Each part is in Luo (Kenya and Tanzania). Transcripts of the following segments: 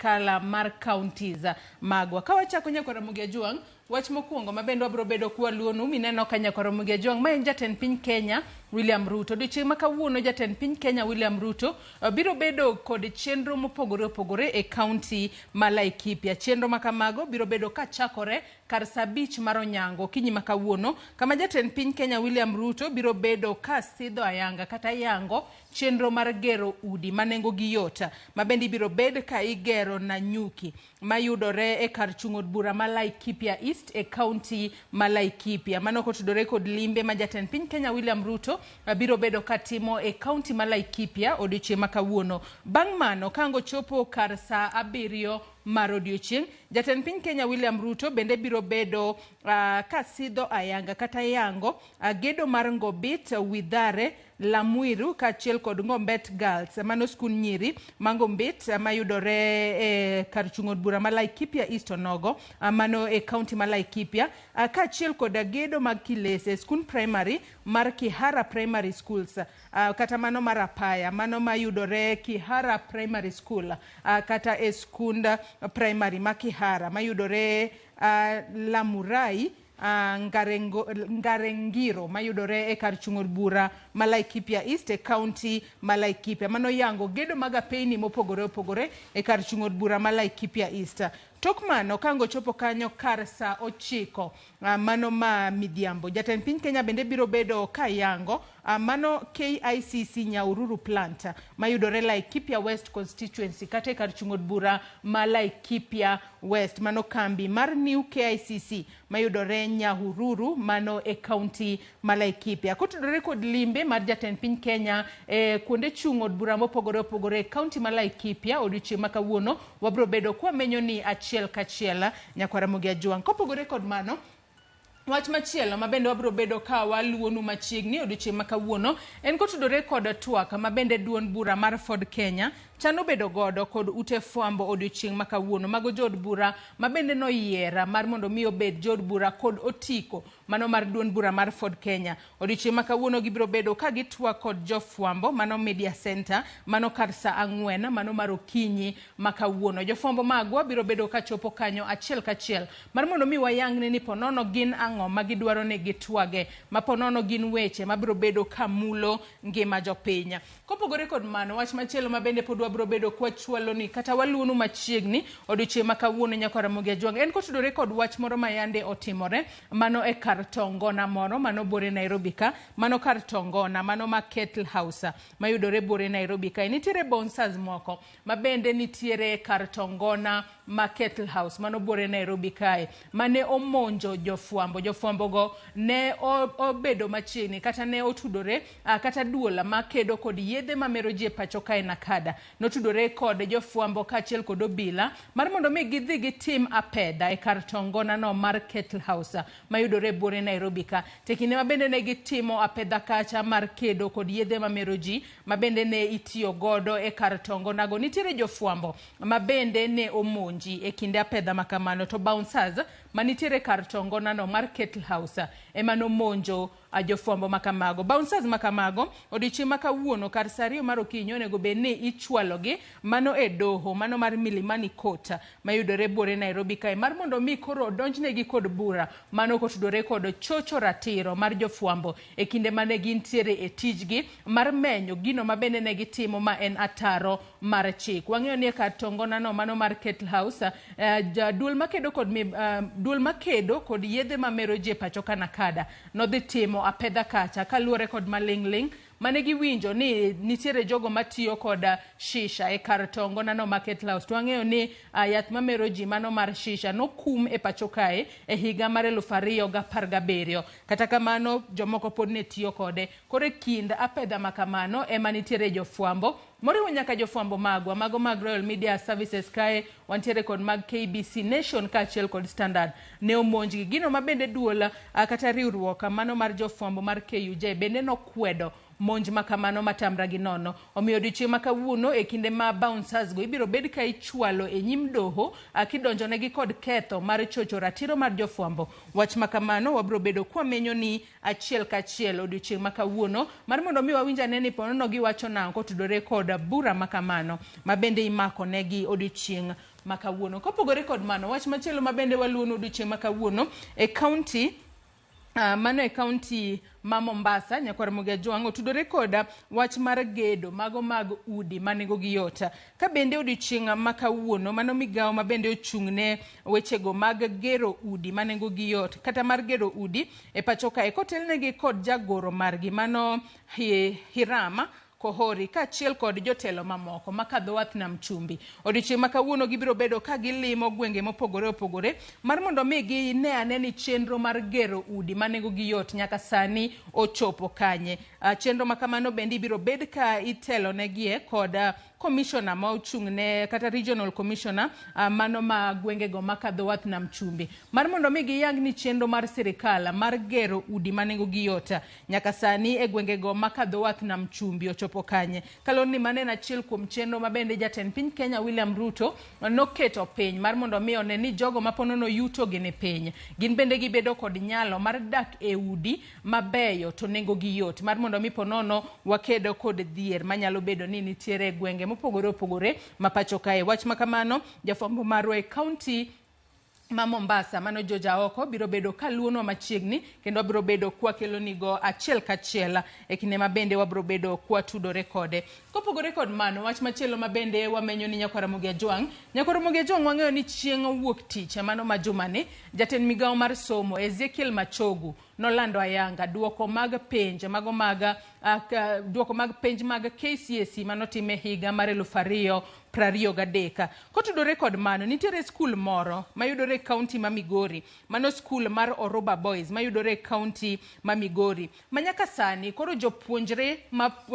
sirkal mar counties magwa. Ka wachako Nyakwar Ramogi Ajwang', wach mokwongo ma bende wabiro bedo kwaluonu mineno ka Nyakwar Ramogi Ajwang' ma en jatend piny Kenya William Ruto. Odiochieng' ma kawuono jatend piny Kenya William Ruto biro bedo kod chenro mopogore opogore e kaunti ma Laikipia. Chenro ma kamago biro bedo kachakore kar saa abich mar onyango okinyi ma kawuono kama jatend piny Kenya William Ruto biro bedo ka sidho ayanga kata yango chenro mar gero udi ma nengogi yot ma bende ibiro bed ka igero Nanyuki mayudore e kar chung' od bura ma Laikipia East e kaunti ma Laikipia. Mano kotudore kod limbe ma jatend piny Kenya William Ruto biro bedo ka timo e kaunti ma Laikipia odiochieng' ma kawuono. Bang' mano ka ang' ochopo kar saa abiriyo mar odiochieng', jatend piny Kenya William Ruto bende biro bedo ka sidho ayanga kata yango gedo mar Ngobit, Withare, Lamwiru kaachiel kod Ngombet Girls, mano skund nyiri ma Ngombit mayudore e kar chung' od bura ma Laikipia East onogo, mano e kaunti ma Laikipia, kaachiel kod gedo mag Kilese, skund primary mar Kihara Primary Schools, kata mano mar Apaya, mano mayudore Kihara Primary School, kata e skund primary ma Kihara mayudore Lamurai, Ngarengiro mayudore e kar chung' od bura ma Laikipia East e kaunti ma Laikipia. Mano yango gedo mag apeyni mopogore opogore e kar chung' od bura ma Laikipia East. Tok mano ka ang' ochopo kanyo kar saa ochiko mano ma midhiambo, jatend piny Kenya bende biro bedo ka yango mano KICC Nyahururu plant mayudore Laikipia West constituency kata e kar chung' od bura ma Laikipia West. Mano kambi mar New KICC mayudore Nyahururu mano e kaunti ma Laikipia. Kotudore kod limbe mar jatend piny Kenya e kuonde chung' od bura mopogore opogore e kaunti ma Laikipia odiochieng' ma kawuono, wabiro bedo kwamenyo ni achiel kachiel Nyakwar Ramogi Ajwang'. Kopogore kod mano, wach machielo ma bende wabiro bedo ka waluwonu machiegni odiochieng' ma kawuono en kotudore kod twak ma bende duond bura mar Ford Kenya chano bedo godo kod ute fwambo odiochieng' ma kawuono. Mago jood bura ma bende noyiera mar mondo mi obed jood bura kod otiko mano mar duond bura mar Ford Kenya. Odiochieng' ma kawuono gibiro bedo ka gitwak kod jofwambo mano Media Center mano kar saa ang'wen mano mar okinyi ma kawuono. Jofwambo magwa biro bedo ka chopo kanyo achiel kachiel mar mondo mi wayangne ni ponono gin ang'o ma gidwaro ni gitwage, ma ponono gin weche mabiro bedo ka mulo ngima jopiny. Kopogore kod mano, wach machielo ma bende pod wabiro bedo kwachwalo ni kata waluonu machiegni odiochieng' ma kawuono Nyakwar Ramogi Ajwang' en kotudore kod wach moro ma yande otimore mano e kar tongona moro mano buore Nairobi ka, mano kar tongona mano ma Kettle House mayudore buore Nairobi kae. Nitiere bouncers moko ma bende nitiere kar tongona ma Kettle House mano buore Nairobi kae mane omonjo jofwambo. Jofwambo go ne obedo machiegni kata ne otudore kata duol makedo kod yedhe mamero ji e pacho kae Nakada notudore kod jofwambo kaachiel kod obila mar mondo mi gidhi gitim apedha e kar tongona no mar Kettle House mayudore buore Nairobi ka. Te kinde ma bende ne gitimo apedha kacha mar kedo kod yedhe mamero ji ma bende ne itiyo godo e kar tongonago, nitiere jofwambo ma bende ne omonji e kinde apedha ma kamano, to bouncers manitiere kar tongonano mar Kettle House ema nomonjo jofwambo ma kamago. Bouncers ma kamago odiochieng' ma kawuono kar saa ariyo mar okinyi onego bed ni ichwalogi mano e doho mano mar Milimani Court mayudore buore Nairobi kae mar mondo mi koro odonjnegi kod bura mano kotudore kod chocho ratiro mar jofwambo e kinde mane gintiere e tijgi mar menyo gino ma bende ne gitimo ma en ataro mar chik. Wang'eyo ni e kar tongonano mano mar Kettle House, duol makedo kod duol makedo kod yedhe mamero ji e pacho ka Nakada nodhi timo apedha kacha kaluwore kod maling'ling' mane giwinjo ni nitiere jogo matiyo kod shisha e kar tongonano ma Kettle House. To wang'eyo ni yath mamero ji mano mar shisha nokum e pacho kae e higa mar 2017. Kata kamano jomoko pod ne tiyo kode. Koro e kind apedha ma kamano ema nitiere jofwambo moriwo nyaka jofwambo magwa mago mag Royal Media Services kae wantiere kod mag KBC Nation kaachiel kod Standard ne omonjgi. Gino ma bende duol kata riwruok mano mar jofwambo mar KUJ bende nokwedo monj ma kamano matamra gi nono. Omiyo odiochieng' ma kawuono e kinde ma bouncers go ibiro bed ka ichwalo e nyim doho kidonjonegi kod ketho mar chocho ratiro mar jofwambo. Wach ma kamano wabiro bedo kwamenyo ni achiel kachiel odiochieng' ma kawuono mar mondo mi wawinj ane ni ponono giwacho nang'o kotudore kod bura ma kamano ma bende imako negi odiochieng' ma kawuono. Kopogore kod mano, wach machielo ma bende waluwono odiochieng' ma kawuono e kaunti mano e kaunti ma Mombasa, Nyakwar Ramogi Ajwang' otudore koda wach mar gedo mago mag udi ma nengogi yot. Ka bende odiochieng' ma kawuono, mano migawo ma bende ochung' ne wechego mag gero udi ma nengogi yot kata mar gero udi e pacho kae kotelnegi kod jagoro margi mano Hiram Kohori kaachiel kod jotelo mamoko makadho wath nam chumbi. Odiochieng' ma kawuono gibiro bedo ka gilimo gwenge mopogore opogore mar mondo mi gine ane ni chenro mar gero udi ma nengogi yot nyaka sani ochopo kanye. Chenro ma kamano bende ibiro bed ka itelo negie kod commissioner ma ochung' ne kata regional commissioner mano ma gwengego makadho wath nam chumbi mar mondo mi giyang ni chenro mar sirikal mar gero udi ma nengogi yot nyaka sani e gwengego makadho wath nam chumbi ochopo kanye. Kaluwore ni mano en achiel kuom chenro ma bende jatend piny Kenya William Ruto noketo piny mar mondo mi one ni jogo ma ponono yuto gi ni piny gin bende gibedo kod nyalo mar dak e udi mabeyo to nengogi yot mar mondo mi ponono wakedo kod dhier manyalo bedo ni nitiere e gwenge mopogore opogore ma pacho kae. Wach ma kamano jafwambo marwa e kaunti ma Mombasa mano George Aoko biro bedo kaluonwa machiegni kendo wabiro bedo kwakelonigo achiel kachiel e kinde ma bende wabiro bedo kwatudore kode. Kopogore kod mano, wach machielo ma bende wamenyo ni Nyakwar Ramogi Ajwang', Nyakwar Ramogi Ajwang' wang'eyo ni chieng' wuok tich mano ma jumani, jatend migawo mar somo Ezekiel Machogu nolando ayanga duoko mag penj mago mag duoko mag penj mag KCSE manotim e higa mar 2023. Kotudore kod mano, nitiere skul moro mayudore e kaunti ma Migori, mano skul mar Oruba Boys mayudore e kaunti ma Migori, ma nyaka sani koro jopuonjre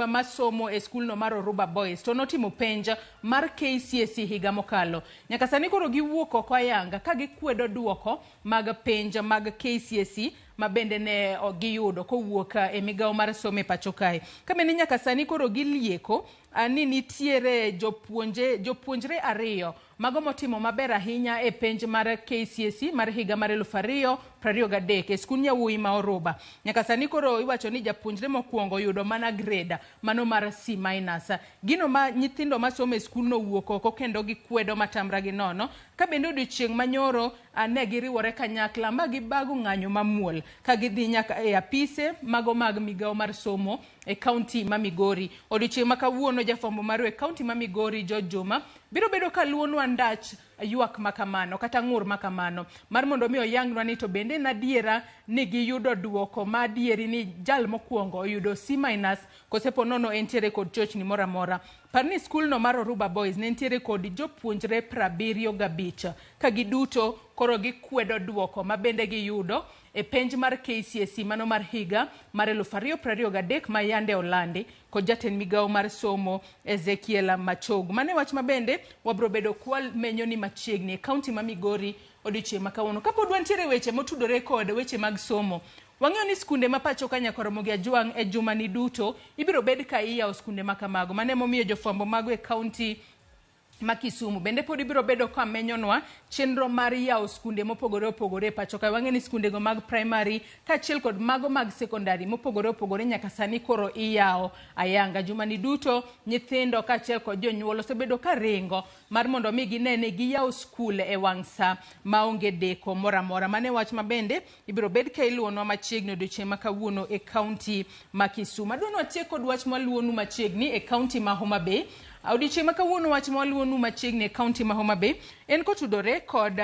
masomo e skulno mar Oruba Boys to notimo penj mar KCSE higa mokalo. Nyaka sani koro giwuok oko ayanga ka gikwedo duoko mag penj mag KCSE ma bende ne giyudo kowuok e migawo mar somo e pacho kae. Ka bende nyaka sani koro gilieko ni nitiere jopuonjre ariyo mago motimo maber ahinya e penj mar KCSE mar higa mar 2023 e skund yawuoyi ma Oruba. Nyaka sani koro iwacho ni japuonjre mokwongo yudo mana grade mano mar C minus. Gino ma nyithindo masomo e skulno owuok oko kendo gikwedo matamra gi nono. Ka bende odiochieng' manyoro ne giriwore kanyakla ma gibago ng'anyo mamuol ka gidhi nyaka e apise mago mag migawo mar somo e kaunti ma Migori. Odiochieng' ma kawuono jafwambo marwa e kaunti ma Migori George Juma biro bedo ka luwonwa ndach ywak makamano kata ng'ur makamano mar mondo mi oyangnwa ni to bende en adiera ni giyudo duoko ma adieri ni jal mokwongo oyudo C minus kose ponono entiere kod chochni moro amora. Par ni skulno mar Oruba Boys ne nitiere kod jopuonjre 75 ka giduto koro gikwedo duoko ma bende giyudo e penj mar KCSE mano mar higa mar 2023 ma yande olandi kod jatend migawo mar somo Ezekiel Machogu. Mano e wach ma bende wabiro bedo kwamenyo ni machiegni e kaunti ma Migori odiochieng' ma kawuono. Kapod wantiere weche motudore kod weche mag somo, wang'eyo ni skunde ma pacho ka Nyakwar Ramogi Ajwang' e jumani duto ibiro bed ka iyawo skunde ma kamago. Mano emomiyo jofwambo mago e kaunti ma Kisumu bende pod ibiro bedo ka menyonwa chenro mar yawo skunde mopogore opogore e pacho ka. Wang'e ni skundego mag primary kaachiel kod mago mag secondary mopogore opogore nyaka sani koro iyawo ayanga. Jumani duto nyithindo kaachiel kod jonyuol osebedo ka ringo mar mondo mi gine ni giyawo skul e wang' sa maonge deko moro amora. Mano e wach ma bende ibiro bed ka iluwonwa machiegni odiochieng' ma kawuono e kaunti ma Kisumu. Adwa ni watiek kod wach mwaluwonu machiegni e kaunti ma Homa Bay. Odiochieng' ma kawuono wach mwaluwonu machiegni e kaunti ma Homa Bay en kotudore kod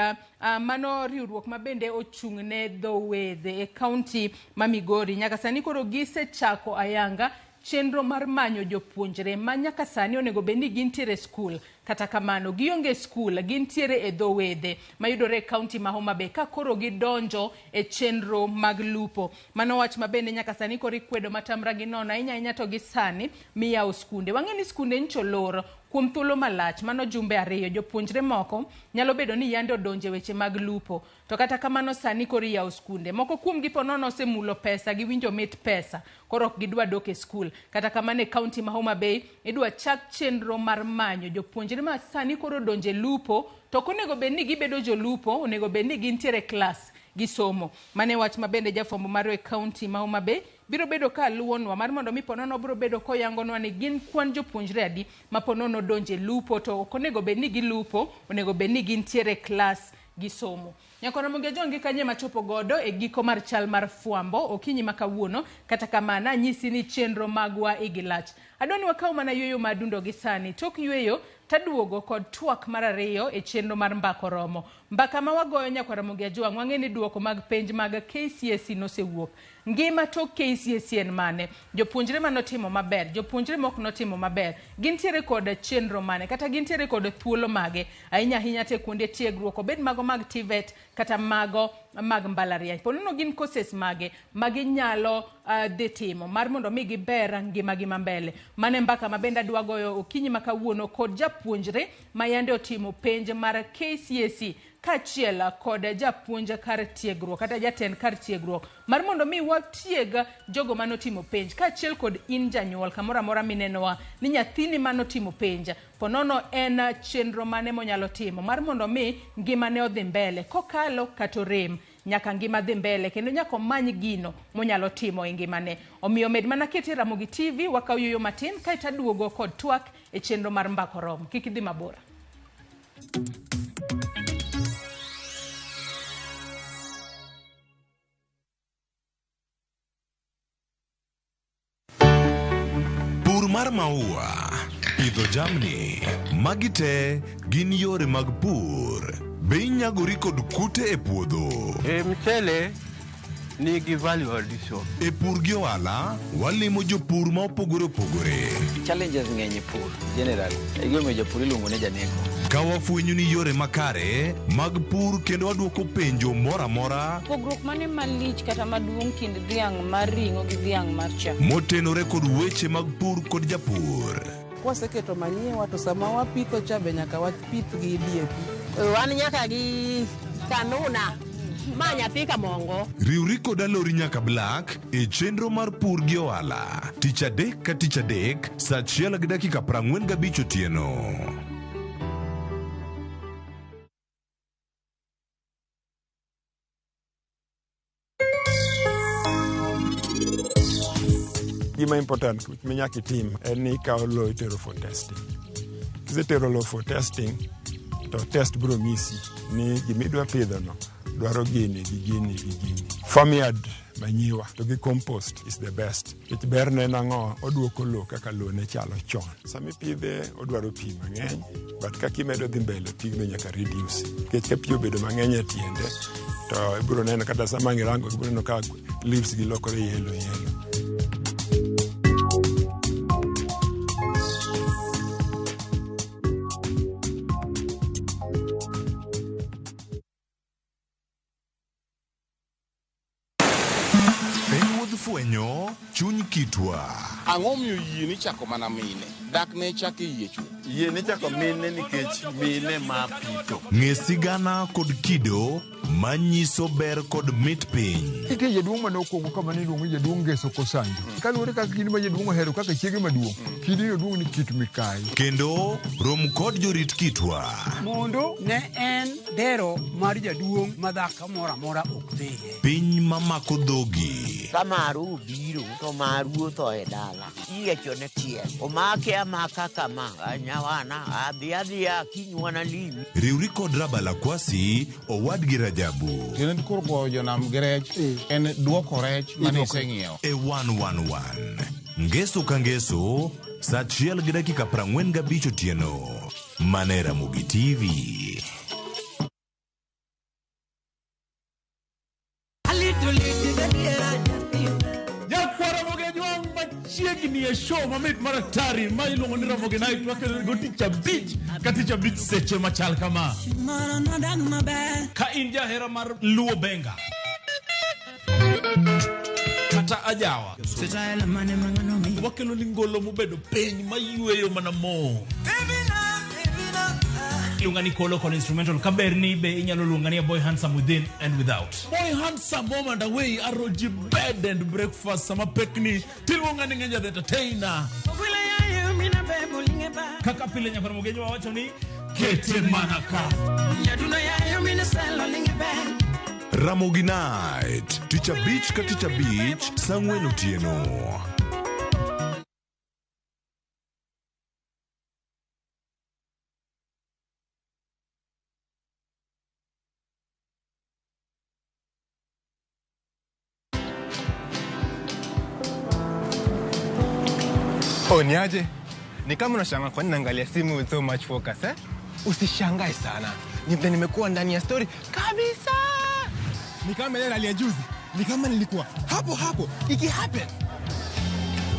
mano riwruok ma bende ochung' ne dho wedhe e kaunti ma Migori. Nyaka sani koro gisechako ayanga chenro mar manyo jopuonjre ma nyaka sani onego bed ni gintiere e skul. Kata kamano, gionge skul, gintiere e dho wedhe mayudore e kaunti ma Homa Bay ka koro gidonjo e chenro mag lupo. Mano wach ma bende nyaka sani koro ikwedo matamra gi nono ahinya ahinya to gi sani miyawo skunde. Wang'e ni skunde nyocha olor kuom thuolo malach, mano jumbe ariyo. Jopuonjre moko nyalo bedo ni yande odonjo e weche mag lupo. To kata kamano sani koro iyawo skunde. Moko kuomgi po nono osemulo pesa, giwinjo mit pesa, koro ok gidwa dok e skul. Kata kamano e kaunti ma Homa Bay idwa chak chenro mar manyo jopuonjre ma sani koro odonjo e lupo, to ok onego bed ni gibedo jolupo, onego bed ni gintiere e klas gisomo. Mano e wach ma bende jafwambo marwa e kaunti ma Homa Bay biro bedo ka luwonwa mar mondo mi ponono obiro bedo koyangonwa ni gin kwan jopuonjre adi ma ponono odonjo e lupo to ok onego bed ni gilupo, onego bed ni gintiere e klas gisomo. Nyakwa Ramogi Ajwang' gi kanye machopo godo e giko mar chal mar fwambo okinyi ma kawuono, kata kamano anyisi ni chenro magwa igi lach. Adwa ni wakaw mana yueyo ma adundo gi sani. Tok yueyo taduogo kod twak mar ariyo e chenro mar Mbaka Oromo. Mbaka ma wagoyo Nyakwa Ramogi Ajwang' wang'e ni duoko mag penj mag KCSE nosewuok. Ngima tok KCSE en mane? Jopuonjre manotimo maber, jopuonjre mok notimo maber, gintiere kod chenro mane kata gintiere kod thuolo mage? Ahinya ahinya te kuonde tiegruok, obed mago mag TVET kata mago mag mbalariany. Ponono gin courses mage ma ginyalo dhi timo mar mondo mi giber ngimagi ma mbele. Mano e mbaka ma bende adwa goyo okinyi ma kawuono kod japuonjre ma yande otimo penj mar KCSE kaachiel kod japuonj kar tiegruok kata jatend kar tiegruok mar mondo mi watieg jogo manotimo penj kaachiel kod in janyuol kamoro amora minenowa ni nyathini manotimo penj ponono en chenro mane monyalo timo mar mondo mi ngimane odhi mbele kokalo kata orem nyaka ngima dhi mbele kendo nyaka omany gino monyalo timo e ngimane. Omiyo med mana kete Ramogi TV wakaw yueyo matin kaeto aduogo kod twak e chenro mar Mbaka Oromo. Kik idhi mabor. Pur mar maua, pidho jamni, magi te gin yore mag pur. Be inyagori kod kute e puodho? E mchele nigi value addition. E pur gi ohala, walimo jopur ma opogore opogore. Challenges ng'eny e pur generally. E gimomiyo japur iluongo ni janeko. Ka wafwenyo ni yore makare mag pur kendo wadwoko penjo moro amora Pogruok mane malich kata maduong' kind dhiang' mar ring'o gi dhiang' mar chak? motenore kod weche mag pur kod japur. Kwaseketo manyiwa to sama wapitho cha be nyaka wapith gi DAP. Wan nyaka gi kanuna ma nyathi kamongo. Riwri kod Alori nyaka Black e chenro mar pur gi ohala tich adek ka tich adek saa achiel gi dakika 45 otieno. Gima important minyaka itim en ni ikawo lowo itero for testing. Kisetero lowo for testing, to test biro nyisi ni gimidwa pidhono dwaro gini gi gini gi gini. Farmyard manyiwa to gi compost is the best. Nikech berne en ang'o? Oduoko lowo kaka lowo ne chalo chon. Sama ipidhe odwaro pi mang'eny, but kaka imedo dhi mbele pigno nyaka reduce. Nikech ka pi obedo mang'eny e tiende, to ibiro neno kata sama ang' irango ibiro neno ka leaves gi lokore yellow yellow. En wuodh fwenyo chuny kitwa. Ang'o miyo yie nichako mana mine? Dak ne chak e yie chuth. Yie nichako mine nikech mine ma pito. Ng'e sigana kod kido manyiso ber kod mit piny. Nitie jaduong' mane okwongo kama ne iluongo ni jaduong' Ngeso Kosanjo. Kaluwore kaka kidi ma jaduong' ohero kaka chiege maduong', kidino duong' ni kit mikayi. Kendo rom kod jorit kitwa. Mondo ne en dero mar jaduong' ma dhako moro amora ok dhiye. Piny mamako dhogi. Ka maru obiro to maru otho e dala. Iyiecho ne tiel. Omake amaka kama. Nyawana adhi adhiya kiny wanalimi. Riwri kod Rabalakwasi owadgi Rajabu. Tiende koro goyo jonam gi rech en duoko rech mane iseng'iewo. E 111. Ngeso ka ngeso, saa achiel gi dakika 45 otieno. Mana e Ramogi TV. Nyakwar Ramogi Ajwang' machiegni. Wachiegni e show mamit mar atari ma iluongo ni Ramogi Night wakelo go tich abich ka tich abich seche machal kama. Ka in jahera mar Luo Benga kata ajawa wakelo ni ngolo mobedo piny mayweyo mana mo. Iluonga ni Kolo kod instrumental kaber ni be inyalo luonga ni a boy handsome within and without. Boy handsome home and away aroji bed and breakfast sama pekni tiluonga ni ng'enya the entertainer. Kaka pile nyakwar Mugenyi wawacho ni kete mana ka. Ramogi Night, tich abich ka tich abich, saa ang'wen otieno. Oh, niaje? Ni kama unashangaa kwa nini naangalia simu with so much focus, eh? Usishangae sana. Ni vile nimekuwa ndani ya story kabisa. Ni kama ile rally ya juzi. Ni kama nilikuwa hapo hapo iki happen.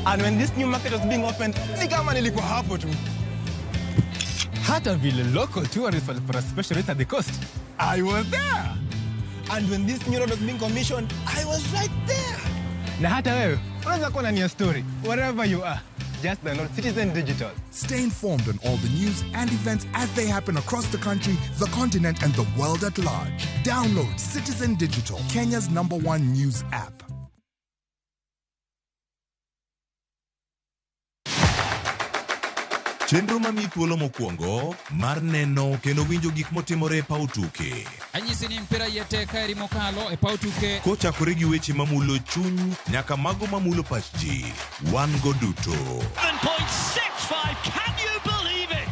And when this new market was being opened, ni kama nilikuwa hapo tu. Hata vile local tourists walipata special rate at the coast, I was there. And when this new road was being commissioned, I was right there. Na hata wewe unaweza kuwa ndani ya story wherever you are. Just download Citizen Digital. Stay informed on all the news and events as they happen across the country, the continent, and the world at large. Download Citizen Digital, Kenya's #1 news app. Chenro mamiyi thuolo mokwongo mar neno kendo winjo gik motimore e paw tuke. Anyisi ni mpira iye tek kaeri mokalo e paw tuke. Kochakore gi weche mamulo chuny nyaka mago mamulo pach ji, wan go duto. 7.65, can you believe it?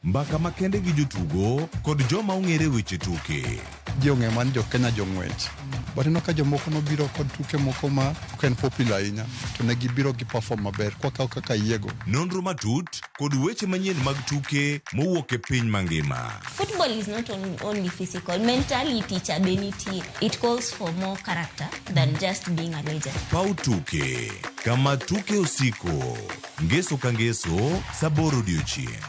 Mbaka makende gi jotugo kod joma ong'ere weche tuke. Ji ong'eyo mana ni jo Kenya jong'wech. But ineno ka jomoko nobiro kod tuke moko ma ok en popular ahinya to ne gibiro gi perform maber kwakawo kaka yiego. Nonro matut kod weche manyien mag tuke mowuok e piny mangima. Football is not only physical, mentality cha be nitie. It calls for more character than just being a legend. Paw tuke, kama tuke osiko. Ngeso ka ngeso, saa aboro odiochieng'.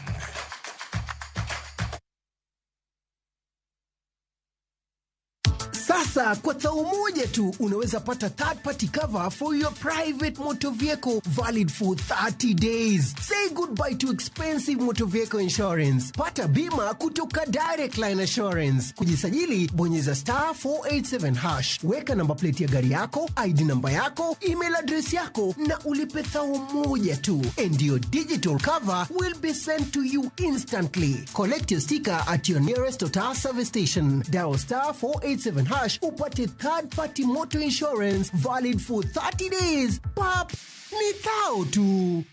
Sasa kwa thao moja tu unaweza pata third party cover for your private motor vehicle valid for 30 days. Say goodbye to expensive motor vehicle insurance. Pata bima kutoka Direct Line Assurance. Kujisajili, bonyeza star 487 hash. Weka namba plate ya gari yako, ID namba yako, email address yako na ulipe thao moja tu. And your digital cover will be sent to you instantly. Collect your sticker at your nearest Total service station. Dial star 487 hash upate third party motor insurance valid for 30 days. Pap, ni thao tu.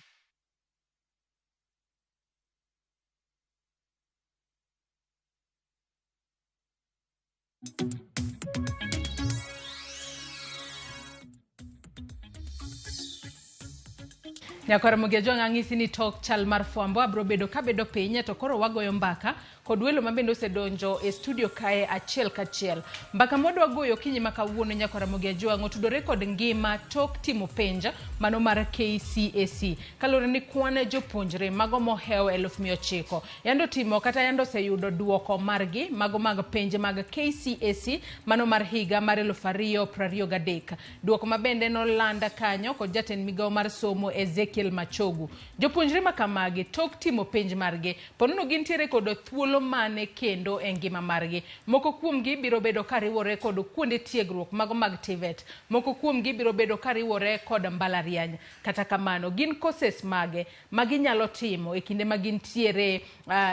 Nyakwar Mugejo ang'isi ni tok chal mar fwambo abro bedo kabedo piny to koro wagoyo mbaka kod welo mabende osedonjo e studio kae achiel kachiel. Mbaka modwa goyo okinyi ma kawuono nyakwar Mugejo otudore kod ngima tok timo penj mano mar KCSE. Kaluwore ni kwan jopuonjre mago mohewo 900,000 yando timo kata yando oseyudo duoko margi mago mag penj mag KCSE mano mar higa mar 2023. Duoko mabende nolanda kanyo kod jatend migawo mar somo Ezekiel Machogu. Jopuonjre makamagi tok timo penj margi ponono gintiere kod thuolo mane kendo e ngima margi. Moko kuomgi biro bedo kariwore kod kuonde tiegruok mago mag TVET. Moko kuomgi biro bedo kariwore kod mbalariany. Kata kamano gin courses mage maginyalo timo e kinde ma gintiere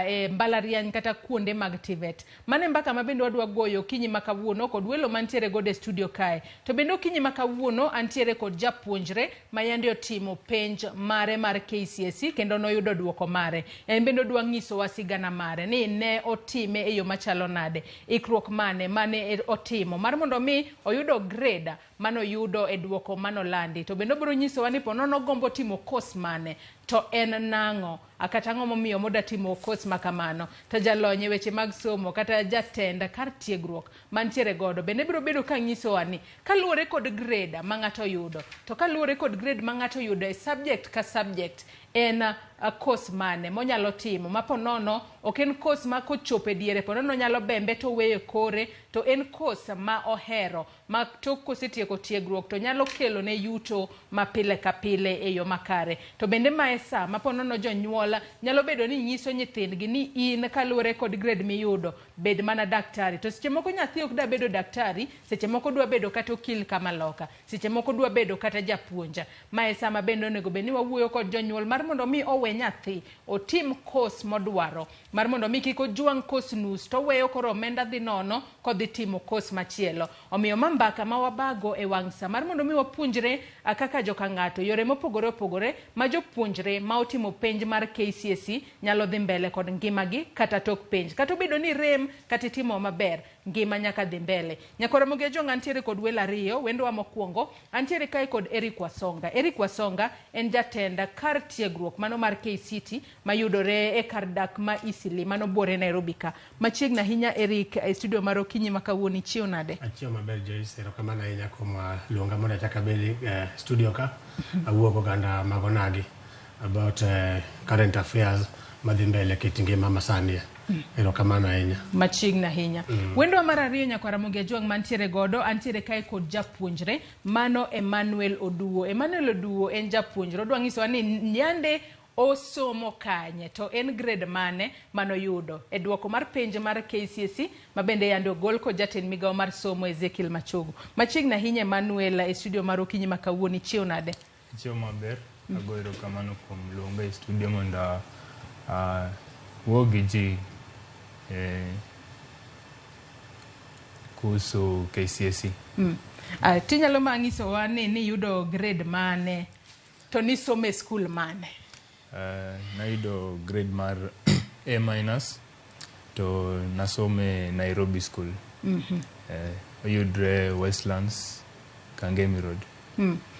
e mbalariany kata kuonde mag TVET. Mane mbaka mabende wadwa goyo okinyi ma kawuono kod welo mantiere godo e studio kae. To bende okinyi ma kawuono antiere kod japuonjre ma yande otimo penj mare mar KCSE kendo noyudo duoko mare. En bende odwa nyisowa sigana mare ni ne otime e yo machalo nade, ikruok mane mane otimo mar mondo mi oyudo grade manoyudo e duoko manolandi. To bende obiro nyisowa ni ponono ogombo timo course mane, to en nang'o, kata ang'o momiyo moda timo course ma kamano. To jalony e weche mag somo kata jatend kar tiegruok mantiere godo bende biro bedo ka nyisowa ni kaluwore kod grade ma ng'ato yudo, to kaluwore kod grade ma ng'ato yudo e subject ka subject, en course mane monyalo timo ma ponono ok en course ma kochopo e diere ponono nyalo bembe to weyo kore, to en course ma ohero ma tok kosetieko tiegruok to nyalo kelo ne yuto ma pile ka pile e yo makare. To bende mae sa ma ponono jonyuol nyalo bedo ni nyiso nyithindgi ni in kaluwore kod grade miyudo bed mana daktari, to seche moko nyathi ok da bedo daktari, seche moko dwa bedo kata okil kamaloka, seche moko dwa bedo kata japuonja. Mae sama bende onego bed ni wawuoyo kod jonyuol mar mondo mi owe nyathi otim course modwaro, mar mondo mi kik ojwang' course nus to oweyo koro omenda dhi nono kodhi timo course machielo. Omiyo ma mbaka ma wabago e wang' sa mar mondo mi wapuonjre kaka joka ng'ato yore mopogore opogore ma jopuonjre ma otimo penj mar KCSE nyalo dhi mbele kod ngimagi kata tok penj. Kata obedo ni rem kata itimo maber, ngima nyaka dhi mbele. Nyakora Ramogi Ajwang' antiere kod welo ariyo, wendowa mokwongo antiere kae kod Eric Wasonga. Eric Wasonga en jatend kar tiegruok mano mar KCT mayudore e kar dak ma Eastleigh mano buore Nairobi ka. Machiegni ahinya Eric e studio mar Okinyi ma kawuono, ichiew nade? Achiew maber Joyce, erokamano ahinya kuom luonga mondo achak abed e studio ka awuo goganda mag onagi about current affairs madhi mbele kit ngima masani. Erokamano ahinya. Machiegni ahinya. Wendwa mar ariyo Nyakwar Ramogi Ajwang' mantiere godo, antiere kae kod japuonjre mano Emmanuel Oduwo. Emmanuel Oduwo en japuonjre, odwa nyisowa ni yande osomo kanye to en grade mane manoyudo e duoko mar penj mar KCSE ma bende yande ogol kod jatend migawo mar somo Ezekiel Machogu. Machiegni ahinya Emmanuel e studio mar Okinyi ma kawuono, ichiew nade? Achiew maber, ago erokamano kuom luonga e studio mondo awuo gi ji kuhusu KCSE. Tinyalo ma nyisowa ni niyudo grade mane to nisomo e skul mane? Nayudo grade mar A minus to nasome Nairobi School. Oyudre Westlands, Kangemi Road.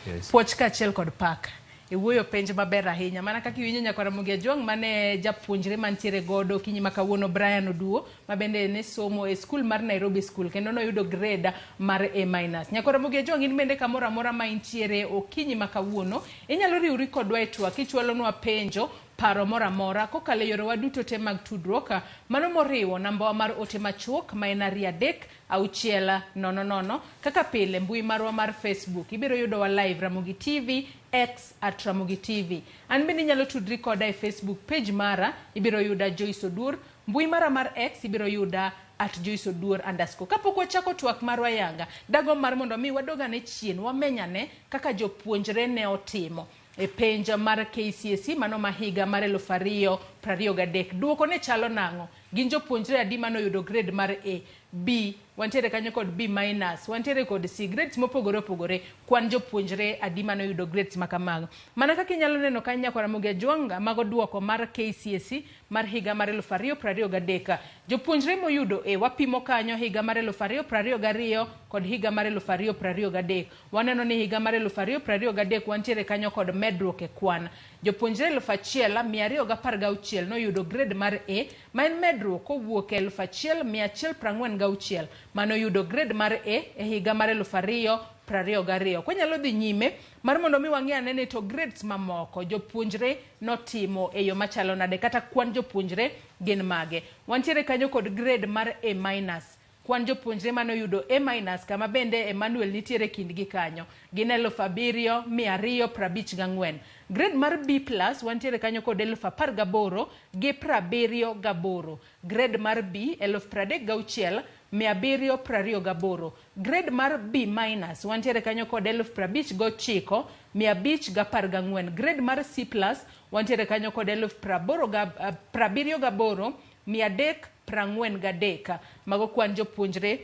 Yes. Puoch kaachiel kod pak. Iwuoyo penj maber ahinya. Mana kaka iwinjo Nyakwar Ramogi Ajwang' mane japuonjre mantiere godo okinyi ma kawuono Brian Oduwo ma bende ne somo e skul mar Nairobi School kendo noyudo grade mar A minus. Nyakwar Ramogi Ajwang' in bende kamoro amora ma intiere okinyi ma kawuono inyalo riwri kodwa e twak kichwalonwa penjo, paro moro amora kokalo e yorewa duto te mag tudruok, mano moriwo nambawa mar ote machuok ma en 2 3 6 0 0, kaka pile mbui marwa mar Facebook ibiro yudowa live Ramogi TV, X at Ramogi TV. An bende inyalo tudri koda e Facebook page mara, ibiro yuda Joyce Oduor, mbui mara mar X ibiro yuda at Joyce Oduor underscore. Kapok wachako twak marwa yanga, dago mar mondo mi wadogane chien, wamenyane kaka jopuonjre ne otimo e penj mar KCSE mano ma higa mar 2023. Duoko ne chalo nang'o? Gin jopuonjre adi manoyudo grade mar A, B, wantiere kanyo kod B minus, wantiere kod C, grades mopogore opogore, kwan jopuonjre adi manoyudo grades ma kamago. Mana kaka inyalo neno kanyo Nyakwar Ramogi Ajwang' mago duoko mar KCSE mar higa mar 2023. Jopuonjre moyudo A wapimo kanyo higa mar 2022 kod higa mar 2023. Waneno ni higa mar 2023 wantiere kanyo kod medruok e kwan. Jopuonjre 1216 noyudo grade mar A ma en medruok kowuok e 1146 manoyudo grade mar A e higa mar 2022. Kwanyalo dhi nyime mar mondo mi wang'i ane ni to grades mamoko jopuonjre notimo e yo machalo nade kata kwan jopuonjre gin mage. Wantiere kanyo kod grade mar A minus. Kwan jopuonjre manoyudo A minus kama bende Emmanuel nitiere kindgi kanyo gin 7254. Grade mar B plus wantiere kanyo kod 18078. Grade mar B 36728. Grade mar B minus wantiere kanyo kod 59514. Grade mar C plus wantiere kanyo kod 78343. Mago kwan jopuonjre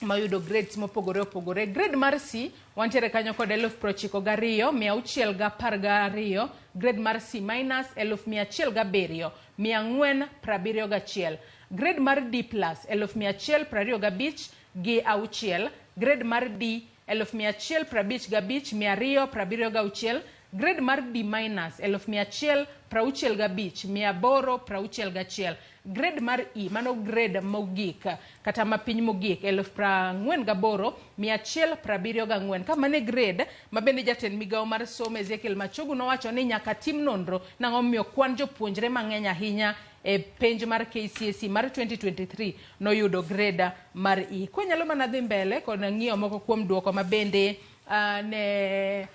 mayudo grades mopogore opogore. Grade mar C wantiere kanyo kod 92612. Grade mar C minus 1007,471. Grade mar D plus 1125 gi auchiel. Grade mar D 155,276, grade mar D minus 165,861, grade mar E mano grade mogik kata mapiny mogik 48,174. Ka mano e grade ma bende jatend migawo mar somo Ezekiel Machogu nowacho ni nyaka tim nonro nang'o momiyo kwan jopuonjre mang'eny ahinya e penj mar KCSE mar 2023 noyudo grade mar E. Kwanyalo mana dhi mbele kod ng'iyo moko kuom duoko ma bende ne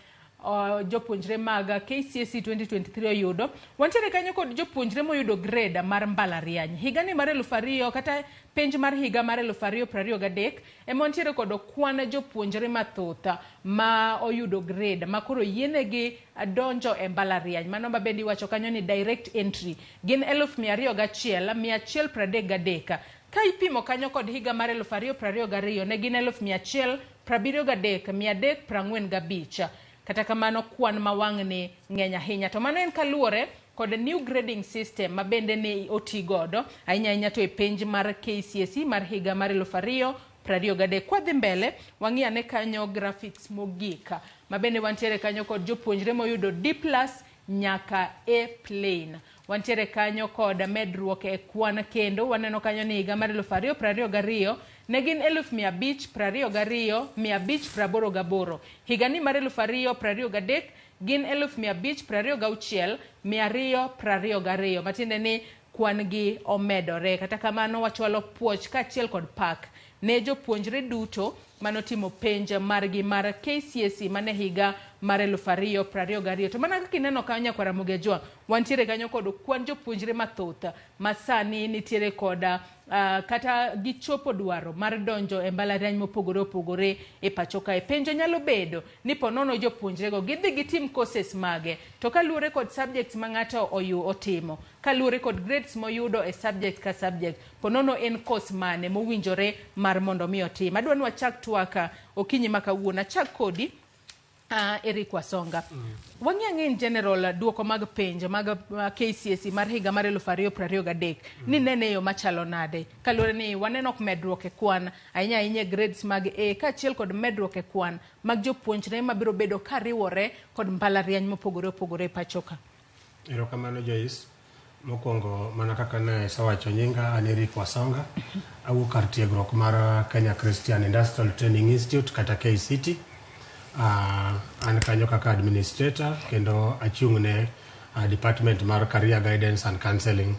jopuonjre mag KCSE 2023 oyudo. Wantiere kanyo kod jopuonjre moyudo grade mar mbalariany. Higani mar 2000 kata penj mar higa mar 2023 ema wantiere kod kwan jopuonjre mathoth ma oyudo grade ma koro yienegi donjo e mbalariany. Mano ma bende iwacho kanyo ni direct entry gin 201,133. Ka ipimo kanyo kod higa mar 2022 ne gin 173,345. Kata kamano kwan ma wang'ni ng'eny ahinya. To mano en kaluwore kod new grading system ma bende ne oti godo ahinya ahinya to e penj mar KCSE mar higa mar 2023. Kwadhi mbele, wang'i ane kanyo graphics mogik ma bende wantiere kanyo kod jopuonjre moyudo D+ nyaka A plain. Wantiere kanyo kod medruok e kwan kendo waneno kanyo ni higa mar 2022 ne gin 522,588. Higani mar 2023 gin 526,222. Matiende ni kwan gi omedore. Kata kamano wachwalo puoch kaachiel kod pak ne jopuonjre duto manotimo penj margi mar KCSE mane higa mar 2022. To mana kaka ineno kanyo nyakwar Ramogi Ajwang', wantiere kanyo kod kwan jopuonjre mathoth ma sani nitiere kod kata gichopo dwaro mar donjo e mbalariany mopogore opogore e pacho kae. Penjo nyalo bedo ni ponono jopuonjrego gidhi gitim courses mage, to kaluwore kod subjects ma ng'ato otimo, kaluwore kod grades moyudo e subject ka subject, ponono en course mane mowinjore mar mondo mi otim. Adwa ni wachak twak okinyi ma kawuono. Achak kodi Eric Wasonga. Wang'i ang'e in general duoko mag penj mag KCSE mar higa mar 2023 ni nene e yo machalo nade, kaluwore ni waneno medruok e kwan ahinya ahinya e grades mag A kaachiel kod medruok e kwan mag jopuonjre mabiro bedo kariwore kod mbalariany mopogore opogore e pacho ka. Erokamano Joyce. Mokwongo mana kaka ne isewacho nyinga an Eric Wasonga. Awuok kar tiegruok mar Kenya Christian Industrial Training Institute kata KCT. An kanyo kaka administrator kendo achung' ne department mar Career Guidance and Counseling.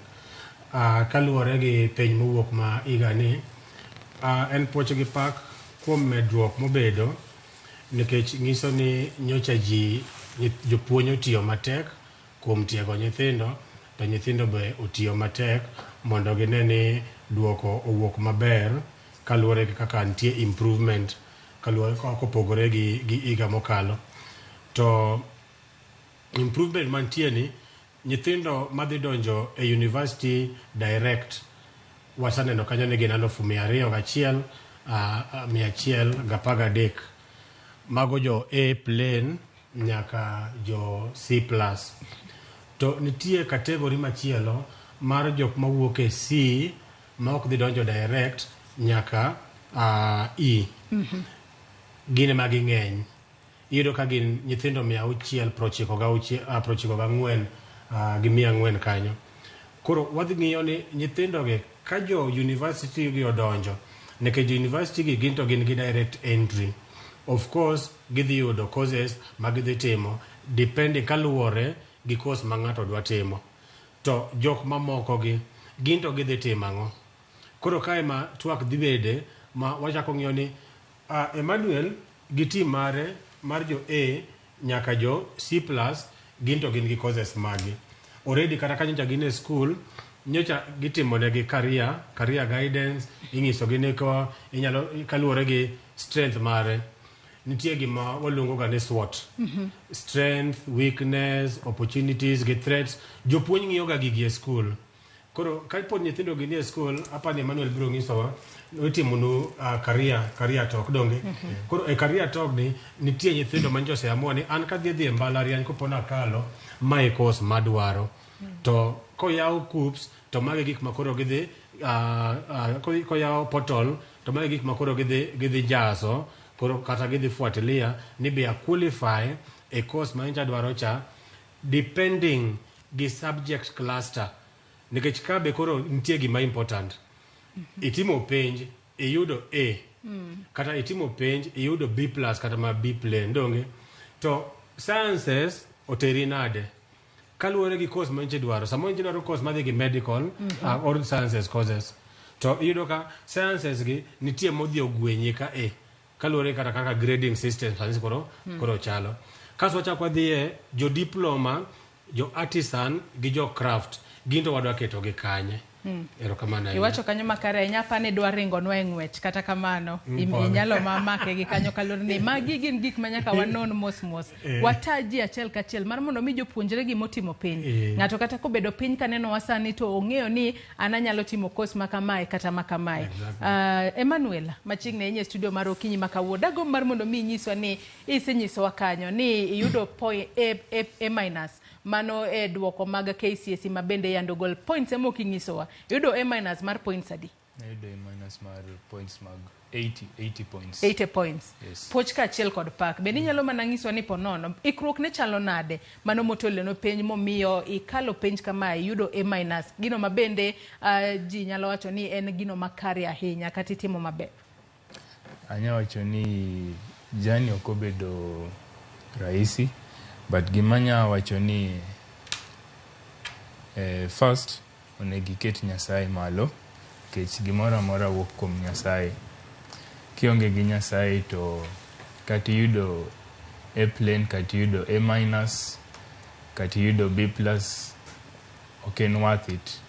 Kaluwore gi penj mowuok ma higa ni, en puoch gi pak kuom medruok mobedo nikech nyiso ni nyocha ji jopuonj otiyo matek kuom tiego nyithindo, to nyithindo be otiyo matek mondo gine ni duoko owuok maber kaluwore gi kaka nitie improvement kaluwore kopogore gi higa mokalo. To improvement mantie ni nyithindo madhi donjo e university direct waseneno kanyo ni gin 201,113. Mago jo A plain nyaka jo C+. To nitie category machielo mar jok mawuok e C ma ok dhi donjo direct nyaka E. Gin ema ging'eny. Iyudo ka gin nyithindo 694 gi 400 kanyo. Koro wadhi ng'iyo ni nyithindo gi ka jo university gi odonjo, nikech jo university gi gin to gin gi direct entry. Of course gidhi yudo courses ma gidhi timo depending kaluwore gi course ma ng'ato dwa timo. To jok mamoko gi gin to gidhi timo ang'o? Koro kae ma twak dhi bede ma wachako ng'iyo ni Emmanuel gi team mare mar jo A nyaka jo C+ gin to gin gi courses magi. Already kata ka nyocha gin e school, nyocha gitimo negi career guidance, ing'iso gi ni ko inyalo kaluwore gi strength mare. Nitie gima waluongo ga ni SWOT. Strength, weakness, opportunities gi threats. Jopuonj ng'iyo ga gigi e school. Koro ka pod nyithindo gi nie school, apa ni Emmanuel biro nyisowa, itimonu career talk donge. Koro e career talk ni nitie nyithindo ma nyocha oseamua ni an kadhi dhi e mbalariany kopo nakalo, mae course madwaro. To koyaw KUCCPS to magi gik ma koro gidhi koyaw portal to magi gik ma koro gidhi jaso Koro kata gidhi fuatilia ni be a qualify e course ma nyocha dwaro cha depending gi subject cluster nikech ka be koro nitie gima important itimo penj iyudo A kata itimo penj iyudo B plus kata ma B plain donge to sciences oteri nade kaluwore gi course ma nyocha idwaro samoro nyocha idwaro course madhi gi medical or sciences courses to iyudo ka sciences gi nitie modhi ogwenyi ka A kaluwore kata kaka grading system sani koro koro chalo kasto wachak wadhiye jo diploma jo artisan gi jo craft gin to wadwa keto gi kanye erokamano ahinya. Iwacho kanyo makare ahinya apa ni dwa ringonwa e ng'wech kata kamano Pole. inyalo ma make gi kanyo kaluwore ni magi gin gik ma nyaka wanon mos mos. Wata ji achiel kachiel mar mondo mi jopuonjre gi motimo piny. Ng'ato kata kobedo piny kanenowa sani to ong'eyo ni an anyalo timo course ma kamae kata ma kamae. Emmanuel machiegni ahinya e studio mar Okinyi ma kawuono. Dagomb mar mondo mi inyiswa ni isenyisowa kanyo ni iyudo point A minus mano e duoko mag KCSE ma bende yando gol points ema ok inyisowa. Iyudo A minus mar points adi? Nayudo A minus mar points mag 80 points. 80 points. Yes. Puoch kaachiel kod pak. Bende inyalo mana nyisowa ni ponono ikruok ne chalo nade mano motelo penj momiyo ikalo penj kamae iyudo A minus gino ma bende ji nyalo wacho ni en gino makare ahinya kata itimo maber. Anya wacho ni journey ok obedo rahisi but gima anya wacho ni first onego iket Nyasaye malo nikech gimoro amora wuok kuom Nyasaye. Kionge gi Nyasaye to kata iyudo A plain, kata iyudo A minus, kata iyudo B plus, ok en worth it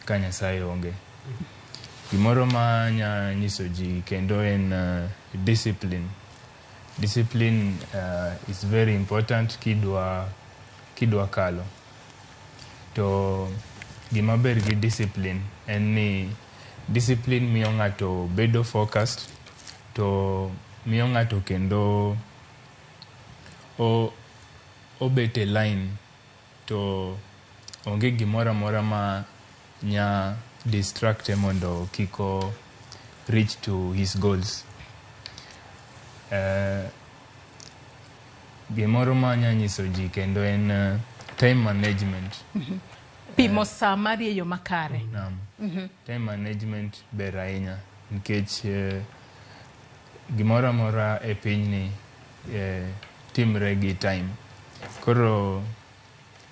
ka Nyasaye onge. Gimoro ma anya nyiso ji kendo en discipline. Discipline is very important kidwa kalo. To gima ber gi discipline en ni discipline miyo ng'ato bedo focused to miyo ng'ato kendo obet e line to onge gimoro amora ma nya distract e mondo kik o reach to his goals. Gimoro ma anya nyiso ji kendo en time management. Pimo saa mari e yo makare. Naam. Time management ber ahinya nikech gimoro amora e pinyni timre gi time. Koro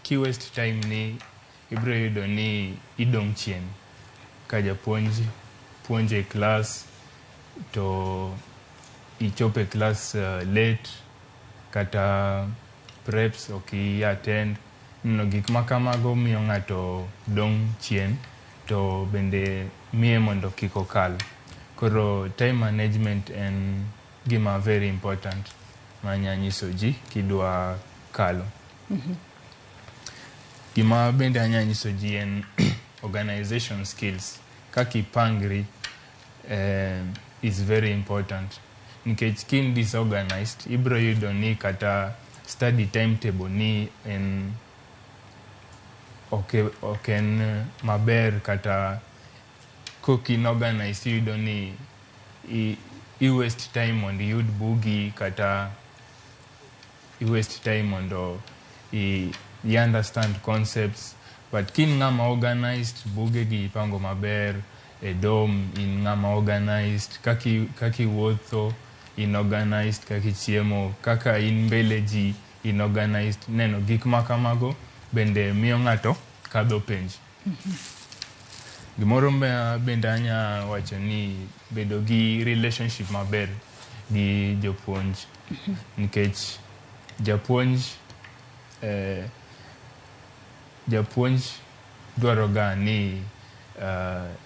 ki waste time ni ibiro yudo ni idong' chien. Ka japuonj puonjo e class to ichopo e class late kata preps ok i attend. Neno gik ma kamago miyo ng'ato dong' chien to bende miye mondo kik okal. Koro time management en gima very important ma anya nyiso ji kidwa kalo. Gima bende anya nyiso ji en organization skills. Kaka ipangri is very important. Nikech kin disorganized, ibiro yudo ni kata study timetable ni en ok en maber kata kok in organized iyudo ni i waste time mondo iyud bugi kata i waste time mondo i understand concepts. But kin ng'ama organized, buge gi ipango maber, e dom in ng'ama organized, kaka iwuotho in organized, kaka ichiemo, kaka in mbele ji in organized. Neno gik ma kamago bende miyo ng'ato kadho penj. Gimoro ma bende anya wacho ni bedo gi relationship maber gi jopuonj. Nikech japuonj dwaro ga ni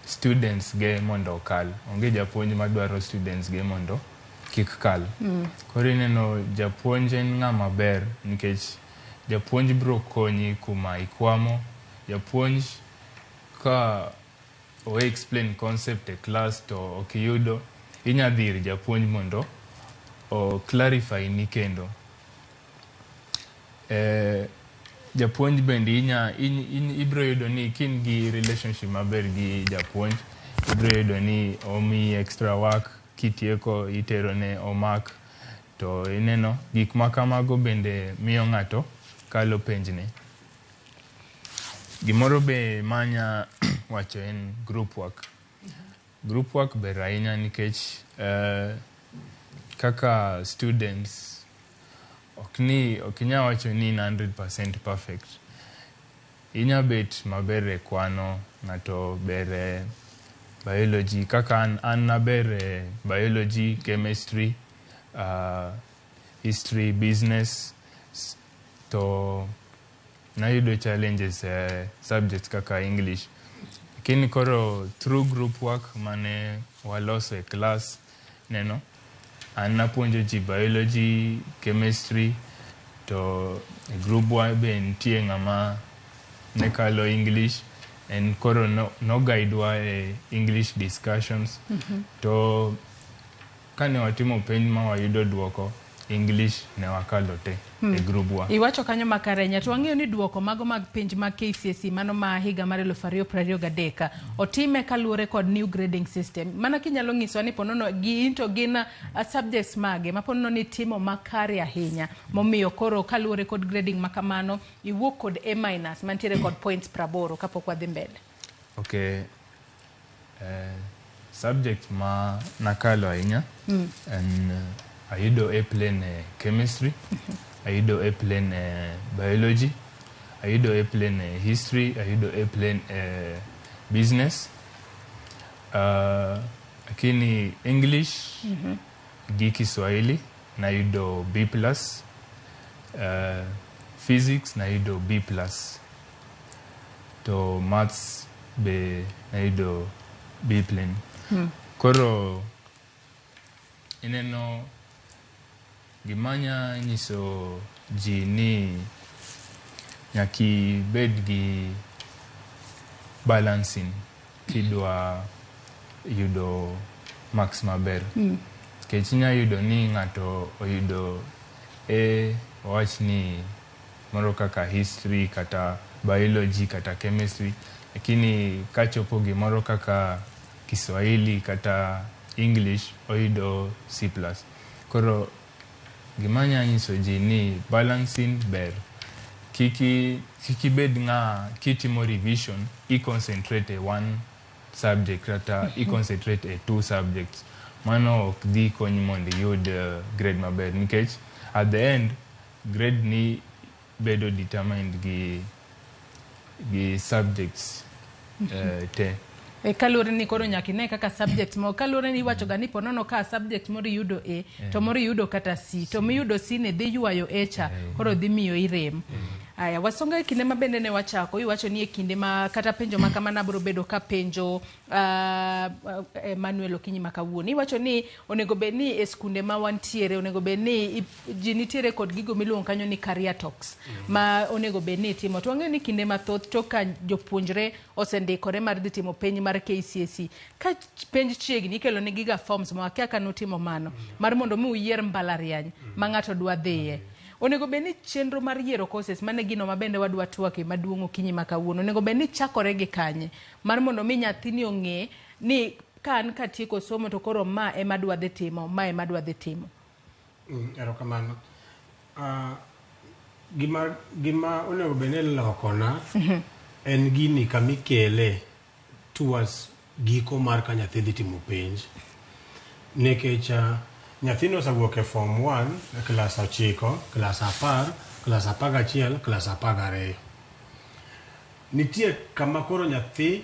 students ge mondo okal. Onge japuonj madwaro students ge mondo kik kal. Koro ineno japuonj en ng'ama ber nikech japuonj biro konyi kuma ikwamo. Japuonj ka o explain concept e class to ok iyudo, inya dhi ir japuonj mondo o clarify ni kendo. Japuonj bende ibiro yudo ni kin gi relationship maber gi japuonj, ibiro yudo ni omiyi extra work Kitieko itero ne omak to ineno gik ma kamago bende miyo ng'ato kalo penjne. Gimoro be manya wacho en group work. Group work ber ahinya nikech kaka students ok ni ok inyal wacho ni in 100% perfect. Inya bet maber e kwano, ng'ato ber e biology kaka an naber e biology, chemistry, history, business to nayudo challenges e subjects kaka English. Lakini koro through group work mane waloso e class neno an napuonjo ji biology, chemistry to e group wa be nitie ng'ama ne kalo English en koro no guide wa e English discussions. To kane watimo penj ma wayudo duoko English ne wakalo te e group wa. Iwacho kanyo makare ahinya to wang'eyo ni duoko mago mag penj mag KCSE mano ma higa mar 2023 otime kaluwore kod new grading system. Mana kinyalo nyisowa ni ponono gin to gin subjects mage ma ponono ni timo makare ahinya momiyo koro kaluwore kod grading makamano iwuok kod A minus mantiere kod points 80 kapok wadhi mbele. Okay. Subject ma nakalo ahinya en ayudo A plain e chemistry, ayudo A plain e biology, ayudo A plain e history, ayudo A plain e business. Lakini English gi Kiswahili nayudo B plus, physics nayudo B plus, to maths be nayudo B plain. Koro ineno gimanya nyiso ji ni nyaka ibed gi balancing kidwa yudo marks maber. Nikech inya yudo ni ng'ato oyudo A wawach ni moro kaka history kata biology kata chemistry, lakini kachopo gimoro kaka Kiswahili kata English oyudo C plus. Koro gima anya nyiso ji ni balancing ber. Kik ibed ng'a kitimo revision i concentrate e one subject kata i concentrate e two subjects. Mano ok dhi konyi mondo iyud grade maber nikech at the end grade ni bedo determined gi subjects te. E kaluwore ni koro nyaka ine kaka subject mo kaluwore ni iwacho ga ni ponono ka subject moro iyudo A to moro iyudo kata C to miyudo C ni dhi ywayo A cha koro dhi miyo irem. Aya, wasonga e kinde ma bende ne wachako iwacho ni e kinde ma kata penjo ma kamano abiro bedo ka penjo Emmanuel okinyi ma kawuono. Iwacho ni onego bed ni e skunde ma wantiere onego bed ni ji nitiere kod gigo miluongo kanyo ni career talks ma onego bed ni itimo. To wang'eyo ni kinde mathoth tok ka jopuonjre osendikore mar dhi timo penj mar KCSE ka penj chiegni ikelo negi ga forms ma wakia ka nutimo mano mar mondo mi uyier mbalariany ma ng'ato dwa dhiye. Onego bed ni chenro mar yiero courses mane gino ma bende wadwa twake maduong' okinyi ma kawuono onego bed ni chakore gi kanye mar mondo mi nyathini ong'e ni ka an katieko somo to koro ma ema adwa dhi timo ma ema adwa dhi timo. Erokamano. Gima onego bed ni ilokona en gini kamikele towards giko mar ka nyathi dhi timo penj. Nikech nyathino osewuok e form 1, klas 9, klas 10, klas 11, klas 12. Nitie kama koro nyathi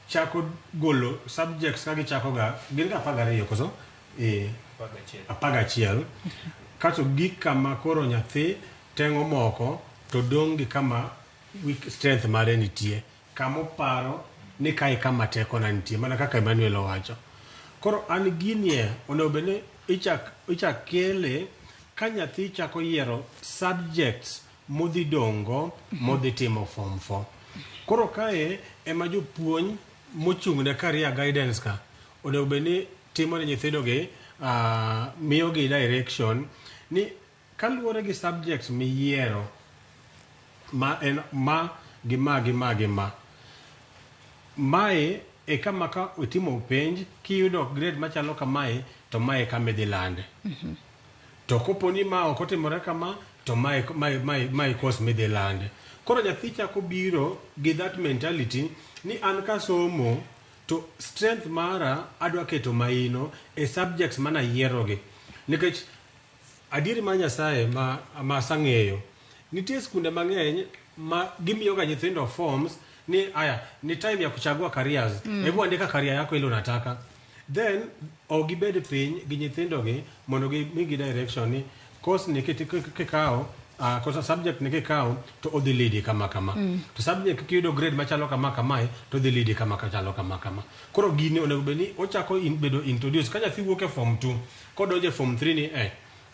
chako golo subjects ka gichako ga, gin ga 12 koso? 11. Kato gik kama koro nyathi teng'o moko to dong' gi kama weak strength mare nitie. Kama oparo ni kae kama tekona nitie, mana kaka Emmanuel owacho. Koro an ginie onego bed ni ichak kele ka nyathi chako yiero subjects modhi dongo modhi timo form 4. Koro kae ema jopuonj mochung' ne career guidance ka onego bed ni timo ne nyithindo gi miyo gi direction ni kaluwore gi subjects miyiero ma en ma gi ma gi ma gi ma mae e kama ka itimo penj kiyudo grade machalo kamae to mae kama idhi lande. To kopo ni ma ok otimore kama to mae course midhi lande. Koro nyathi chako biro gi that mentality ni an kasomo to strength mara adwa keto maino e subjects mana yierogi. Nikech adieri mar Nyasaye ma asang'eyo, nitie skunde mang'eny ma gimiyoga nyithindo forms ni aya ni time ya kuchagua careers. Hebu andika career yako ile unataka. Then ok gibed piny gi nyithindogi mondo gimigi direction ni course ni kikawo kosa subject ni kikawo to odhi lead kama kama. To subject kiyudo grade machalo kama kamae to odhi lead kama kachalo kama kama. Koro gini onego bed ni ochako bedo introduce ka nyathi wuok e form 2 kodonjo e form 3 ni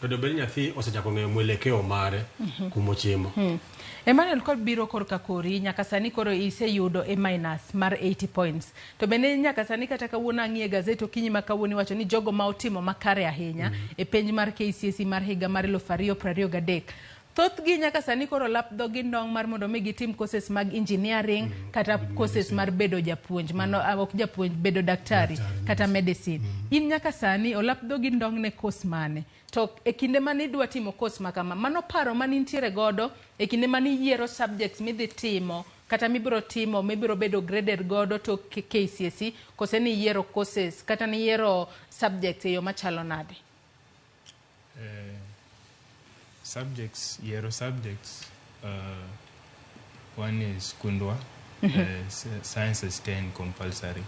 to onego bed ni nyathi osechako ng'eyo mwelekeo mare kumochimo. Emmanuel, kod biro korka kori nyaka sani koro iseyudo A minus mar 80 points. To bende nyaka sani kata kawuono ang'iye gazet okinyi ma kawuono iwacho ni jogo ma otimo makare ahinya e penj mar KCSE mar higa mar 2023. Thothgi nyaka sani koro lap dhogi ndong' mar mondo mi gitim courses mag engineering kata courses mar bedo japuonj, mano ok japuonj, bedo daktari kata medicine. In nyaka sani olap dhogi ndong' ne course mane? To e kinde mane idwa timo course ma kama, mano paro mane intiere godo e kinde mane iyiero subjects midhi timo kata mibiro timo mibiro bedo graded godo to KCSE, kose ni iyiero courses kata ni iyiero subjects e yo machalo nade? Subjects, yiero subjects, one is kundwa, sciences 10 compulsory.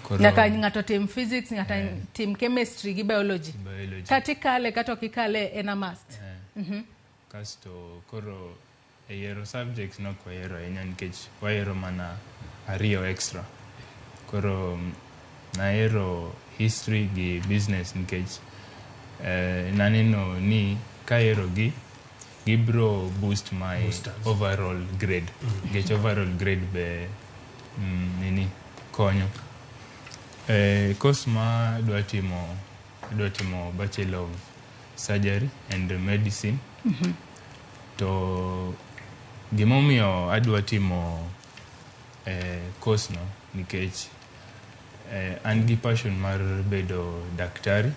Koro Nyaka ng'ato tim physics, ng'ato tim chemistry gi biology. Biology. Kata ikale kata ok ikale en a must. Kasto koro e yiero subjects nok wayiero ahinya nikech wayiero mana ariyo extra. Koro nayiero history gi business nikech naneno ni kayiero gi gibro boost my Boosters. overall grade. Nikech overall grade be nini konyo. Course ma adwa timo Bachelor of Surgery and Medicine. To gimomiyo adwa timo course no nikech an gi passion mar bedo daktari.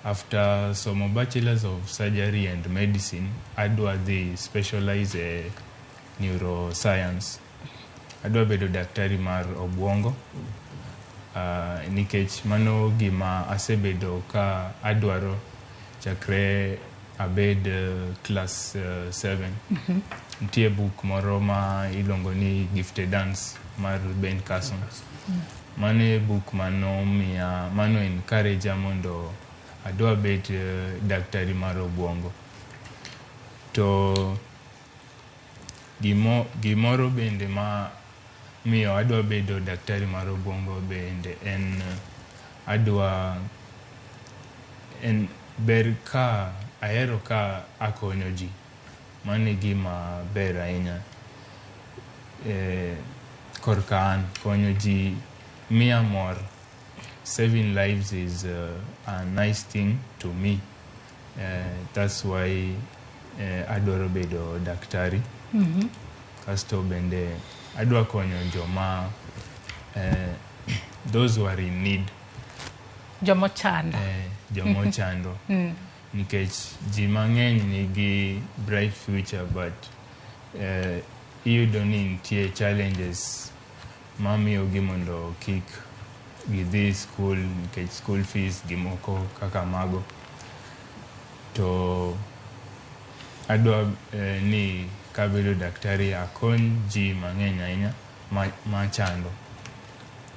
After somo Bachelors of Surgery and Medicine, adwa dhi specialize e neuroscience. Adwa bedo daktari mar obwongo. Nikech mano gima asebedo ka adwaro chakre abed class 7. Nitie book moro ma iluongo ni Gifted Dance mar Ben Carson. Mano e book manomiya, mano encourage mondo adwa bet daktari mar obwongo. To gimoro bende ma miyo adwa bedo daktari mar obwongo bende en adwa en ber ka ahero ka akonyo ji. Mano e gima ber ahinya. Korka an konyo ji miya mor. Saving lives is a nice thing to me. That's why adwaro bedo daktari. Kasto bende adwa konyo joma those who are in need. Joma ochando. Joma ochando. Nikech ji mang'eny nigi bright future but iyudo ni nitie challenges mamiyogi mondo kik gidhi school nikech school fees gimoko kaka mago. To adwa ni kabedo daktari akony ji mang'eny ahinya machando.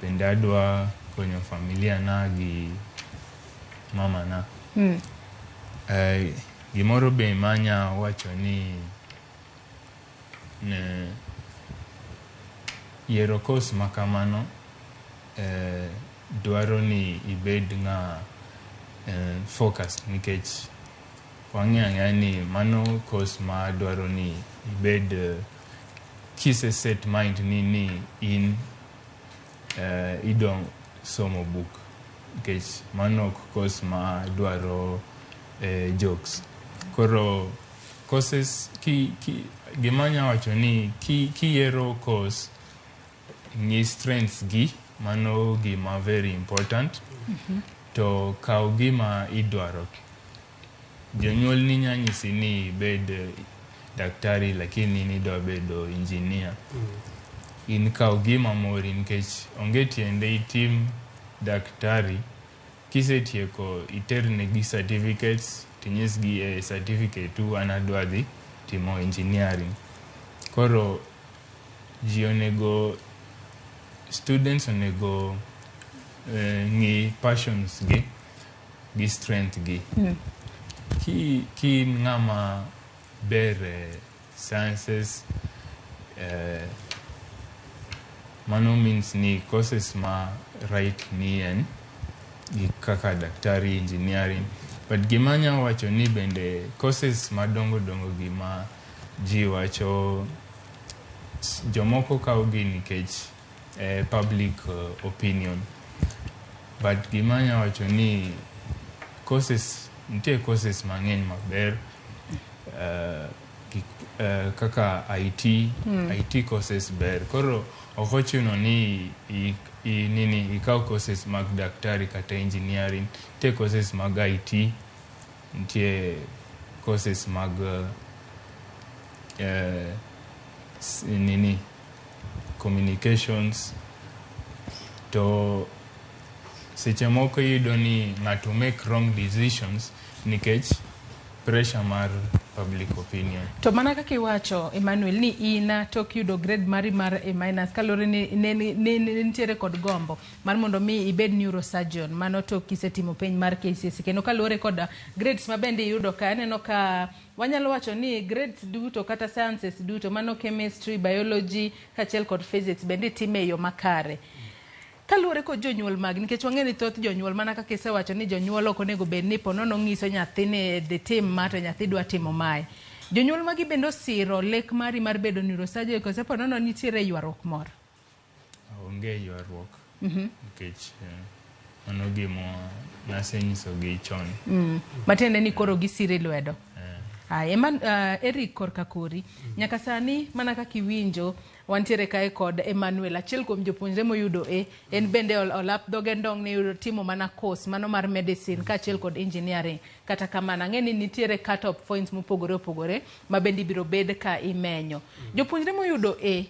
Bende adwa konyo familia na gi mama na. Gimoro be manya wacho ni ne yiero course ma kamano dwaro ni ibed ng'a focus nikech wang'eyo ang'eya ni mano course ma dwaro ni ibed kise set mind ni in idwa somo book nikech mano ok course ma dwaro jokes. Koro courses gima anya wacho ni kiyiero course ng'i strengths gi, mano gima very important. To kaw gima idwaro. Jonyuol ni nya nyisi ni ibed daktari lakini in idwa bedo engineer. In kaw gima mori nikech onge tiende itim daktari kisetieko iternegi certificates tinyisgi e certificate u an adwa dhi timo engineering. Koro ji onego students onego ng'i passions gi gi strength gi. Ki in ng'ama ber e sciences mano means ni courses ma right ni en gi kaka daktari, engineering. But gima anya wacho ni bende courses madongo dongo gi ma ji wacho jomoko kawo gi nikech public opinion. But gima anya wacho ni courses nitie courses mang'eny maber kaka IT. IT courses ber. Koro ok ochuno ni nini ikaw courses mag daktari kata engineering. Nitie courses mag IT, nitie courses mag nini communications. To seche moko iyudo ni ng'ato make wrong decisions nikech pressure mar public opinion. To mana kaka iwacho Emmanuel ni in tok yudo grade mari mar A minus kaluwore ni ne nitiere kod gombo mar mondo mi ibed neurosurgeon mano tok kisetimo penj mar KCSE kendo kaluwore kod grades ma bende iyudo ka aneno ka wanyalo wacho ni grades duto kata sciences duto mano chemistry, biology kaachiel kod physics bende itime e yo makare. Kaluwore kod jonyuol magi, nikech wang'eyo ni thoth jonyuol mana kaka isewacho ni jonyuol ok onego bed ni ponono ng'iso nyathi ni dhi tim ma to nyathi dwa timo mae. Jonyuol magi bende osiro lek mari mar bedo neurosurgeon koso ponono nitiere ywaruok moro? Onge ywaruok nikech mano gima nasenyisogi chon. Matiende ni koro gisiri lwedo. Aya, Eric korka kori. Nyaka sani mana kaka iwinjo wantiere kae kod Emmanuel, achiel kuom jopuonjre moyudo A, en bende olap dhoge ndong' ne yudo timo mana course mano mar medicine kaachiel kod engineering. Kata kamano ang'e ni nitiere cut off points mopogore opogore ma bende ibiro bed ka imenyo. Jopuonjre moyudo A,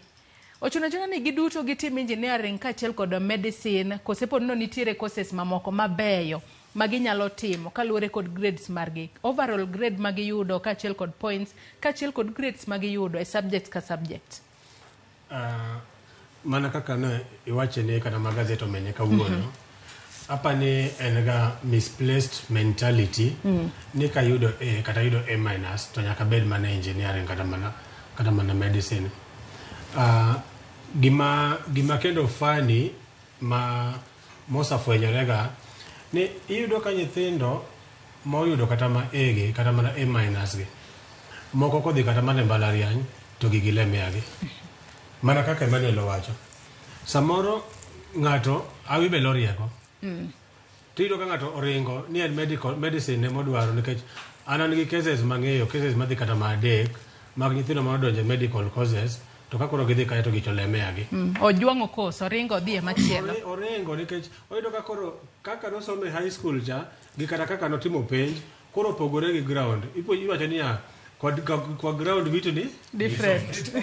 ochuno achuna ni giduto gitim engineering kaachiel kod medicine kose pod no nitiere courses mamoko mabeyo ma ginyalo timo kaluwore kod grades margi. Overall grade ma giyudo kaachiel kod points kaachiel kod grades ma giyudo e subject ka subject. Mana kaka ne iwache ni kata ma gazet omenye kawuono, apa ni en ga misplaced mentality ni kayudo A kata yudo A minus to nyaka bed mana engineering kata mana medicine. Gima kendo funny ma mosafwenyorega ni iyudo ka nyithindo moyudo kata ma A gi kata mana A minus gi moko kodhi kata mana e mbalariany to gigi lemyagi. Mana kaka Emmanuel owacho, samoro ng'ato awi be lorieko. Tiyudo ka ng'ato oringo ni en medical medicine emodwaro nikech an gi cases mang'eyo, cases madhi kata ma adek mag nyithindo manodonjo e medical courses to ka koro gidhi kae to gicho lemeyagi. Ojwang'o course, oringo odhi e machielo. Oringo nikech oyudo ka koro kaka nosomo e high school cha gi kata kaka notimo penj koro opogore gi ground. Iwacho niya kwa ground vitu ni different.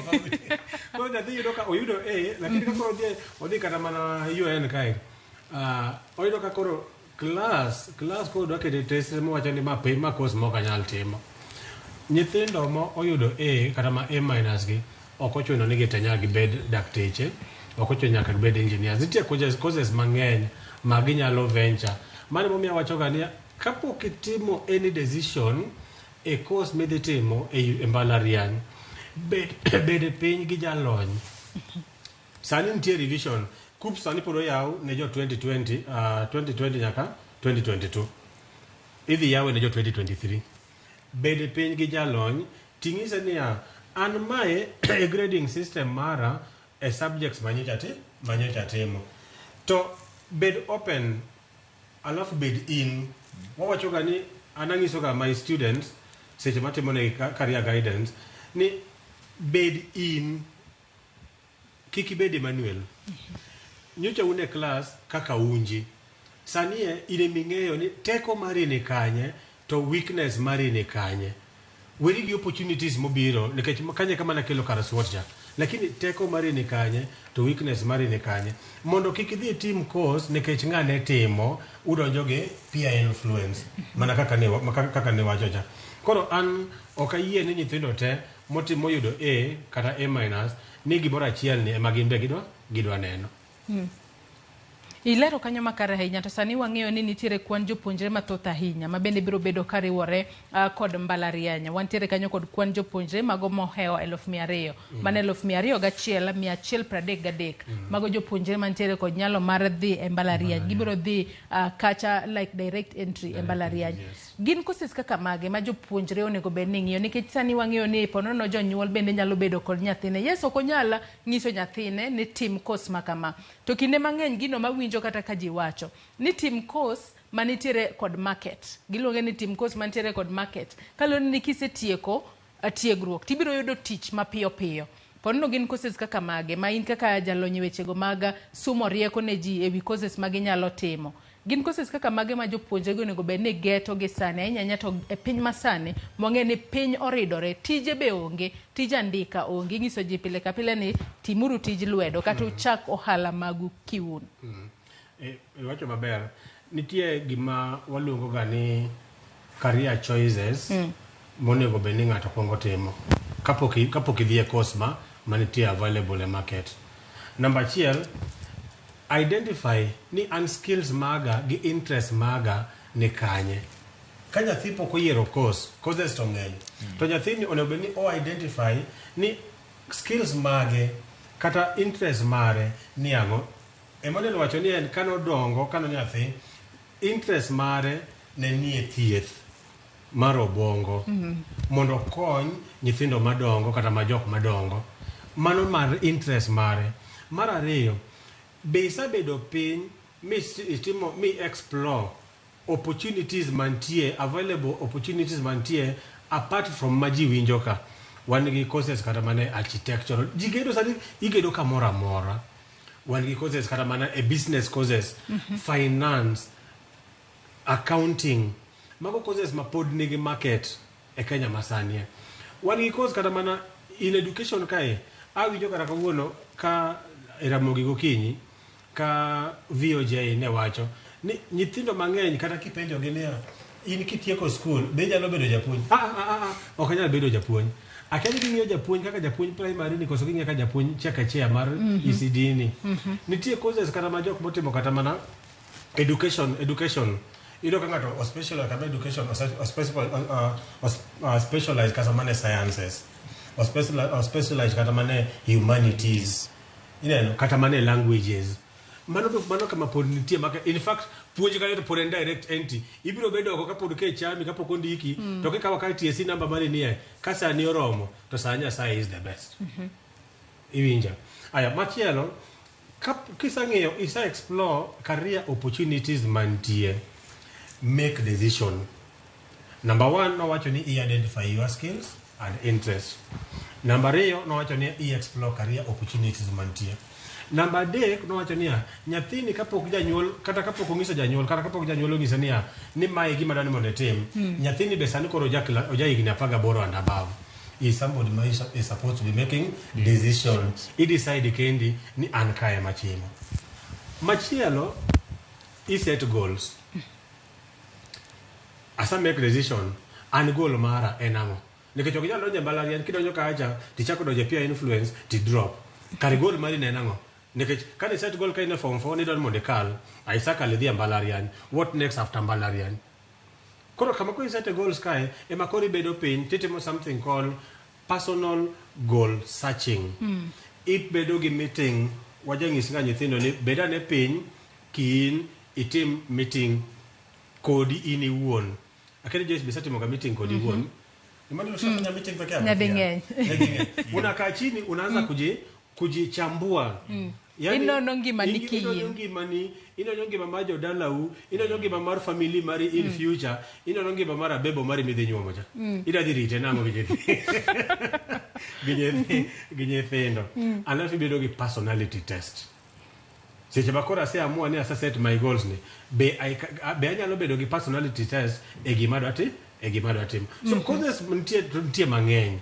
Koro nyathi yudo ka oyudo A lakini ka koro odhi kata mana UN kae. Oyudo ka koro class koro dwa kete test mowacho ni ma piny ma course mok anyal timo. Nyithindo mo oyudo A kata ma A minus gi ok ochuno ni gite nyaka gibed dakteche, ok ochuno nyaka gibed engineers. Nitie courses mang'eny ma ginyalo venture. Mano emomiyo awachoga ni kapok itimo any decision e course midhi timo e mbalariany, bed piny gi jalony. Sani nitie revision. KUCCPS sani pod oyaw ne jo 2020, 2020 nyaka 2022. Idhi yawe ne jo 2023. Bed piny gi jalony ting'ise niya an mae e grading system mara e subjects manyocha timo. To bed open alafu bed in. Wawachoga ni an ang'isoga my students seche matimo negi career guidance ni bed in, kik ibed Emmanuel. Nyocha un e klas kaka unji. Sani e in eming'eyo ni teko mari ni kanye to weakness mari ni kanye. Weri gi opportunities mobiro nikech kanye kama nakelo kar SWOT cha. Lakini teko mari ni kanye to weakness mari ni kanye. Mondo kik idhi itim course nikech ng'ane timo udonjo gi peer influence mana kaka ne kaka ne wacho cha. Koro an ok ayie ni nyithindo te motimo moyudo A kata A minus ni gimoro achiel ni ema gin be gidwa neno. Ilero kanyo makare ahinya to sani wang'eyo ni nitiere kwan jopuonjre mathoth ahinya ma bende biro bedo kariwore kod mbalariany. Wantiere kanyo kod kwan jopuonjre mago mohewo 200,000. Mano 201,133. Mago jopuonjre mantiere kod nyalo mar dhi e mbalariany. Gibiro dhi kacha like direct entry e mbalariany. Gin courses kaka mage ma jopuonjre onego bed ni ng'iyo nikech sani wang'eyo ni ponono jonyuol bende nyalo bedo kod nyathine. Yes, ok onyal nyiso nyathine ni tim course ma kama. To kinde mang'eny gino mawinjo kata ka ji wacho ni tim course manitiere kod market. Giluonge ni tim course mantiere kod market. Kaluwore ni kisetieko tiegruok tibiro yudo tich mapiyo piyo. Ponono gin courses kaka mage ma in kaka jalony e wechego mag sumo rieko ne ji ewi courses ma ginyalo timo. Gin courses kaka mage ma jopuonjre go onego bed ni geto gi sani ahinya ahinya to e piny masani mwang'eyo ni piny oridore, tije be onge, tij andika onge. Inyiso ji pile ka pile ni timuru tij lwedo kata uchak ohala magu kiun. Iwacho maber. Nitie gima waluongo ga ni career choices monego bed ni ng'ato kwongo timo kapok idhi e course ma manitie available e market. Namba achiel, identify ni an skills maga gi interest maga ni kanye. Ka nyathi pok oyiero course, courses to ng'eny. To nyathini onego bed ni o identify ni skills mage kata interest mare ni ang'o. Emmanuel wacho ni en kanodongo, kano nyathi, interest mare ne nie thieth mar obwongo mondo okony nyithindo madongo kata ma jok madongo. Mano mar interest mare. Mar ariyo, be isebedo piny mi itimo mi explore opportunities mantie, available opportunities mantie apart from ma ji winjo ka. Wan gi courses kata mana architectural. Ji gedo sani igedo kamoro amora. Wan gi courses kata mana e business courses, finance, accounting. Mago courses ma pod nigi market e Kenya masani. Wan gi course kata mana in education kae. Awinjo kata kawuono ka e Ramogi gokinyi ka VOJ ne wacho ni nyithindo mang'eny kata kipenjogi niya in kitieko school be inyalo bedo japuonj? Ok anyal bedo japuonj. Akia ni ging'iyo japuonj kaka japuonj primary ni koso ging'iyo kaka japuonj chekechea mar ECD ni. Nitie courses kata ma jok motimo kata mana education. Iyudo ka ng'ato o specialize kata education o specialize kata mana e sciences. O specialize kata mana e humanities. Ineno kata mana e languages. Mano kama pod nitie maka in fact puonj kanyo to pod en direct entry. Ibiro bedo oko kapod ke chami kapok ondiki to kikawo ka TSC namba mari nie ka sani oromo to sa Nyasaye is the best. Iwinja. Aya machielo kisang'iyo isa explore career opportunities mantie, make decision. Number 1 nowacho ni i identify your skills and interests. Number 2 nowacho ni i explore career opportunities mantie. Namba 3 nowacho niya nyathini kapok janyuol kata kapok onyiso janyuol kata kapok janyuol onyise niya ni mae gima dwani mondo itim. Nyathini be sani koro oja higni 18 and above. Is somebody ma is supposed to be making decisions. I decide kendi ni an kae machimo. Machielo i set goals. Asa make decision an goal mara en ang'o? Nikech ok inyal donjo e mbalariany kidonjo kacha tichako donjo e peer influence ti drop. Kar goal mari ne en ang'o? Nikech kane set goal ka in e form 4 ni idwaro mondo ikal, isakalo idhi e mbalariany. What next after mbalariany? Koro kama koro iset goals kae ema koro ibedo piny titimo something called personal goal searching. Ibedo gi meeting, wajanyis ga nyithindo ni bed ane piny kiin itim meeting kodi in iwuon. Akeni Joyce be isetimo ga meeting kodi iwuon. Imani ushafanya meeting peke yako? Nyading'eny. Nyading'eny. Unakaa chini unaanza kujichambua. Yani, inono ngimani kiin. Inono ngimani, inono ngima mar jodalau, inono ngima mar family mari in future, inono ngima mar abebo mari midhi nyuomo cha. Idwa dhi rite nang'o gi nyithi gi nyithindo. Alafu ibedo gi personality test. Seche ma koro aseamua ni ase set my goals ni, be, be anyalo bedo gi personality test e gima adwa ti e gima adwa timo. So causes nitie to nitie mang'eny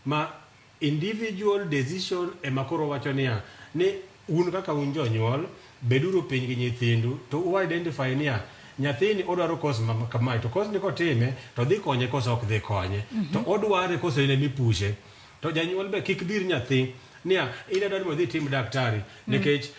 ma individual decision ema koro wacho niya ni un kaka un jonyuol beduru piny gi nyithindu to u identify niya nyathini odwaro course ma kamae to course ni kotime to dhi konye koso ok dhi konye. To odware koso in emipushe. To janyuol be kik dhir nyathi niya in adwaro ni mondo idhi itim daktari nikech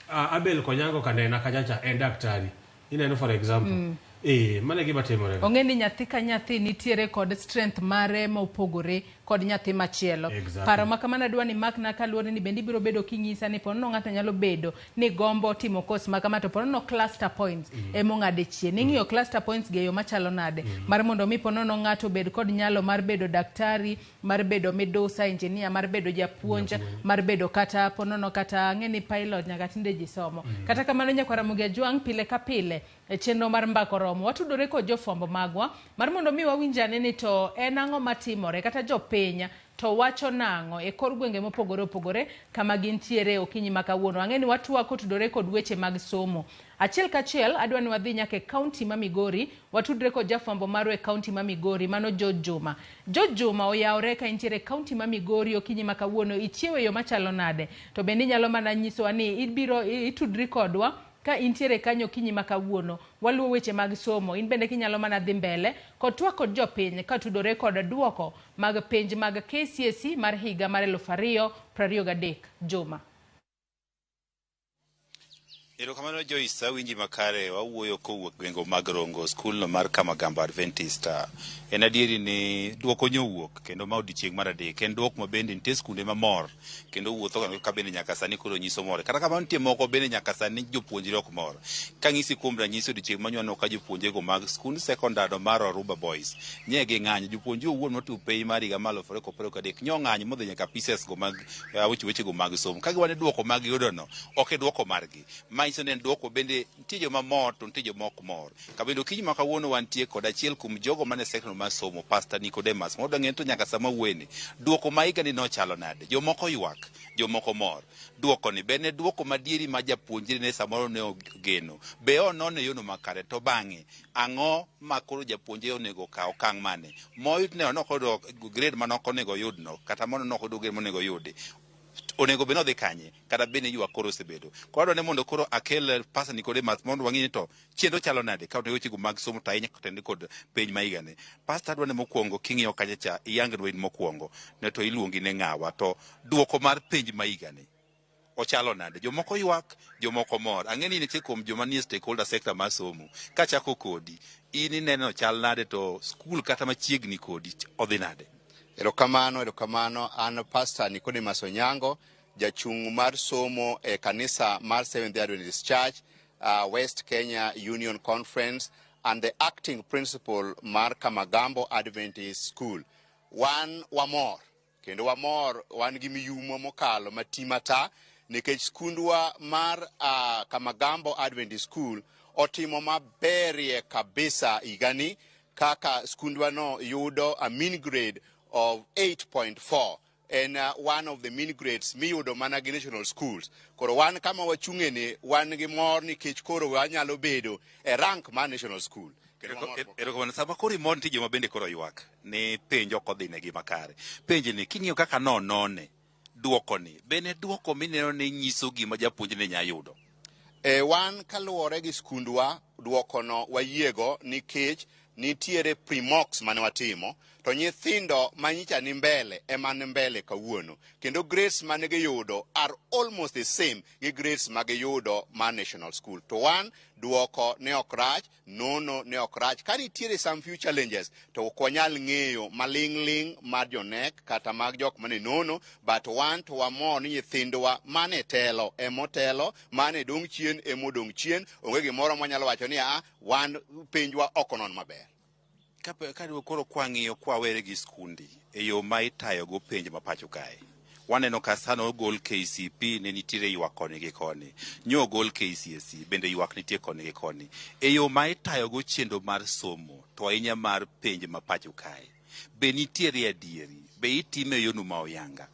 Abel Konyango kanena kacha cha en daktari. Ineno for example. Eh, mano e gima timore. Ong'e ni nyathi ka nyathi nitiere kod strength mare mopogore kod nyathi machielo. Paro ma kamano adwa ni makna kaluwore ni bende ibiro bedo kinyisa ni ponono ng'ato nyalo bedo ni gombo timo course ma kama to ponono cluster points ema ong'ade chien. Ing'iyo cluster points gi e yo machalo nade mar mondo mi ponono ng'ato obed kod nyalo mar bedo daktari, mar bedo midusa, engineer, mar bedo japuonj, mar bedo kata ponono kata ang'e ni pilot nyaka tinde ji somo. Kata kamano nyakwar Ramogi Ajwang' pile ka pile e chenro mar Mbaka Oromo watudore kod jofwambo magwa mar mondo mi wawinj ane ni to en ang'o matimore kata jopiny to wacho nang'o e kor gwenge mopogore opogore kama gintiere okinyi ma kawuono. Ang'e ni watwak kotudore kod weche mag somo. Achiel kachiel adwa ni wadhi nyaka e kaunti ma Migori watudre kod jafwambo marwa e kaunti ma Migori mano George Juma. George Juma oyawore ka intiere e kaunti ma Migori okinyi ma kawuono ichiewo e yo machalo nade? To bende inyalo mana nyisowa ni ibiro itudri kodwa ka intiere kanyo okinyi ma kawuono. Waluwo weche mag somo. In bende kinyalo mana dhi mbele kod twak kod jopiny katudore kod duoko mag penj mag KCSE mar higa mar 2023. Juma. Erokamano Joyce, awinji makare. Wawuoyo kowuok gwenge mag Rongo, skulno mar Kamagambo Adventist. En adieri ni duoko nyowuok kendo ma odiochieng' mar adek. En duoko ma bende nitie skunde mamor kendo wuotho ka bende nyaka sani koro nyiso mor. Kata kamano nitie moko bende nyaka sani jopuonjre ok mor. Kang'isi kuom ranyisi odiochieng' manyono ka jopuonjrego mag skund sekondar mar Oruba Boys nye ging'anyo. Jopuonjre owuon motimo penj mar higa mar 2023 nyo ng'anyo modhi nyaka pieces go mag wechego mag somo. Ka giwacho ni duoko ma giyudono ok e duoko margi. Manyiso ni en duoko bende nitie joma mor to nitie joma ok mor. Kabende okinyi ma kawuono wantie kod achiel kuom jogo mane sektor mar somo, Pastor Nicodemus. Mondo ng'e to nyaka sama wuoyeni, duoko ma higani nochalo nade? Jomoko ywak, jomoko mor. Duoko ni be ne duoko madieri ma japuonjre ne samoro ne ogeno? Be onone yono makare? To bang'e, ang'o ma koro japuonjre onego okaw okang' mane? Moyud ne ok oyudo grade mane ok onego oyudno, kata mano ne ok oyudo grade monego oyudi. Onego bed ni odhi kanye? Kata bed ni ywak koro osebedo. Koro adwa ni mondo koro akel Pastor Nicodemus mondo wang'e ni to chenro chalo nade ka wechego mag somo to ahinya kotende kod penj ma higani. Pastor adwa ni mokwongo king'iyo kacha cha iyangnwa in mokwongo ne to iluongi ne ng'awa to duoko mar penj ma higani ochalo nade? Jomoko ywak, jomoko mor. Ang'e ni in achiel kuom joma nie stakeholder sector mar somo. Kachako kodi, in ineno chal nade to skul kata machiegni kodi odhi nade? Erokamano, erokamano. An Pastor Nicodemus Onyango, jachung' mar somo e kanisa mar Seventh Day Adventist Church, West Kenya Union Conference, and the acting principal mar Kamagambo Adventist School. Wan wamor, kendo wamor, wan gi miyumo mokalo mati mata, nikech skundwa mar Kamagambo Adventist School otimo maberie kabisa higani kaka skundwa no yudo a mean grade of 8.4 en one of the mean grades miyudo mana gi national schools. Koro wan kama wachung'e ni wan gi mor nikech koro wanyalo bedo e rank mar national school. Erokamano. Sama koro imor nitie joma bende koro ywak ni penj ok odhi negi makare. Penj ni king'iyo kaka nonone duoko ni bende duoko mineno ni nyiso gima japuonj ne nya yudo? Wan kaluwore gi skundwa duokono wayiego nikech nitiere pre-mocks mane watimo to nyithindo manyicha ni mbele ema ni mbele kawuono kendo grades mane giyudo are almost the same gi grades magiyudo mar national school. To wan duoko ne ok rach, nono ne ok rach. Ka nitiere some few challenges to ok wanyal ng'eyo maling' ling' mar jonek kata mag jok mane nono, but wan to wamor ni nyithindwa mane telo emotelo, mane dong' chien emodong' chien. Onge gimoro mwanyalo wacho ni a wan penjwa ok onon maber. Ka koro kwang'iyo kwawere gi skundi e yo ma itayogo penj ma pacho kae, waneno ka sano ogol KCP ne nitiere ywak koni gi koni, nyo ogol KCSE bende ywak nitie koni gi koni. E yo ma itayogo chenro mar somo to ahinya mar penj ma pacho kae, be nitiere adieri? Be itime e yono ma oyanga?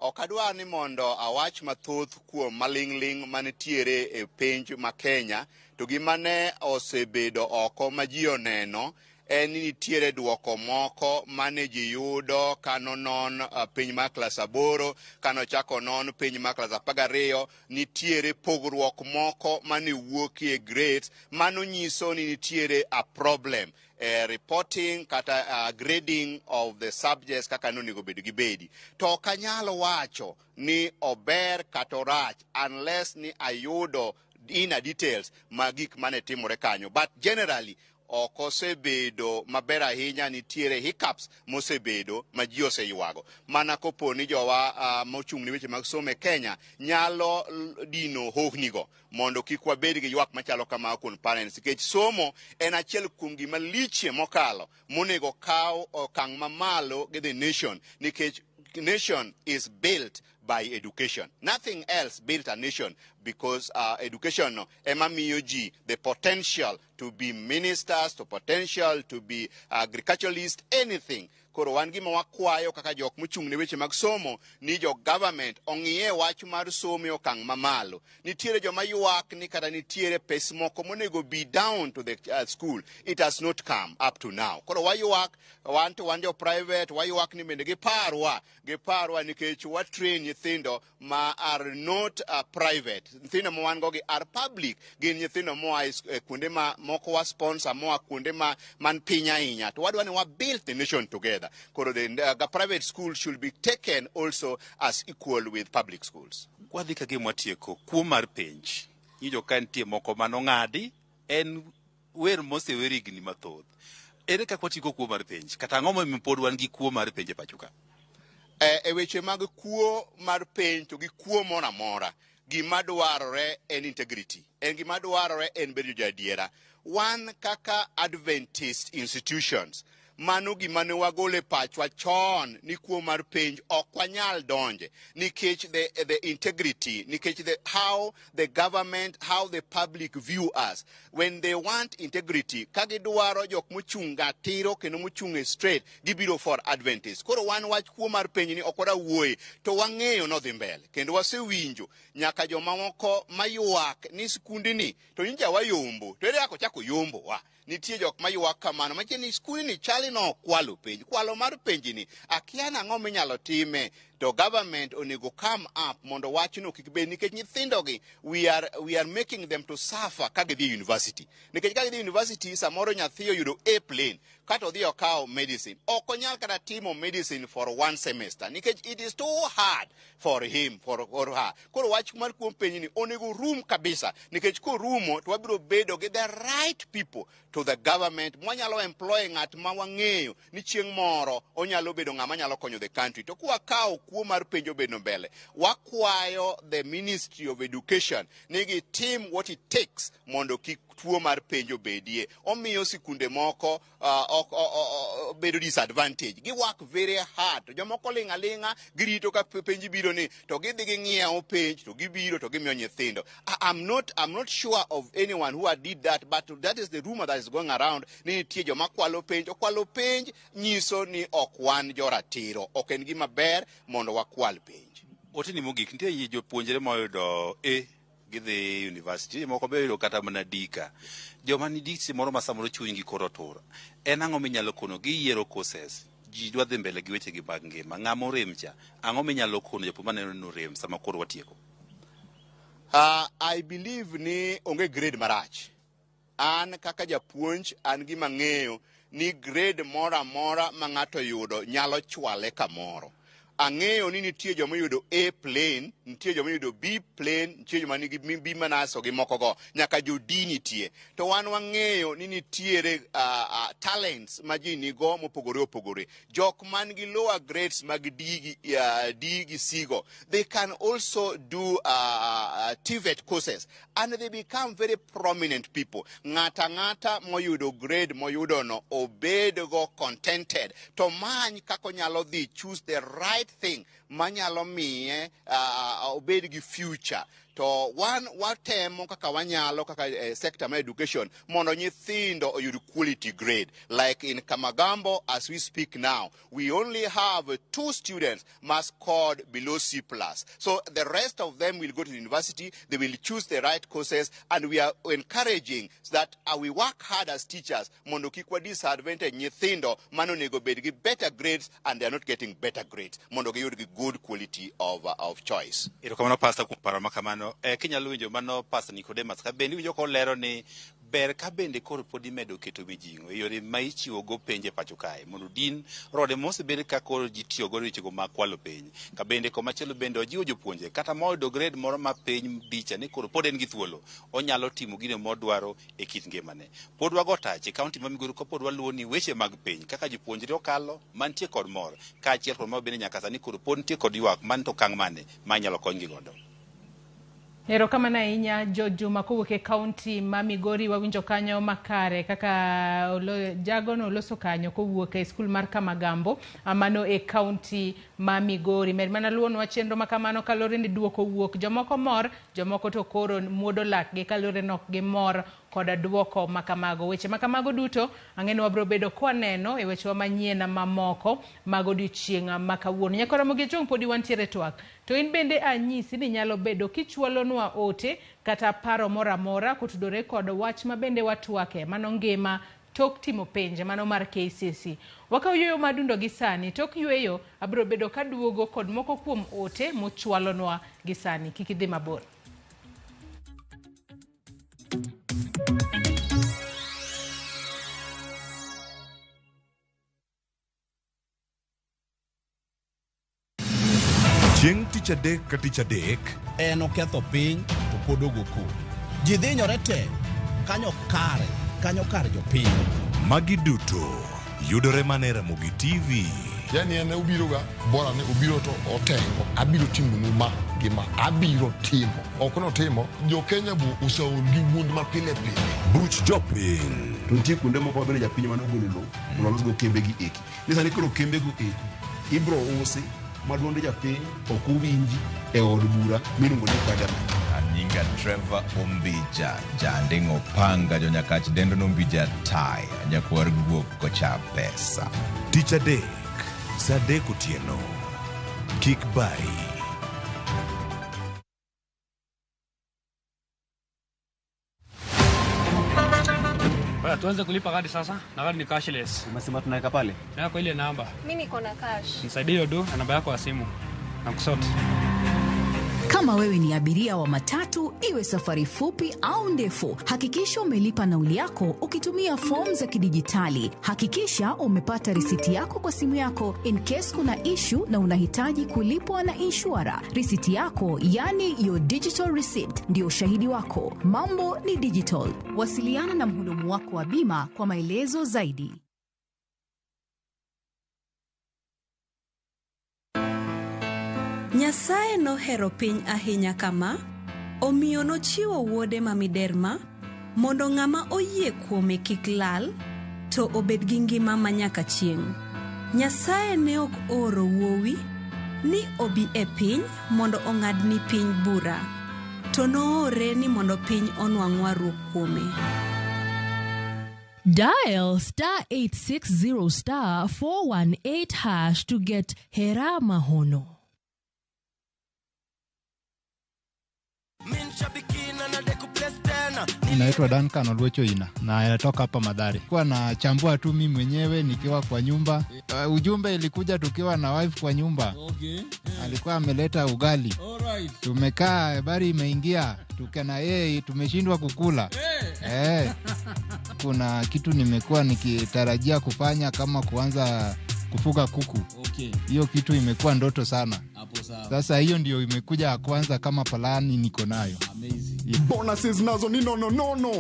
Ok adwar ni mondo awach mathoth kuom maling'ling' manitiere e penj ma Kenya, to gima ne osebedo oko ma ji oneno en ni nitiere duoko moko mane ji yudo kanonon piny mar klas 8, kanochak onon piny mar klas 12, nitiere pogruok moko mane wuokie grades, mano nyiso ni nitiere a problem e reporting kata grading of the subjects kaka nonego bed gibedi. To ok anyal wacho ni ober kata orach unless ni ayudo inner details ma gik mane timore kanyo. But generally ok osebedo maber ahinya, nitiere hiccups mosebedo ma ji oseywago. Mana kopo ni jowa mochung' ne weche mag somo e Kenya nyalo dino hohnigo mondo kik wabed gi ywak machalo kama kuom parents, nikech somo en achiel kuom gima lichie mokalo monego kaw okang' mamalo gi the nation, nikech nation is built by education. Nothing else built a nation, because education no ema miyo ji the potential to be ministers, to potential to be agriculturalists, anything. Koro wan gima wakwayo kaka jok mochung' ne weche mag somo ni jo government ong'iye wach mar somo e okang' mamalo. Nitiere joma ywak ni kata nitiere pes moko monego be down to the school. It has not come up to now. Koro waywak, wan to wan jo private, waywak ni bende giparwa, giparwa nikech wa train nyithindo ma are not private. Nyithindo ma wan go gi are public. Gin nyithindo moa e kuonde ma moko wa sponsor, moa kuonde ma man piny ahinya. To wadwa ni wa build the nation together. Koro the private school should be taken also as equal with public schools. Wadhi ka gima watieko, kuo mar penj. Nyijo ka nitie moko manong'adi, en wer mosewer higni mathoth. Ere kaka watieko kuo mar penj? Kata ang'o momiyo pod wan gi kuo mar penj e pacho ka? E weche mag kuo mar penj to gi kuo moro amora, gima dwarore en integrity. En gima dwarore en bedo jaadiera. Wan kaka Adventist institutions, mano gima ne wagolo e pachwa chon ni kuo mar penj ok wanyal donje nikech the integrity, nikech the how the government, how the public view us. When they want integrity, ka gidwaro jok mochung' ratiro kendo mochung' e straight, gibiro for Adventist. Koro wan wach kuo mar penj ni ok wadwa wuoye, to wang'eyo nodhi mbele kendo wasewinjo nyaka joma moko maywak ni skundni to nyocha wayombo, to ere kaka ochako yombowa. Nitie jok maywak kamano, machiel ni skundni chali no kwalo penj. Kwalo mar penjni, akia nang'o minyalo time, to government onego come up mondo wachno kik bed, nikech nyithindogi we are making them to suffer ka gidhi university. Nikech ka gidhi university, samoro nyathi oyudo A plain, kata odhi okawo medicine. Ok onyal kata timo medicine for one semester, nikech it is too hard for him, for or her. Koro wach mar kuom penjni onego rum kabisa, nikech korumo to wabiro bedo gi the right people to the government. Mwanyalo employ ng'at ma wang'eyo ni chieng' moro onyalo bedo ng'ama nyalo konyo the country. To kwakawo kuo mar penj obedo mbele, wakwayo the Ministry of Education ni gitim what it takes mondo kik tuo mar penj obedie. Omiyo sikunde moko bedo disadvantage. Gi work very hard. To jomoko ling' aling'a, girito ka penj biro ni, to gidhi ging'iewo penj, to gibiro to gimiyo nyithindo. I'm not sure of anyone who did that, but that is the rumor that is going around ni nitie joma kwalo penj. To kwalo penj nyiso ni ok wan joratiro. Ok en gima ber mondo wakwal penj. Oteni mogik, nitie jopuonjre moyudo A gidhi university, moko be oyudo kata mana D ka. Joma nigi moro ma samoro chunygi koro otur. En ang'o minyalo kono giyiero courses? Ji dwa dhi mbele gi wechegi mag ngima. Ng'ama orem cha, ang'o minyalo kono japuonj maneno ni orem sama koro watieko? I believe ni onge grade marach. An kaka japuonj, an gima ng'eyo ni grade moro amora ma ng'ato yudo nyalo chwale kamoro. Ang'eyo ni nitie joma oyudo A plain, nitie joma oyudo B plain, nitie joma nigi B manaso gi moko go, nyaka jo D nitie. To wan wang'eyo ni nitiere talents ma ji nigo mopogore opogore. Jok man gi lower grades mag D gi C go, they can also do TVET courses and they become very prominent people. Ng'ata ng'ata moyudo grade moyudo no obed go contented. To many kaka onyalo dhi choose the right thing manyalo miye obed gi future. To wan watemo kaka wanyalo kaka sector mar education mondo nyithindo oyud quality grade. Like in Kamagambo, as we speak now, we only have 2 students must scored below C+. So the rest of them will go to university, they will choose the right courses, and we are encouraging that we work hard as teachers mondo kik wa disadvantage nyithindo mano onego bed gi better grades and they are not getting better grades mondo giyud gi good quality of choice. Erokamano Pastor kuom paro ma kamano. Kinyalo winjo mano Pastor Nicodemus ka bende iwinjo kolero ni ber ka bende koro pod imedo keto mijing'o e yore ma ichiwogo penj e pacho kae mondo din rode mosebed ka koro ji tiyogo wechego mag kwalo penj. Ka bende komachielo bende ojiwo jopuonje kata moyudo grade moro ma piny dicha ni koro pod en gi thuolo onyalo timo gino modwaro e kit ngimane. Pod wago tach e kaunti ma Migori kapod waluwo ni weche mag penj kaka jopuonjre okalo mantie kod mor kaachiel kod mago bende nyaka sani koro pod nitie kod ywak man to okang' mane ma inyalo konygi godo. Erokamano ahinya George Juma kowuok e kaunti ma Migori. Wawinjo kanyo makare kaka jagono oloso kanyo kowuok e skul mar Kamagambo mano e kaunti ma Migori. Med mana luwonwa chenro ma kamano kaluwore ni duoko wuok. Jomoko mor, jomoko to koro muodo lakgi kaluwore ni ok gimor koda duoko makamago. Weche makamago duto ang'e ni wabiro bedo kwaneno e wechewa manyien mamoko mag odiochieng' ma kawuono. Nyakora Ramogi Ojwang' podi wantiere twak. To in bende anyisi ni nyalo bedo kichwalonwa ote kata paro moro amora kotudore kod wach ma bende watwake mano ngima tok timo penj mano mar KCSE. Wakaw yueyo madundo gi sani. Tok yueyo abiro bedo kaduogo kod moko kuom ote mochwalonwa gi sani. Kik idhi mabor. Chieng' tich adek ka tich adek en oketho piny to pod ogo koko. Ji dhinyore te kanyo kare jopiny. Magi duto yudore mana e Ramogi TV. Yani en obiroga bora ni obiro to otengo abiro timonu ma gi ma abiro timo ok notimo jo Kenya bu oseol gi wuond ma pile pile. Buch jopiny to nitie kuonde moko mabende japiny mane ogolo lowo mondo olosgo kembegi eki ni sani koro kembego eki ibro usi ma duond japiny ok owinji e od bura miluongo ni parliament. Anyinga Trevor Ombija, janding'o panga jonyakach dendo nombija taya nyakwar guok kocha pesa. Tich adek saa 3 otieno. Kik bayi. Tuanze kulipa kadi sasa na kadi ni cashless. Umesema tunaweka pale? Naweka kwa ile namba. Mimi niko na cash. Nisaidie hiyo do na namba yako ya simu. Na kusort. Kama wewe ni abiria wa matatu, iwe safari fupi au ndefu, hakikisha umelipa nauli yako ukitumia fomu za kidijitali. Hakikisha umepata risiti yako kwa simu yako in case kuna issue na unahitaji kulipwa na inshura. Risiti yako, yani your digital receipt, ndio ushahidi wako. Mambo ni digital. Wasiliana na mhudumu wako wa bima kwa maelezo zaidi. Nyasaye nohero piny ahinya kama, omiyo nochiwo wuode ma miderma, mondo ng'ama oyie kuome kik lal, to obed gi ngima ma nyaka chieng'. Nyasaye ne ok oro wuowi ni obi e piny mondo ong'ad ni piny bura, to noore ni mondo piny onwang' warruok kuome. Dial star 860 star 418 hash to get Hera Mahono. Naitwa Duncan Olwecho Ina na natoka hapa Mathare. Kwa nachambua tu mimi mwenyewe nikiwa kwa nyumba. Ujumbe ilikuja tukiwa na wife kwa nyumba. Okay. Alikuwa ameleta ugali. Alright. Tumekaa, habari imeingia, tukana yeye tumeshindwa kukula. Hey. Kuna kitu nimekuwa nikitarajia kufanya kama kuanza kufuga kuku. Okay. Hiyo kitu imekuwa ndoto sana. Hapo sawa. Sasa hiyo ndio imekuja kwanza kama plani niko nayo. Amazing. Yeah. Bonuses nazo ni no.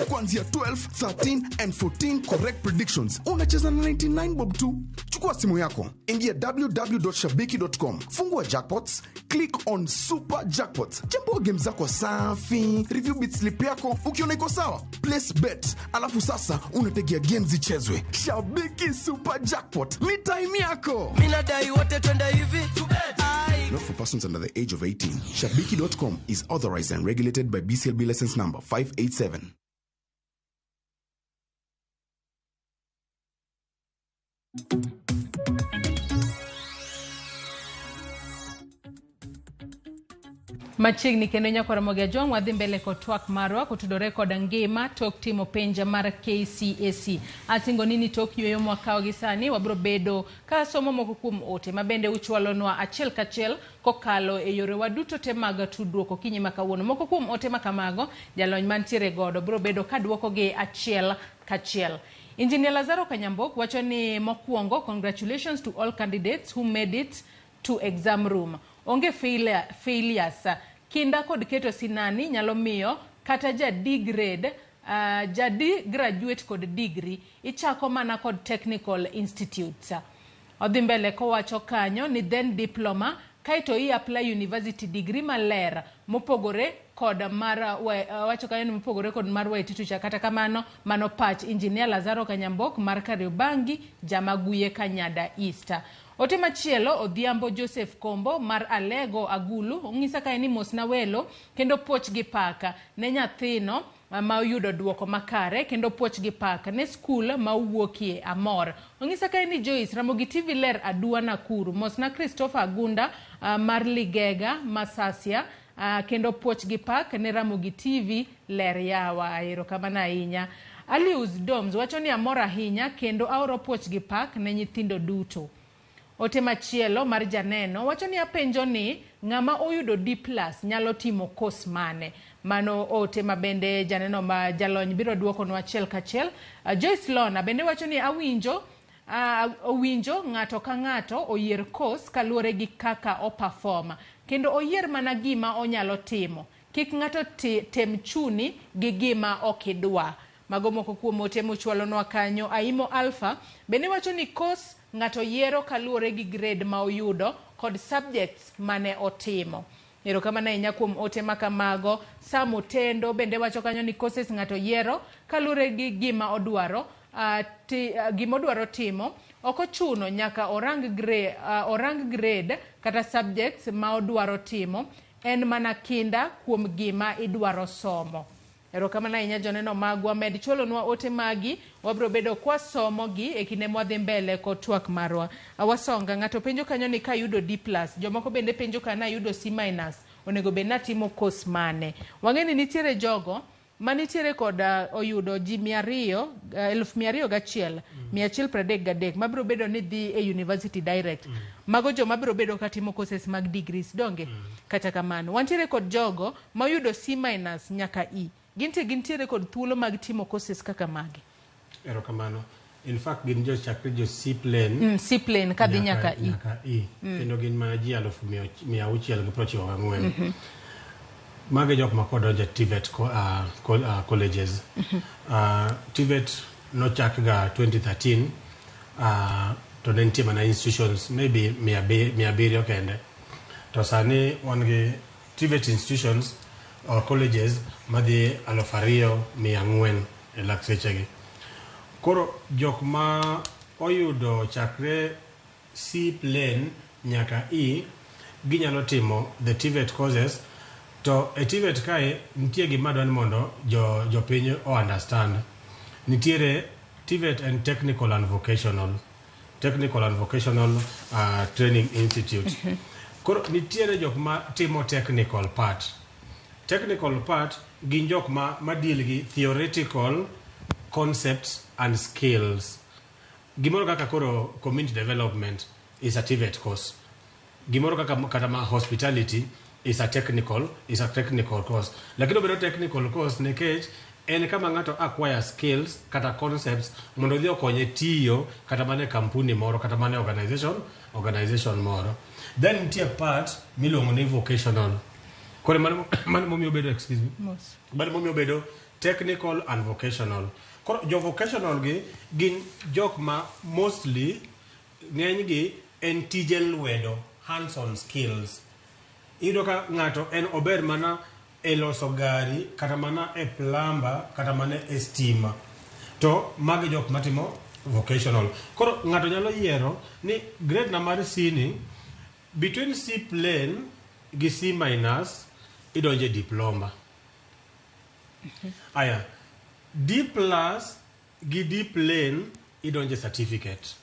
Kuanzia 12, 13 and 14 correct predictions. Unacheza na 99 bob tu. Chukua simu yako, ingia www.shabiki.com, fungua jackpots, click on super jackpots. Chambua game zako safi, review bit slip yako, ukiona iko sawa, place bet. Alafu sasa unategea games zichezwe. Shabiki Super Jackpot, ni time yako. Mimi nadai wote twende hivi. Not for persons under the age of 18. Shabiki.com is authorized and regulated by BCLB license number 587. Machiegni kendo nyako Ramogi Ajwang' wadhi mbele kod twak marwa kotudore kod ngima tok timo penj mar KCSE. Asingo ni ni tok yueyo mwakawo gi sani wabiro bedo ka somo moko kuom ote ma bende uchwalonwa achiel kachiel kokalo e yorewa duto te mag tudruok okinyi ma kawuono. Moko kuom ote ma kamago jalony mantiere godo biro bedo ka duokogi achiel kachiel. Engineer Lazaro Kanyambok wacho ni mokwongo congratulations to all candidates who made it to exam room. Onge failures. Kinda kod keto sinani nyalo miyo kata ja D grade, ja D graduate kod degree ichako mana kod technical institutes. Odhi mbele kowacho kanyo ni then diploma kaeto i apply university degree maler mopogore kod mar wacho kanyo ni mopogore kod mar Waititu cha. Kata kamano mano pach Engineer Lazaro Kanyambok mar Kariobangi Jamaguye Kanyada East. Ote machielo Odhiambo Joseph Kombo mar Alego Agulu ong'isa kae ni mos na welo kendo puoch gi paka ne nyathino ma oyudo duoko makare kendo puoch gi paka ne skul ma owuokie amor. Ong'isa kae ni Joyce Ramogi TV ler adua Nakuru. Mos na Christopher Agunda mar Ligega Masasia kendo puoch gi pak ne Ramogi TV ler yawa. Erokamano ahinya. Alius Doms wacho ni amor ahinya kendo aoro puoch gi pak ne nyithindo duto. Ote machielo mar janeno wacho ni apenjo ni ng'ama oyudo D+ nyalo timo course mane? Mano ote ma bende janeno ma jalony biro duokonwa achiel kachiel. Joyce Lona bende wacho ni awinjo owinjo ng'ato ka ng'ato oyier course kaluwore gi kaka o perform kendo oyier mana gima onyalo timo. Kik ng'ato tem chuni gi gima ok idwa. Mago moko kuom ote mochwalonwa kanyo. Aimo Alpha bende wacho ni course ng'ato yiero kaluwore gi grade ma oyudo kod subjects mane otimo. Erokamano ahinya kuom ote ma kamago. Sam Otendo bende wacho kanyo ni courses ng'ato yiero kaluwore gi gima odwaro gima odwaro timo. Ok ochuno nyaka orang grade kata subjects ma odwaro timo, en mana kinda kuom gima idwaro somo. Erokamano ahinya joneno magwa, med chwalonwa ote magi, wabiro bedo kwasomogi e kinde mwadhi mbele kod twak marwa. Wasonga, ng'ato penjo kanyo ni kayudo D+, jomoko bende penjo ka nayudo C-, onego bed natimo course mane? Wang'e ni nitiere jogo manitiere kod oyudo ji 201,133 mabiro bedo ni dhi e university direct. Mago joma biro bedo katimo courses mag degrees donge? Kata kamano, wantiere kod jogo mayudo C- nyaka E. Gintiere kod thuolo mag timo courses kaka mage. Erokamano. In fact, gin jo chakre jo C plane. C plane kadhi nyaka E. Nyaka E. Kendo gin mana ji 694. Mage jok ma kodonjo e TVET colleges. TVET nochak ga 2013 to ne nitie mana institutions maybe 700 kende. To sani wan gi TVET institutions or colleges madhi 2400 e lak sechegi. Koro jok ma oyudo chakre C plane nyaka E ginyalo timo the TVET courses. To e TVET kae nitie gima dwa ni mondo jopiny o understand. Nitiere TVET and Technical and Vocational. Technical and Vocational Training Institute. Koro nitiere jok ma timo technical part. Technical part gin jok ma deal gi theoretical concepts and skills. Gimoro kaka koro community development is a TVET course. Gimoro kaka kata ma hospitality is a technical course. Lakini obedo technical course nikech en kama ng'ato acquire skills kata concepts mondo odhi okonye tiyo kata mana e kampuni moro kata mana e organization moro. Then nitie part miluongo ni vocational. Koro mano momiyo obedo, excuse me. Mano momiyo obedo technical and vocational. Koro jo vocational gi gin jok ma mostly ng'enygi en tije lwedo, hands on skills. Iyudo ka ng'ato en ober mana e loso gari kata mana e plumber kata mana e stima. To magi jok matimo vocational. Koro ng'ato nyalo yiero ni grade na mar C ni Between C plain gi C minus idonje diploma. Aya, D plus gi D plain idonje certificate.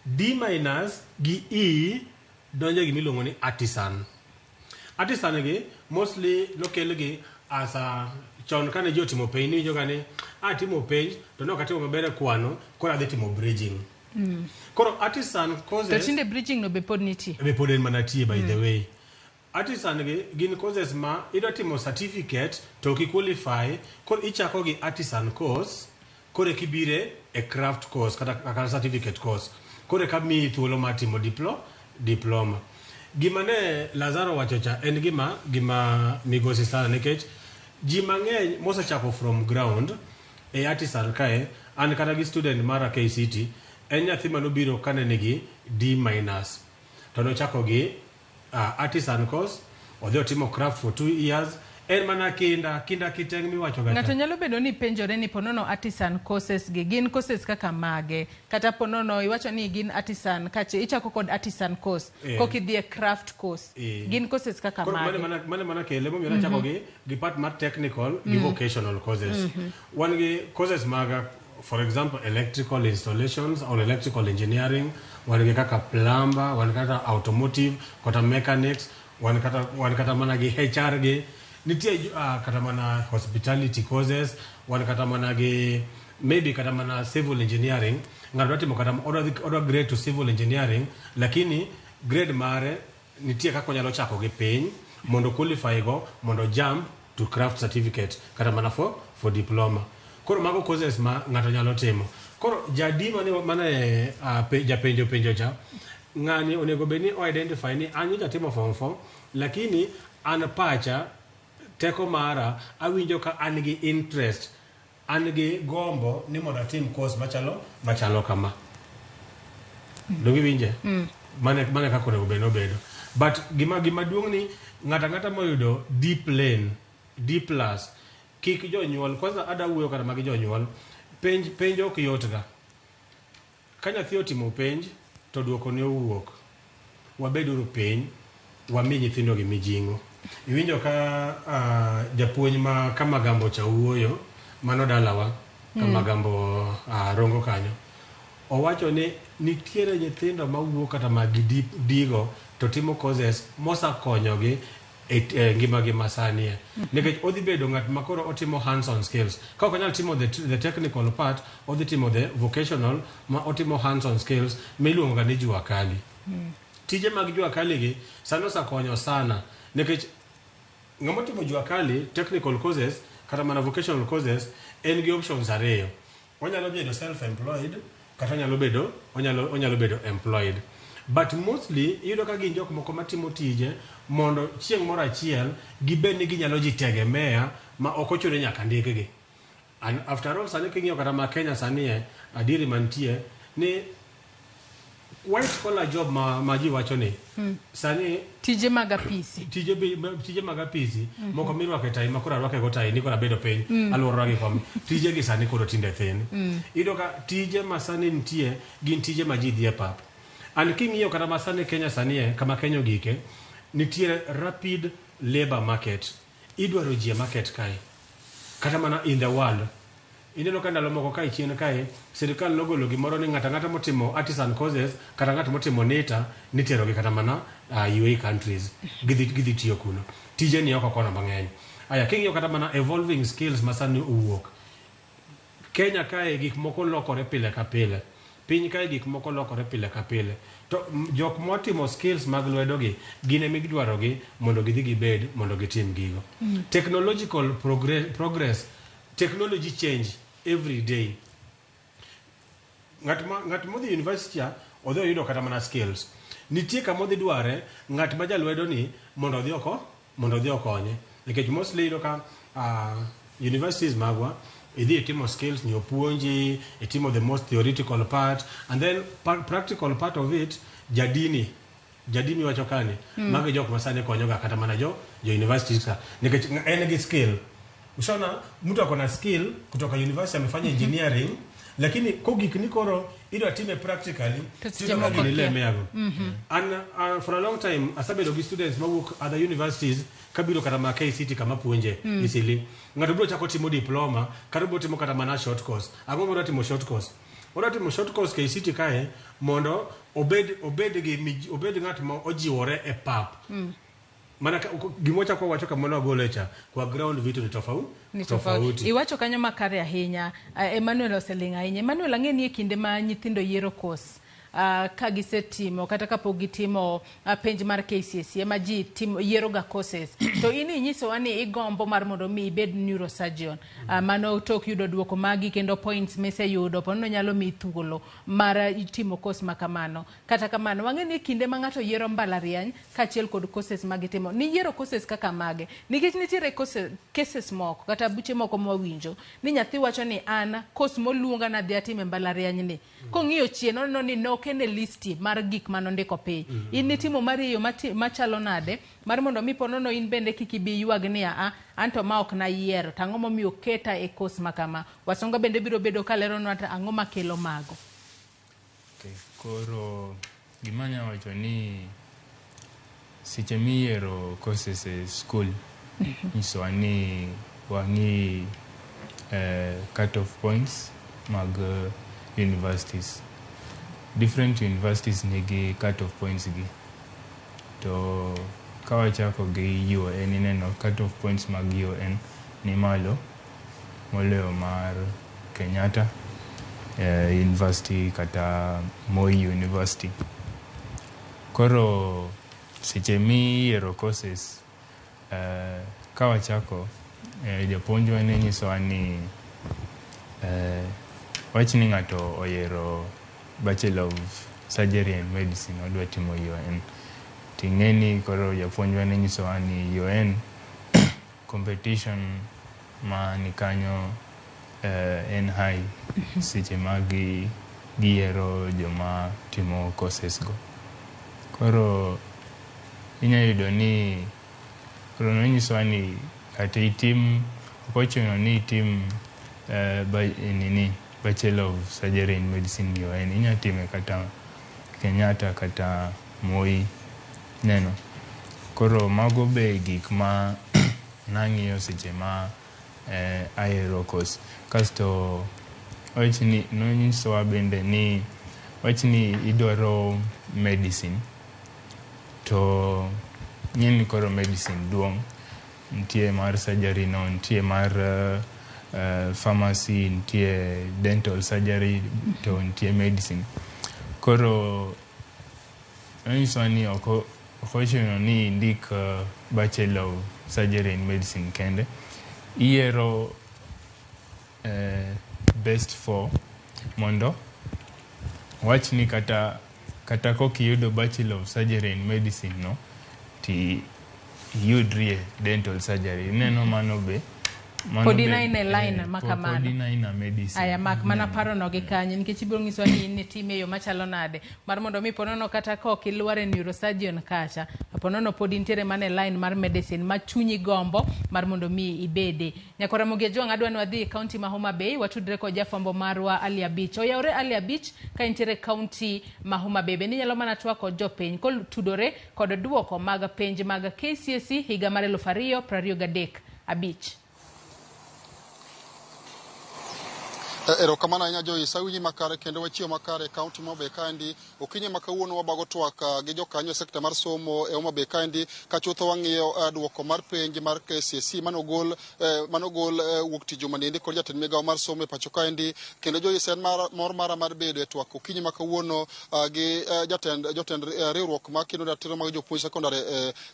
D minus gi E donje gimiluongo ni artisan. Artisan gi mostly nokel gi as a chon kane ji otimo penj niwinjo ga ni atimo penj to ne ok atimo maber e kwano koro adhi timo bridging. Koro artisan To courses tinde bridging no be pod nitie. Be pod en mana tie by the way. Artisan gi gin courses ma idwa timo certificate to ok i qualify koro ichako gi artisan course koro eka ibire e craft course kata certificate course koro eka miyi thuolo mar timo diploma. Gima ne Lazaro wacho cha en gima migosi sana nikech ji mang'eny mosechako from ground e artisan kae an kata gi student mara KCT en nyathi manobiro kane nigi D minus to nochako gi artisan course odhi otimo craft for 2 years en mana kinda kinda kiteng miwacho ga Ng'ato cha. nyalo bedo ni penjore ni ponono artisan courses gi gin courses kaka mage kata ponono iwacho ni gin artisan kache ichako kod artisan course koka idhi e craft course gin courses kaka Koro mane mage. mana kele momiyo nachako gi part mar technical gi vocational courses. Wan gi courses mag for example electrical installations or electrical engineering, wan gi kaka plumber, wan kata automotive, kata mechanics, wan kata mana gi HR gi nitie kata mana hospitality courses, wan kata mana gi maybe kata mana civil engineering. Ng'ato dwa timo kata odwa grade to civil engineering lakini grade mare nitie kaka onyalo chako gi piny mondo qualify go mondo jump to craft certificate kata mana for diploma. Koro mago courses ma ng'ato nyalo timo. Koro jadi mane japenjo penjo cha ng'ani onego bed ni o identify ni an nyocha timo form 4 lakini an pacha teko mara awinjo ka an gi interest an gi gombo ni mondo atim course machalo kama. Donge iwinje? Mane kaka onego bed nobedo. But gima duong' ni ng'ato ang'ata moyudo D plain, D plus, kik jonyuol, kwanza ada wuoyo kata mag jonyuol, penj ok yot ga. Ka nyathi otimo penj to duoko ne owuok, wabeduru piny, wami nyithindo gi mijing'o. Iwinjo ka japuonj ma Kamagambo cha wuoyo, mano dalawa, Kamagambo Rongo kanyo. Owacho ni nitiere nyithindo mawuok kata mag digo to timo courses mosakonyogi e ngimagi masani. Nikech odhi bedo ng'at ma koro otimo hands on skills. Ka ok onyal timo the technical part, odhi timo the vocational ma otimo hands on skills miluongo ga ni jua kali. Tije mag jua kali gi sani osekonyo sana nikech ng'ama otimo jua kali technical courses kata mana vocational courses en gi options ariyo. Onyalo bedo self employed kata onyalo bedo employed. But mostly iyudo ka gin jok moko matimo tije mondo chieng' moro achiel gibed ni ginyalo jitegemea ma ok ochuno nyaka ndikgi. And after all sani king'iyo kata ma Kenya sani e adieri mantie ni white collar job ma ji wacho ni sani tije mag apisi tije mag apisi moko mirwako e tai ma koro arwake go tai ni koro abedo piny aluorora gi kom tije gi sani koro tinde thin. Iyudo ka tije ma sani nitie gin tije ma ji dhi e pap. And king'iyo kata ma sani Kenya sani e kama Kenya ogike nitiere rapid labor market. Idwaro ji e market kae kata mana in the world. Ineno ka ndalo moko kae chien kae sirikal nogolo gimoro ni ng'ato ang'ata motimo artisan courses kata ng'at motimo NITA niterogi kata mana UAE countries gidhi tiyo kuno. Tije ni oko kono mang'eny. Aya king'iyo kata mana evolving skills ma sani owuok Kenya kae gik moko lokore pile ka pile. Piny kae gik moko lokore pile ka pile. To jok motimo skills mag lwedo gi gin ema idwaro gi mondo gidhi gibed mondo gitim gigo. Technological progress, technology change every day. Ng'at modhi university cha odhi oyudo kata mana skills. Nitie kama odhi dware ng'at ma jalwedo ni mondo odhi okonye. Nikech mostly iyudo ka universities magwa idhi itimo skills ni opuonji itimo the most theoretical part and then practical part of it jadini jadini wacho kani magi jok ma sani konyoga kata mana jo universities ka nikech en gi skill. Ushaona mtu ako na skill kutoka university amefanya engineering Lakini kogik ni koro idwa time practically, To seche tiyudo ka moko gini kia. lemeago. An for a long time asebedo gi students mawuok other universities kabiro kata ma KCT kama puonje Isili. Ng'ato biro chako timo diploma kata biro timo kata mana short course. Ang'o modwa timo short course? Odwa timo short course KCT kae mondo obed gi obed ng'at ma ojiwore e pap. Mana gima wachako wacho kama wagole cha kwa ground vitu ni tofauti. Ni tofauti. Iwacho kanyo makare ahinya. Emmanuel oseling' ahinya. Emmanuel, ang'e ni e kinde ma nyithindo yiero course, ka gisetimo kata kapok gitimo penj mar KCSE ema ji timo yiero ga courses, to in inyisowa ni igombo mar mondo mi ibed neurosurgeon. Mano tok yudo duoko magi kendo points miseyudo ponono nyalo miyi thuolo mar timo course ma kamano. Kata kamano wang'e ni e kinde ma ng'ato yiero mbalariany kaachiel kod courses ma gitimo, niyiero courses kaka mage? Nikech nitiere cases moko kata buche moko mwawinjo ni nyathi wacho ni an course moluonga nadhi atim e mbalariany ni, kong'iyo chien oneno ni nok en e listi mar gik manondiko piny. In nitimo mari e yo machalo nade mar mondo mi ponono in bende kik ibi ywag ni aa an to ma ok nayiero, to ang'o momiyo oketa e course ma kama? Wasonga bende biro bedo kaleronwa to ang'o makelo mago. Okay, koro gima anya wacho ni seche miyiero courses e school, nyisowa ni wang'i cut off points mag universities. Different universities nigi cut off points gi. To ka wachako gi UoN, ineno cut off points mag UoN ni malo moloyo mar Kenyatta University kata Moi University. Koro seche miyiero courses, ka wachako, japuonjwa ne nyisowa ni wach ni ng'ato oyiero Bachelor of Surgery and Medicine, odwa timo UoN. Ting'e ni koro japuonjwa ne nyisowa ni UoN competition ma ni kanyo en high seche ma giyiero joma timo courses go. Koro inya yudo ni koro nonyisowa ni kata itim, ok ochuno ni itim nini Bachelor of Surgery and Medicine UoN, inya time kata Kenyatta kata Moi neno. Koro mago be gik ma nang'iyo seche ma ayiero course. Kasto wach ni nonyisowa bende ni wach ni idwaro medicine, to ng'e ni koro medicine duong', nitie mar surgery no, nitie mar pharmacy, nitie dental surgery, to nitie medicine. Koro nonyisowa ni ok ochuno ni indik Bachelor of Surgery and Medicine kende, iyiero best four mondo wach ni kata kokiyudo Bachelor of Surgery and Medicine no, ti iyudrie dental surgery. Ineno mano be Pod in aina e line ma kamano. Pod in aina medicine. Aya, mak mana parono gi kanyo nikech ibiro nyisowa ni in nitime e yo machalo nade mar mondo mi ponono kata ka ok ilwar e neurosurgeon kacha, ponono pod intiere mana e line mar medicine ma chunyi gombo mar mondo mi ibede. Nyakora Ramogi Ajwang', adwa ni wadhi e kaunti ma Homa Bay, watudre kod jafwambo marwa Ali Abich. Oyawore Ali Abich ka intiere e kaunti ma Homa Bay, bende inyalo mana twak kod jopiny kotudore kod duoko mag penj mag KCSE higa mar 2023 abich. Erokamano ahinya Joyce, awinji makare kendo wachiew makare e kaunti ma Homa Bay kaendi. Okinyi ma kawuono wabago twak gi jokanyo e sekta mar somo e Homa Bay kaendi, ka chutho wang'iyo duoko mar penj mar KCSE manogol wuok tich juma niendi kod jatend migawo mar somo e pacho kaendi. Kendo Joyce, en mor mara mar bedo e twak okinyi ma kawuono gi jotend riwruok ma kendo ratiro mag jopuonj sekondar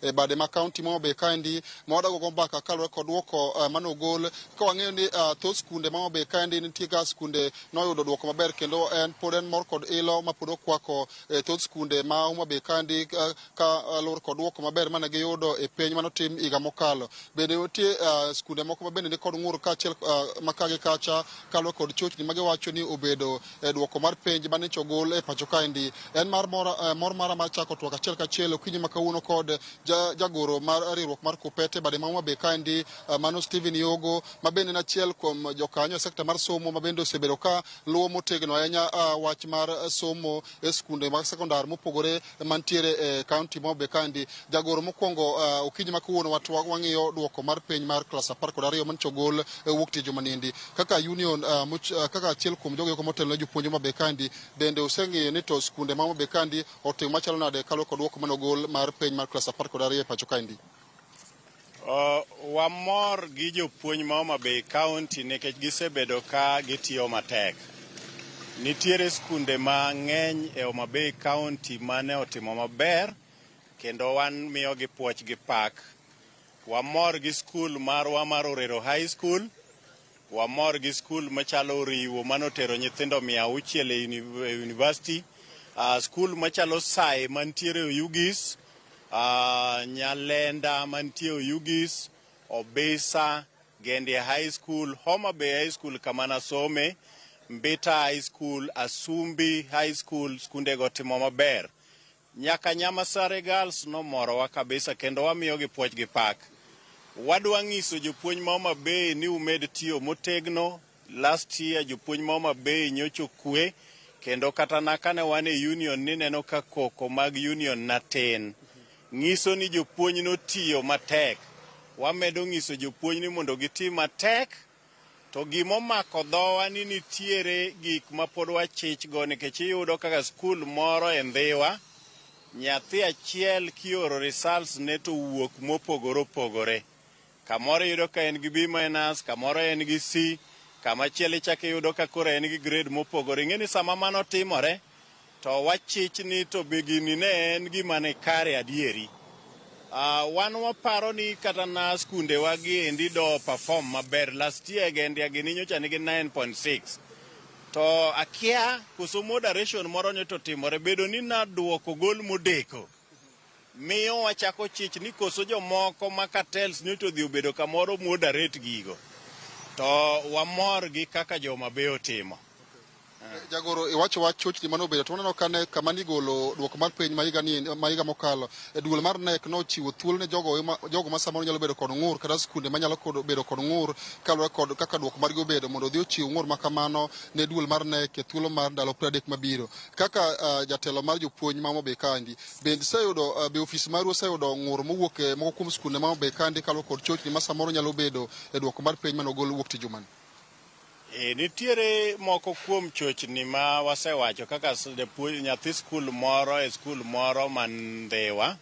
e bade ma kaunti ma Homa Bay kaendi, ma wadago go mbaka kaluwore kod duoko manogol, ka wang'eyo ni thoth skunde ma Homa Bay kaendi nitie ga skunde noyudo duoko maber, kendo en pod en mor kod ilo ma pod okwako thoth skunde ma Homa Bay kaendi ka luwore kod duoko maber mane giyudo e penj manotim higa mokalo. Bende nitie skunde moko ma bende ni kod ng'ur kaachiel ma ka gi kacha kaluwore kod chochni ma giwacho ni obedo e duoko mar penj mane nyocha ogol e pacho kaendi. En mar mor mara mar chako twak achiel kachiel okinyi ma kawuono kod jagoro mar riwruok mar KUPPET e bade ma Homa Bay kaendi, mano Stephen Yogo, ma bende en achiel kuom jokanyo e sekta mar somo ma bende bende osebedo ka luwo motegno ahinya wach mar somo e skunde mag sekondar mopogore mantiere e kaunti ma Homa Bay kaendi. Jagoro mokwongo, okinyi ma kawuono wang'iyo duoko mar penj mar klas 12 manyocha ogol wuok tich juma niendi. Kaka union, kaka achiel kuom jogo eko motelo ne jopuonj Homa Bay kaendi, bende useng'iyo ni to skunde ma Homa Bay kaendi otimo machalo nade kaluwore kod duoko mane ogol mar penj mar klas 12 e pacho kaendi? Wamor gi jopuonj ma Homa Bay County nikech gisebedo ka gitiyo matek. Nitiere skunde mang'eny e Homa Bay County mane otimo maber kendo wan miyogi puoch gi pak. Wamor gi skul marwa mar Orero High School, wamor gi skul machalo Oriwo manotero nyithindo 600 e university, skul machalo Sae mantiere Oyugis, Nyalenda mantie Oyugis, Obisa, Gendia High School, Homa Bay High School kama nasome, Mbita High School, Asumbi High School, skundego timo maber. Nyaka Nyamasare Girls nomorowa kabisa kendo wamiyogi puoch gi pak. Wadwa ng'iso jopuonj ma Homa Bay ni umed tiyo motegno. Last year jopuonj ma Homa Bay nyocha okwe kendo kata na kane wan e union nineno ka koko mag union natin. Ng'iso ni jopuonj notiyo matek. Wamedo ng'iso jopuonj ni mondo giti matek, to gimomako dhowa ni nitiere gik ma pod wachich go nikech iyudo kaka skul moro e Ndhiwa, nyathi achiel kioro results ne to wuok mopogore opogore. Kamoro iyudo ka en gi B minus, kamoro en gi C, kamachielo ichako iyudo ka koro en gi grade mopogore. Ing'e ni sama mano timore, to wachich ni to be gini ne en gima ni kare adieri. Wan waparo ni kata na skundewa gi endi do perform maber. Last year Gendia gini nyocha nigi 9.6. To akia koso moderation moro nyocha otimore bedo ni naduoko gol modeko. Miyo wachako chich ni koso jomoko ma cartels nyocha odhi obedo kamoro moderate gigo. To wamor gi kaka joma be otimo. Jagoro, iwacho wach chochni mane obedo to waneno kane kama nigolo duoko mar penj ma higa ni ma higa mokalo e duol mar KNEC nochiwo thuolo ne jogo ma samoro nyalo bedo kod ng'ur kata skunde manyalo bedo kod ng'ur kaluwore kod kaka duoko margi obedo mondo odhi ochiw ng'ur ma kamano ne duol mar KNEC e thuolo mar ndalo 30 mabiro. Kaka jatelo mar jopuonj ma Homa Bay kaendi, bende iseyudo be ofis maru oseyudo ng'ur mowuok e moko kuom skunde ma Homa Bay kaendi kaluwore kod chochni ma samoro nyalo bedo e duoko mar penj mane ogol wuok tich jumani? Nitiere moko kuom chochni ma wasewacho kaka nyathi skul moro e skul moro man Ndhiwa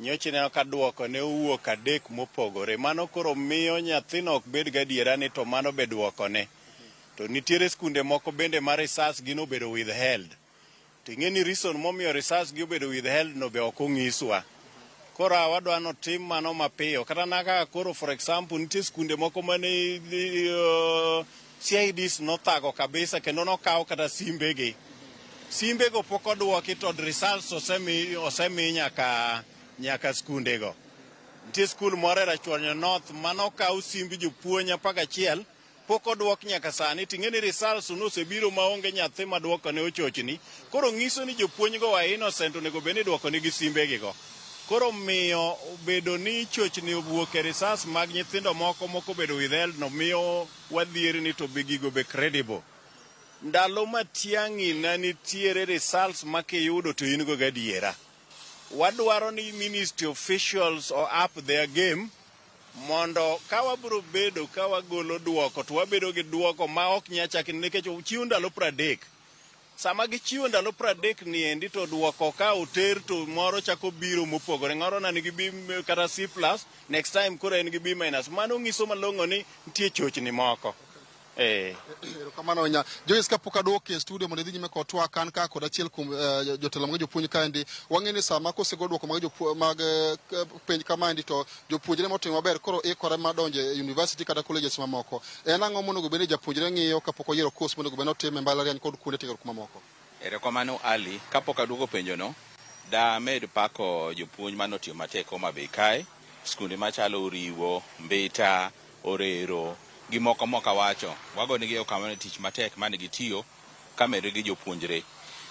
nyocha ineno ka duoko ne owuok 3 mopogore. Mano koro miyo nyathino ok bed gadiera ni to mano be duokone. To nitiere skunde moko bende ma results gi nobedo withheld. To ing'e ni reason momiyo results gi obedo withheld no be ok onyiswa. Koro wadwa notim mano mapiyo. Kata na kaka koro for example nitie skunde moko mane CIDs nothago kabisa kendo nokaw kata simbegi. Simbego pok oduoki to results osemi nyaka skundego. Nitie skul moro e Rachuonyo North manokaw simb jopuonj 11 pok oduok nyaka sani. Ting'e ni results nosebiro maonge nyathi maduokone ochochni. Koro ng'iso ni jopuonj go wa innocent onego bed ni iduokonegi simbegigo. Koro miyo bedo ni chochni owuok e results mag nyithindo moko bedo withheld no miyo wadhier ni to be gigo be credible. Ndalo Matiang'i na nitiere results ma kiyudo to in go gadiera. Wadwaro ni ministry officials o up their game mondo ka wabiro bedo ka wagolo duoko to wabedo gi duoko ma ok nyachakni nikech ochiw ndalo 30. Sama gichiwo ndalo 30 ni endi to duoko ka oter to moro chako biro mopogore. Ng'oro na nigi B kata C plus, next time koro en gi B minus. Mano ng'iso malong'o ni nitie chochni moko. Erokamano ahinya. Joyce, kapok aduoki e studio mondo idhi nyime kod twak an ka kod achiel kuom jotelo mag jopuonj kaendi, wang'e ni sama kosegol duoko mag penj kamaendi to jopuonjre motimo maber koro ikore mar donjo e university kata colleges mamoko. En ang'o monego bed ni japuonjre ng'iyo kapok oyiero course monego bed ni otimo e mbalariany kod kuonde tiegruok mamoko? Erokamano Ali, kapok aduoko penjono, damed pako jopuonj manotiyo matek Homa Bay kae, skunde machalo Oriwo, Mbita, Orero, gi moko mok awacho. Wagonegi erokamano e tich matek mane gitiyo kamedore gi jopuonjre.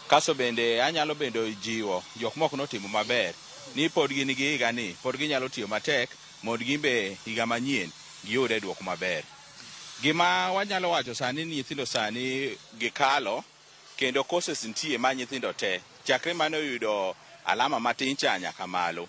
Kasto bende anyalo bende jiwo jok mok notimo maber ni pod gin gi higa ni pod ginyalo tiyo matek mondo gin be higa manyien giyude duoko maber. Gima wanyalo wacho sani ni nyithindo sani gikalo kendo courses nitie ma nyithindo te chakre mane oyudo alama matin cha nyaka malo.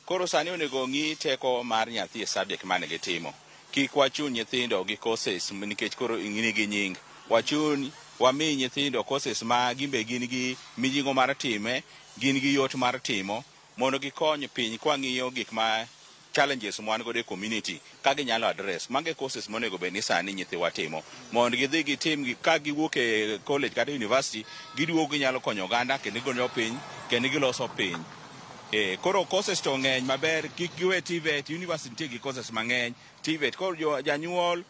Koro sani onego ng'i teko mar nyathi e subject mane gitimo. Kik wachun nyithindo gi courses nikech koro nigi nying. Wachun wami nyithindo courses ma gimbe gin gi mijing'o mar time, gin gi yot mar timo mondo gikony piny kwang'iyo gik ma challenges mwan godo e community ka ginyalo address. Mago e courses monego bed ni sani nyithiwa timo mondo gidhi gitim ka giwuok e college kata university giduogo ginyalo konyo oganda kendo gikonyo piny kendo giloso piny. Koro courses to ng'eny maber, kik giwe TVET, university nitie gi courses mang'eny. TVET koro janyuol,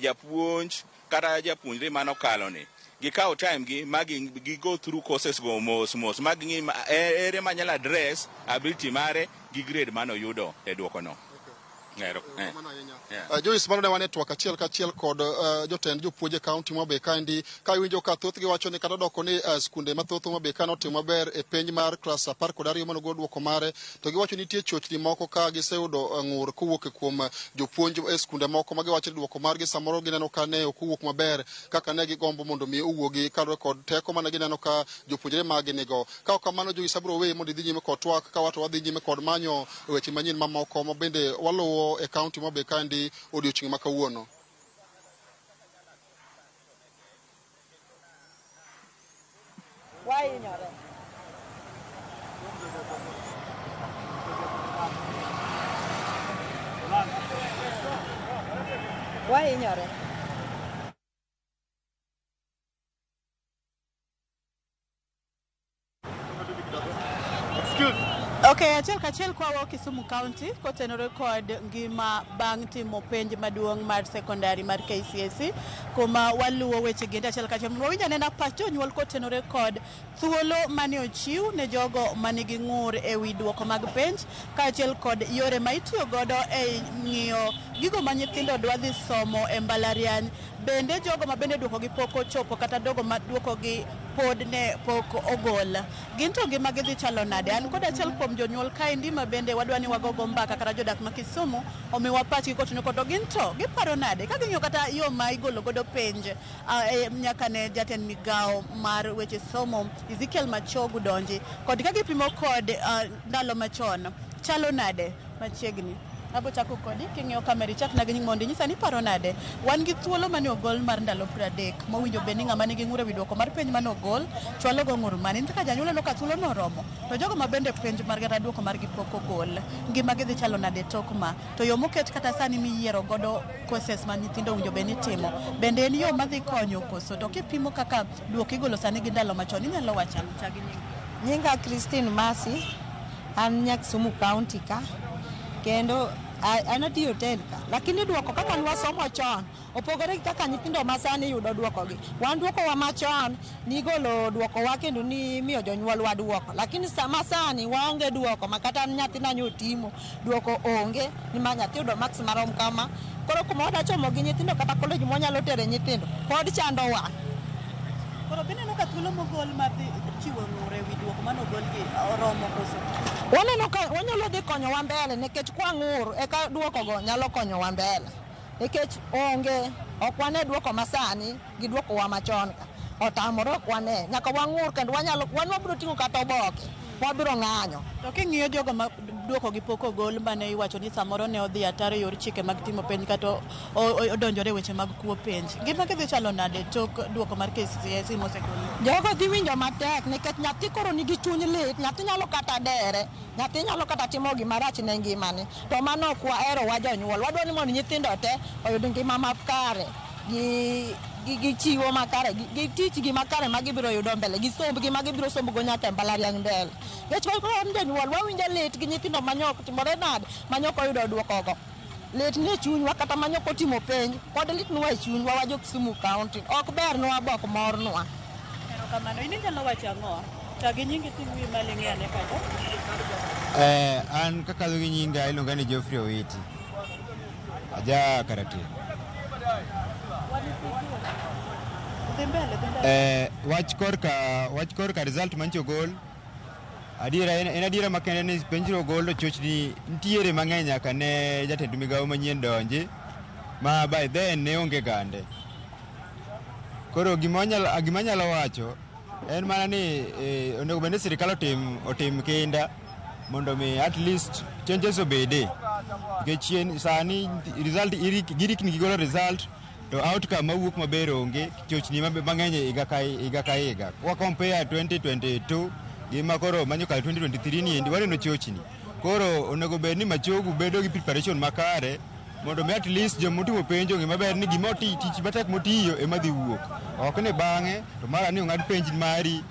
japuonj kata japuonjre manokalo ni gikaw time gi ma gi go through courses go mos mos ma ging'i ere manyalo address ability mare gi grade manoyudo e duoko no. Joyce, mano ne wan e twak achiel kachiel kod jotend jopuonj e kaunti ma Homa Bay kaendi ka iwinjo ka thothgi wacho ni kata doko ni skunde mathoth Homa Bay ka notimo maber e penj mar klas 12 manogol duoko mare, to giwacho ni nitie chochni moko ka giseyudo ng'ur kowuok kuom jopuonj e skunde moko ma giwacho ni duoko margi samoro gineno ka ne ok owuok maber kaka ne gigombo mondo mi owuogi kaluwore kod teko mane gineno ka jopuonjre magi nigo. Ka ok kamano Joyce, abiro weyi mondo idhi nyime kod twak ka wato wadhi nyime kod manyo weche manyien mamoko ma bende waluwo e kaunti ma Homa Bay kaendi odiochieng' ma kawuono. Wahinyore. Wahinyore. Okay, achiel kachiel kwawo Kisumu County kotenore kod ngima bang' timo penj maduong' mar sekondari mar KCSE kuma waluwo weche gende achiel kachiel. Wawinj anena pach jonyuol kotenore kod thuolo mane ochiw ne jogo manigi ng'ur e wi duoko mag penj kaachiel kod yore ma itiyo godo e ng'iyo gigo ma nyithindo dwa dhi somo e mbalariany. Bende jogo ma bende duoko gi pok ochopo kata jogo ma duoko gi pod ne pok ogol. Gin to ngima gidhi chalo nade? An kod achiel kuom jonyuol kaendi ma bende wadwa ni wagogo mbaka kata jodak ma Kisumu omiwa pachgi kotenore kod gin to giparo nade ka ging'iyo kata yo ma igolo godo penj nyaka ne jatend migawo mar weche somo Ezekiel Machogu donji kod ka gipimo kod ndalo machon chalo nade machiegni. Abo chako kodi king'iyo kamera ichak na gi nying mondo inyisa ni paro nade. Wan gi thuolo mane ogol mar ndalo 30 mowinjo bed ni ng'ama nigi ng'ur ewi duoko mar penj mane ogol chwalo go ng'ur mane. Kaka janyuol neno ka thuolo no oromo to jogo ma bende penj margi kata duoko margi pok ogol ngima gi dhi chalo nade tok ma. To yo moket kata sani miyiero godo courses ma nyithindo owinjo bed ni timo bende en yo madhi konyo koso? To kipimo kaka duoko igolo sani gi ndalo machon inyalo wacho ang'o? Chak gi nyingi. Nyinga Christine Masi, an nya Kisumu County ka. Kendo an atiyo hotel ka, lakini duoko kaka nwasomo chon opogore gi kaka nyithindo masani yudo duokogi. Wan duokowa machon nigolo duokowa kendo nimiyo jonyuolwa duoko, lakini sama sani waonge duoko ma kata nyathina nyotimo duoko onge ni ma nyathi yudo marks marom kama. Koro kuma wadwa chomo gi nyithindo kata college mwanyalo tere nyithindo pod chandowa. Koro bineno ka thuolo mogol mar dhi chiwo ng'ur ewi duoko mane ogol gi oromo koso? Waneno ka wanyalo dhi konyowa mbele nikech kwa ng'ur eka duokogo nyalo konyowa mbele. Nikech onge, ok wane duoko masani gi duokowa machon ka. Otamore ok wane, nyaka wang'ur kendo wanyalo, wan wabiro ting'o kata oboke, wabiro ng'anyo. To king'iyo jogo ma duoko gi pok ogol mane iwacho ni samoro ne odhi ataro e yor chike mag timo penj kata odonjore e weche mag kuo penj, ngima gi dhi chalo nade tok duoko mar KCSE mosegol? Jogo dhi winjo matek nikech nyathi koro nigi chuny lit, nyathi nyalo kata dere, nyathi nyalo kata timo gima rach ne ngimane. To mano ok wahero wa jonyuol, wadwa ni mondo nyithindo te oyud ngima makare gi chiwo makare, gi tich gi makare ma gibiro yudo mbele, gi sombgi ma gibiro sombogo nyaka e mbalariany mbele. Nikech koro wan jonyuol wawinjo lit gi nyithindo manyok timore nade manyok oyudo duokogo. Lit ni e chunywa kata manyok otimo penj pod litnwa e chunywa wa jo Kisumu County. Ok bernwa bok mornwa. Erokamano. In inyalo wacho ang'o? Chak gi nyingi ting' wiyi malo ing'i ane kacha. An kakadho gi nyinga iluonga ni Geoffrey Owiti. Aja Karateng'. Dhi mbele, dhi mbele. Wach korka result mancho ogol. Adiera en adiera makende ni penj ogol to chochni nitiere mang'eny nyaka ne jatend migawo manyien donji. Ma by then ne onge gande. Koro gima anyalo wacho en mana ni onego bed ni sirikal otim kinda mondo mi at least changes obede. Nikech sani result girikni gigolo result to outcome mawuok maber onge, chochni mang'eny higa ka higa. Kwa compare 2022 gi makoro manyokalo 2023 ni endi waneno chochni. Koro onego bed ni Machogu bedo gi preparation makare mondo mi at least jomotimo penjo ng'e maber ni gima tich matek motiyo ema dhi wuok. Ok ni bang'e to mara ni ong'ad penj mari,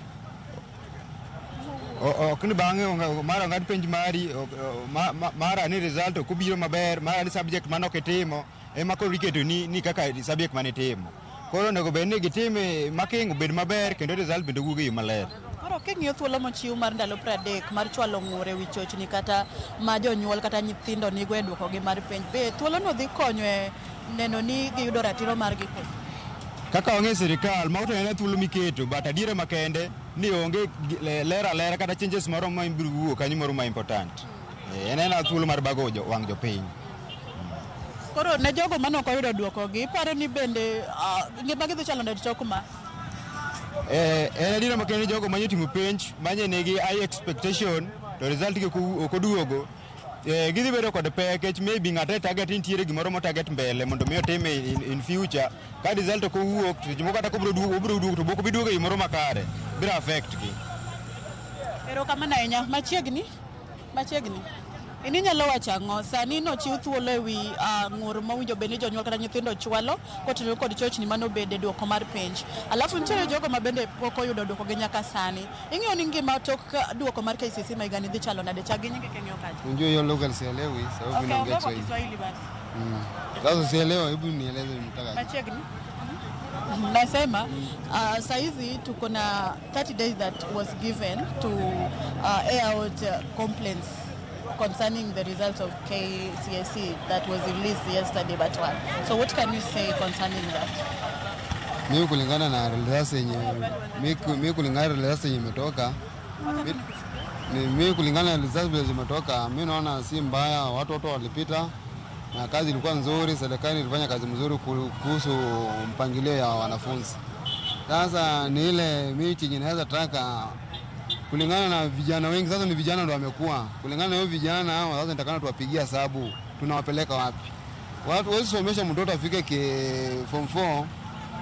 ok ni bang'e mara ong'ad penj mari, mara ni result ok obiro maber, mara ni subject mane ok itimo ema koro iketo ni kaka subject mane itimo. Koro onego bed ni gitime making obed maber kendo result bende owuog e yo maler. Koro king'iyo thuolo mochiw mar ndalo 30 mar chwalo ng'ur e wi chochni kata ma jonyuol kata nyithindo nigo e duokogi mar penj, be thuolono dhi konyo e neno ni giyudo ratiro margi koso? Kaka wang'e sirikal, mago to en thuolo miketo, but adiera makende ni onge ler alera kata changes moro ma ibiro wuok kanyo moro ma important. En ena thuolo mar bago wang' jopiny. Koro ne jogo mane ok oyudo duokogi, iparo ni bende ngimagi dhi chalo nade tok ma? En adiera makende jogo manye timo penj manye nigi high expectation to result gi ok oduogo, gidhi bedo kod pek nikech maybe ng'ato e target nitiere gimoro mo target mbele mondo mi otime in future. Ka result ok owuok to seche moko kata kobiro duogo obiro duogo to ok obi duogo e yo moro makare, biro affect gi. Erokamano ahinya. Machiegni. In inyalo wacho ang'o? Sani nochiw thuolo e wi ng'ur mowinjo bed ni jonyuol kata nyithindo chwalo kotenore kod chochni manobede duoko mar penj. Alafu nitiere jogo ma bende pok oyudo duokogi nyaka sani. Ing'eyo ni ngima tok duoko mar KCSE ma higani dhi chalo nade? Chak gi nyinge king'iyo kacha. Unajua hiyo lugha sielewi sababu Okay, naongea ongea kwa Kiswahili. Kiswahili basi. Sasa sielewi, hebu nieleze unataka. Machiegni. Nasema saizi tuko na 30 days that was given to air out complaints concerning the results of KCSE that was released yesterday but one. So what can you say concerning that? Mimi kulingana na results yenye mimi kulingana na results yenye imetoka, mimi kulingana na results vile zimetoka, mimi naona si mbaya, watu walipita na kazi ilikuwa nzuri, serikali ilifanya kazi mzuri kuhusu mpangilio ya wanafunzi. Sasa ni ile mimi chenye naweza taka kulingana na vijana wengi, sasa ni vijana ndio wamekuwa. Kulingana na hiyo vijana hao sasa nitakana tuwapigia sababu tunawapeleka wapi? Watu wao somesha mtoto afike form 4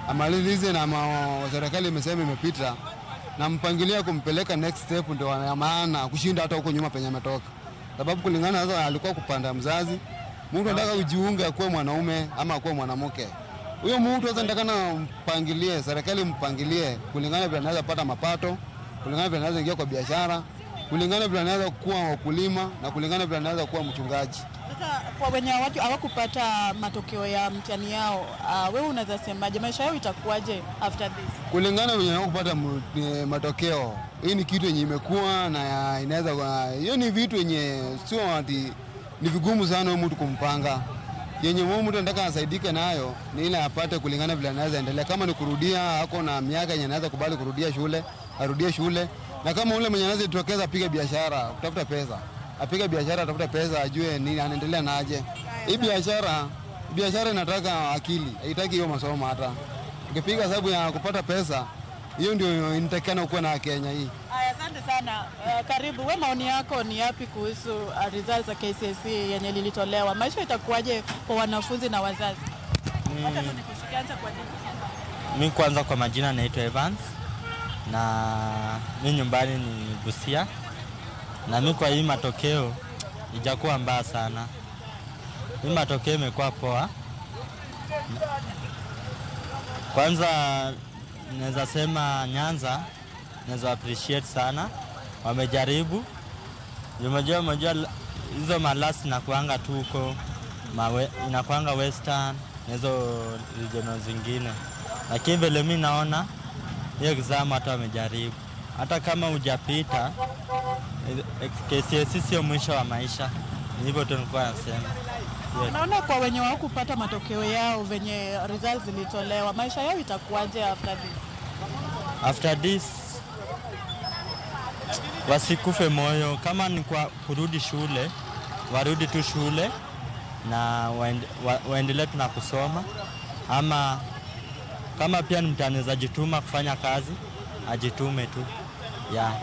amalize na serikali imesema imepita na mpangilio kumpeleka next step ndio ya maana kushinda hata huko nyuma penye ametoka. Sababu kulingana sasa alikuwa kupanda mzazi, mtu anataka kujiunga kuwa mwanaume ama kuwa mwanamke. Huyo mtu sasa nitakana mpangilie, serikali mpangilie kulingana vile anaweza pata mapato, kulingana vile anaweza ingia kwa biashara, kulingana vile anaweza kuwa wakulima na kulingana vile anaweza kuwa mchungaji. Sasa kwa wenye hawakupata matokeo ya mtihani yao, wewe unaweza semaje maisha yao itakuwaje after this? Kulingana wenye hawakupata matokeo, hii ni kitu yenye imekuwa na inaweza, hiyo ni vitu yenye sio ati ni vigumu sana mtu kumpanga. Yenye mtu anataka asaidike nayo ni ile apate kulingana vile anaweza endelea. Kama ni kurudia, ako na miaka yenye anaweza kubali kurudia shule, arudie shule. Na kama ule mwenye anaweza jitokeza apige biashara, kutafuta pesa, apige biashara, atafuta pesa, ajue nini anaendelea naje. Hii biashara inataka akili, haitaki hiyo masomo hata. Ukipiga sababu ya kupata pesa, hiyo ndio inatakikana kuwa na Kenya hii. Aya, asante sana. Karibu. Wewe maoni yako ni yapi kuhusu results za KCSE yenye lilitolewa? Maisha itakuwaje kwa wanafunzi na wazazi? Hata tu nikushikianza kwa nini? Mimi kwanza kwa majina naitwa Evans na mimi nyumbani ni Busia. Na mimi kwa hii matokeo ijakuwa mbaya sana. Hii matokeo imekuwa poa. Kwanza naweza sema Nyanza naweza appreciate sana. Wamejaribu. Unajua hizo malasi inakuanga tu huko, inakuanga Western na hizo regional zingine. Lakini vile mimi naona hiyo exam hata wamejaribu. Hata kama hujapita KCSE sio mwisho wa maisha. Hivyo tu nilikuwa nasema. Yeah. Naona kwa wenye hawakupata matokeo yao venye results zilitolewa, maisha yao itakuwaje after this? After this wasikufe moyo. Kama ni kwa kurudi shule, warudi tu shule. na waendelee tu na kusoma, ama kama pia ni mtu anaweza jituma kufanya kazi ajitume tu. Yeah.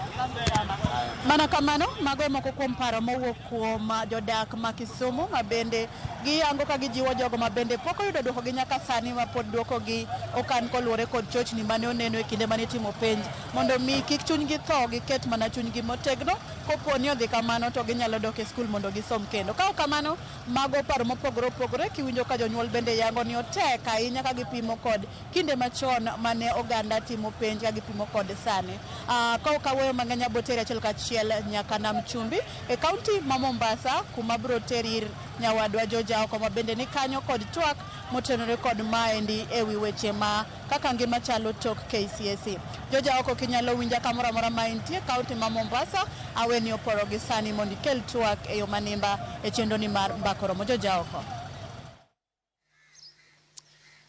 Mana kamano mago moko kuom paro mowuok kuom jodak ma Kisumu ma bende giyango ka gijiwo jogo ma bende pok oyudo dwokogi nyaka sani ma pod dwokogi okan koluwore kod chochni mane oneno e kinde mane itimo penj mondo mi kik chunygi tho, giket mana chunygi motegno. Kopo ni odhi kamano to ginyalo dok e skul mondo gisom kendo. Ka ok kamano, mago paro mopogore opogore kiwinjo ka jonyuol bende yango ni otek ahinya ka gipimo kod kinde machon mane oganda timo penj ka gipimo kod sani. Ka ok awuoyo mang'eny abo teri achiel kachiel nyaka Nam Chumbi e kaunti ma Mombasa kuma biro teri ir nyawadwa Joja Oko ma bende ni kanyo kod twak motenore kod maendi ewi weche ma kaka ngima chalo tok KCSE. Joja Oko kinyalo winja kamoro amora ma intie kaunti ma Mombasa, aweni oporo gi sani mondo ikel twak e yo manimba e chenroni mar Mbaka Oromo. Joja Oko.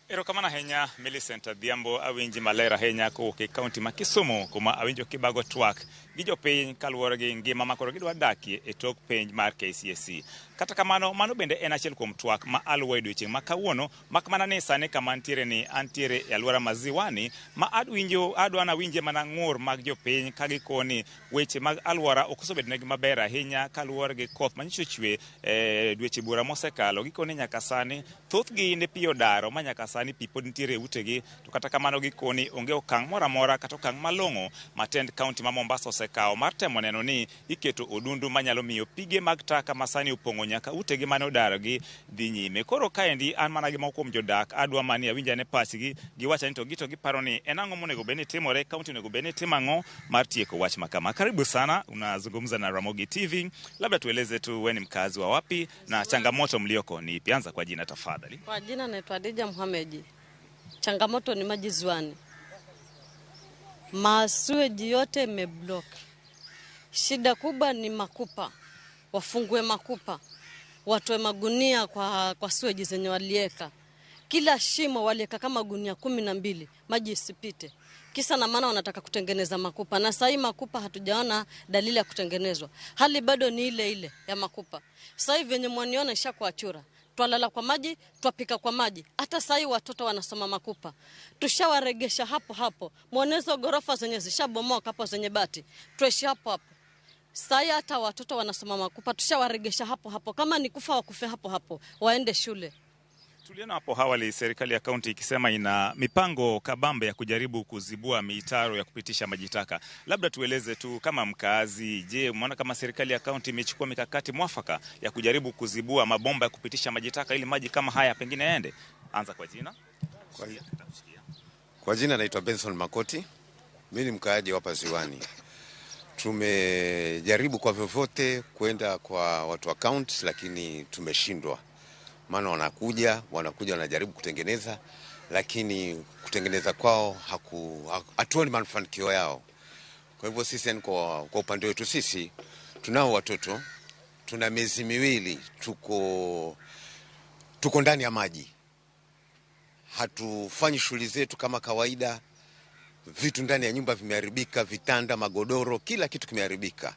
Erokamano ahinya Millicent Adhiambo, awinji maler ahinya kowuok e kaunti ma Kisumu kuma awinjo kibago twak gi jopiny kaluwore gi ngima ma koro gidwa dakie e tok penj mar KCSE. Kata kamano, mano bende en achiel kuom twak ma aluwo e odiochieng' ma kawuono, mak mana ni sani kama antiere ni antiere e alwora ma Ziwani ma adwa nawinje mana ng'ur mag jopiny ka gikoni weche mag alwora ok osebedonegi maber ahinya kaluwore gi koth manyocha ochwe e dweche buora mosekalo. Gikoni nyaka sani thothgi ne pi odaro ma nyaka sani pi pod nitiere e utegi, to kata kamano gikoni onge okang' moro amora kata okang' malong'o ma tend kaunti ma Mombasa osekawo mar temo neno ni iketo odundu manyalo miyo pige mag taka ma sani opong'o nyaka utegi mane odarogi dhi nyime. Koro kaendi an mana gi moko kuom jodak adwa mani awinj ane pachgi giwacha ni to gito giparo ni en ang'o monego bed ni timore, kaunti onego bed ni timo ang'o mar tieko wach ma kama. Karibu sana, unazungumza na Ramogi TV. Labda tueleze tu wewe ni mkazi wa wapi na changamoto mlioko ni ipi? Anza kwa jina tafadhali. Kwa jina naitwa Adija Muhamedi. Changamoto ni maji ziwani. Masueji yote imeblock. Shida kubwa ni makupa. Wafungue makupa. Watoe magunia kwa sueji zenye walieka. Kila shimo walieka kama gunia 12, maji isipite. Kisa na maana wanataka kutengeneza makupa. Na sasa hii makupa hatujaona dalili ya kutengenezwa. Hali bado ni ile ile ya makupa. Sasa hivi venye mwaniona ishakuwa chura. Twalala kwa maji, twapika kwa maji. Hata sasa hivi watoto wanasoma makupa. Tushawaregesha hapo hapo. Muonezo gorofa zenye zishabomoka hapo zenye bati. Tuishi hapo hapo. Sasa hata watoto wanasoma makupa, tushawaregesha hapo hapo. Kama ni kufa wakufe hapo hapo, waende shule. Tuliona hapo awali serikali ya kaunti ikisema ina mipango kabambe ya kujaribu kuzibua mitaro ya kupitisha maji taka. Labda tueleze tu kama mkazi, je, umeona kama serikali ya kaunti imechukua mikakati mwafaka ya kujaribu kuzibua mabomba ya kupitisha maji taka ili maji kama haya pengine yaende? Anza kwa jina. Kwa jina naitwa Benson Makoti. Mimi ni mkaaji hapa Ziwani. Tumejaribu kwa vyovyote kwenda kwa watu wa kaunti lakini tumeshindwa. Maana wanakuja wanajaribu kutengeneza, lakini kutengeneza kwao hatuoni mafanikio yao. Kwa hivyo sisi kwa upande wetu sisi tunao watoto, tuna miezi miwili tuko ndani ya maji. Hatufanyi shughuli zetu kama kawaida. Vitu ndani ya nyumba vimeharibika, vitanda, magodoro, kila kitu kimeharibika.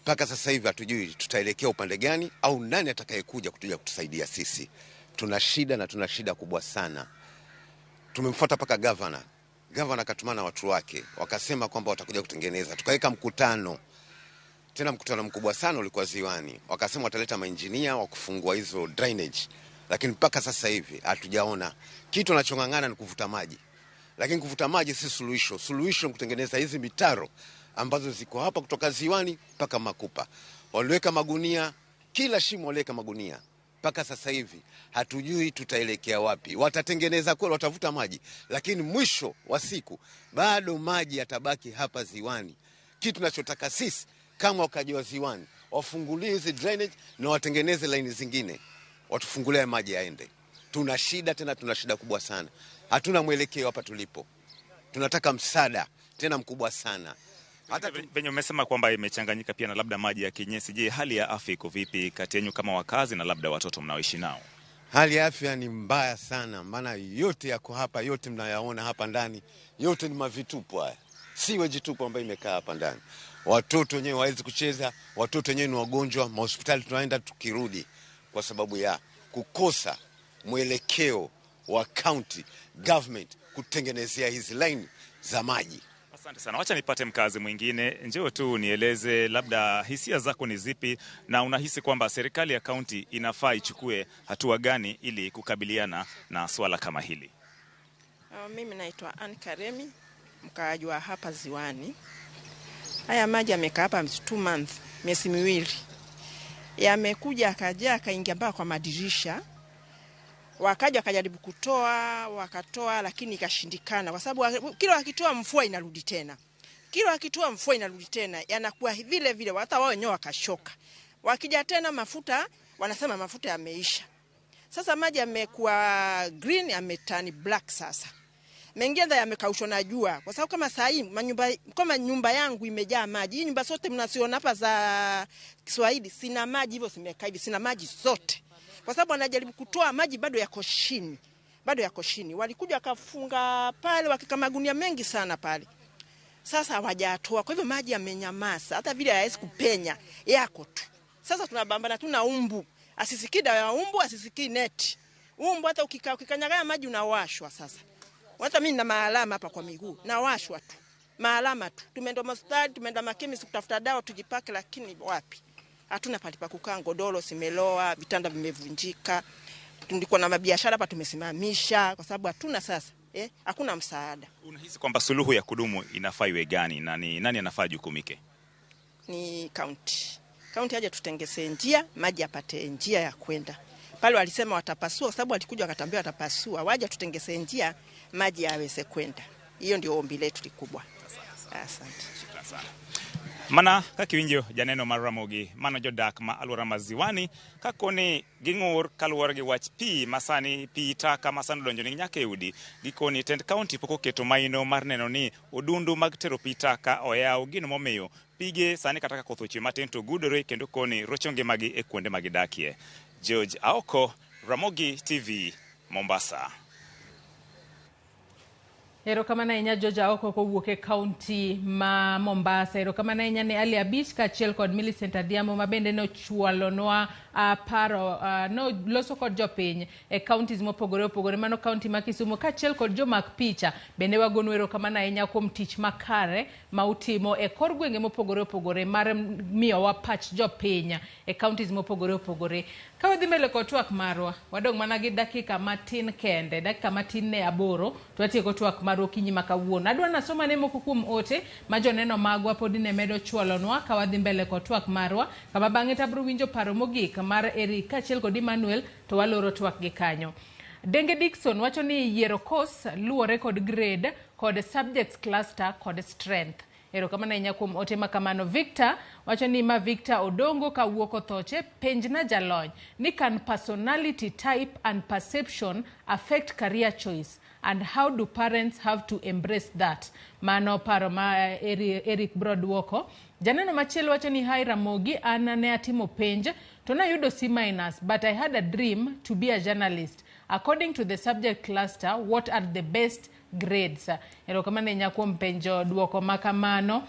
Mpaka sasa hivi hatujui tutaelekea upande gani au nani atakayekuja kutuja kutusaidia sisi. Tuna shida na tuna shida kubwa sana. Tumemfuata mpaka governor. Governor akatumana watu wake, wakasema kwamba watakuja kutengeneza. Tukaweka mkutano. Tena mkutano mkubwa sana ulikuwa Ziwani. Wakasema wataleta maengineer wa kufungua hizo drainage. Lakini mpaka sasa hivi hatujaona. Kitu wanachong'ang'ana ni kuvuta maji. Lakini kuvuta maji si suluhisho. Suluhisho ni kutengeneza hizi mitaro ambazo ziko hapa kutoka Ziwani mpaka Makupa. Waliweka magunia, kila shimo waliweka magunia. Mpaka sasa hivi hatujui tutaelekea wapi. Watatengeneza kweli, watavuta maji, lakini mwisho wa siku bado maji yatabaki hapa Ziwani. Kitu tunachotaka sisi kama wakaji wa Ziwani, wafungulie hizi drainage na watengeneze laini zingine. Watufungulie maji yaende. Tuna shida, tena tuna shida kubwa sana. Hatuna mwelekeo hapa tulipo. Tunataka msaada tena mkubwa sana. Hata venye umesema kwamba imechanganyika pia na labda maji ya kinyesi, je, hali ya afya iko vipi kati yenu kama wakazi na labda watoto mnaoishi nao? Hali ya afya ni mbaya sana, maana yote yako hapa, yote mnayaona hapa ndani, yote ni mavitupu haya. Siwe jitupu ambayo imekaa hapa ndani. Watoto wenyewe hawawezi kucheza, watoto wenyewe ni wagonjwa, mahospitali tunaenda tukirudi. kwa sababu ya kukosa mwelekeo wa county government kutengenezea hizi line za maji. Asante sana. Wacha nipate mkazi mwingine. Njoo tu nieleze labda hisia zako ni zipi na unahisi kwamba serikali ya kaunti inafaa ichukue hatua gani ili kukabiliana na swala kama hili? Mimi naitwa Ann Karemi, mkaaji wa hapa Ziwani. Haya maji yamekaa hapa 2 months, miezi miwili. Yamekuja akajaa akaingia mpaka kwa madirisha. Wakaja wakajaribu kutoa, wakatoa lakini ikashindikana kwa sababu kila wakitoa mvua inarudi tena. Kila wakitoa mvua inarudi tena, yanakuwa vile vile, hata wao wenyewe wakashoka. Wakija tena mafuta, wanasema mafuta yameisha. Sasa maji yamekuwa green, yametani black sasa. Mengine yamekaushwa na jua kwa sababu kama saa hii kama nyumba yangu imejaa maji. Hii nyumba zote mnaziona hapa za Kiswahili sina maji, hivyo zimekaa hivi, sina maji zote. Kwa sababu wanajaribu kutoa maji bado yako chini. Bado yako chini. Walikuja wakafunga pale wakika magunia mengi sana pale. Sasa hawajatoa. Kwa hivyo maji yamenyamaza, hata vile hayawezi kupenya, yako tu. Sasa tunabambana tuna umbu. Asisikii dawa ya umbu, asisikii neti. Umbu hata ukikanyaga maji unawashwa sasa. Hata mimi nina maalama hapa kwa miguu, nawashwa tu. Maalama tu. Tumeenda hospitali, tumeenda makemisi kutafuta dawa tujipake, lakini wapi? Hatuna pali pa kukaa, godoro simeloa, vitanda vimevunjika. Tulikuwa na mabiashara hapa tumesimamisha kwa sababu hatuna sasa. Hakuna msaada. Unahisi kwamba suluhu ya kudumu inafaa iwe gani na ni nani anafaa jukumike? Ni county. County aje tutengeze njia, maji apate njia ya kwenda. Pale walisema watapasua kwa sababu walikuja wakatambia watapasua. Waje tutengeze njia maji yaweze kwenda. Hiyo ndio ombi letu likubwa. Asante. Shukrani sana. Mana kaka iwinjo janeno mar Ramogi, mano jodak ma alwora ma Ziwani kakoni ging'ur kaluwore gi wach pi masani, pi taka masani odonjo ni nyaka e udi. Gikoni tend kaunti pok oketo maino mar neno ni odundu mag tero pi taka oyaw, gino momiyo pige sani kata ka koth ochwe matin to gudore kendo koni rocho ngimagi e kuonde ma gidakie. George Aoko, Ramogi TV, Mombasa. Erokamano ahinya George Aoko kowuok e kaunti ma Mombasa. Erokamano ahinya ne Ali Abich kaachiel kod Millicent Adhiambo ma bende nochwalonwa paro, noloso kod jopiny e counties mopogore opogore, mano kaunti ma Kisumu kaachiel kod jomak picha. Bende wagonu erokamano ahinya kuom tich makare ma utimo e kor gwenge mopogore opogore mar miyowa pach jopiny e counties mopogore opogore. Ka wadhi mbele kod twak marwa, wadong' mana gi dakika matin kende, dakika matin ne 8 to watieko twak marwa okinyi ma kawuono. Adwa nasoma ne moko kuom ote ma joneno magwa pod ne medo chwalonwa ka wadhi mbele kod twak marwa, kama bang'e tabro winjo paro mogik mar Eric kaachiel kod Emmanuel to waloro twak gi kanyo. Denge Dixon wacho ni yiero course luwore kod grade kod subjects cluster kod strength. Erokamano ahinya kuom ote ma kamano. Victor wacho ni ma Victor Odongo kawuok Othoche, penjna jalony ni can personality type and perception affect career choice and how do parents have to embrace that? Mano paro ma Eric bro duoko. Janeno machielo wacho ni hi Ramogi, an ne atimo penj to nayudo C minus, but I had a dream to be a journalist. According to the subject cluster, what are the best grades? Erokamano ahinya kuom penjo duoko ma kamano.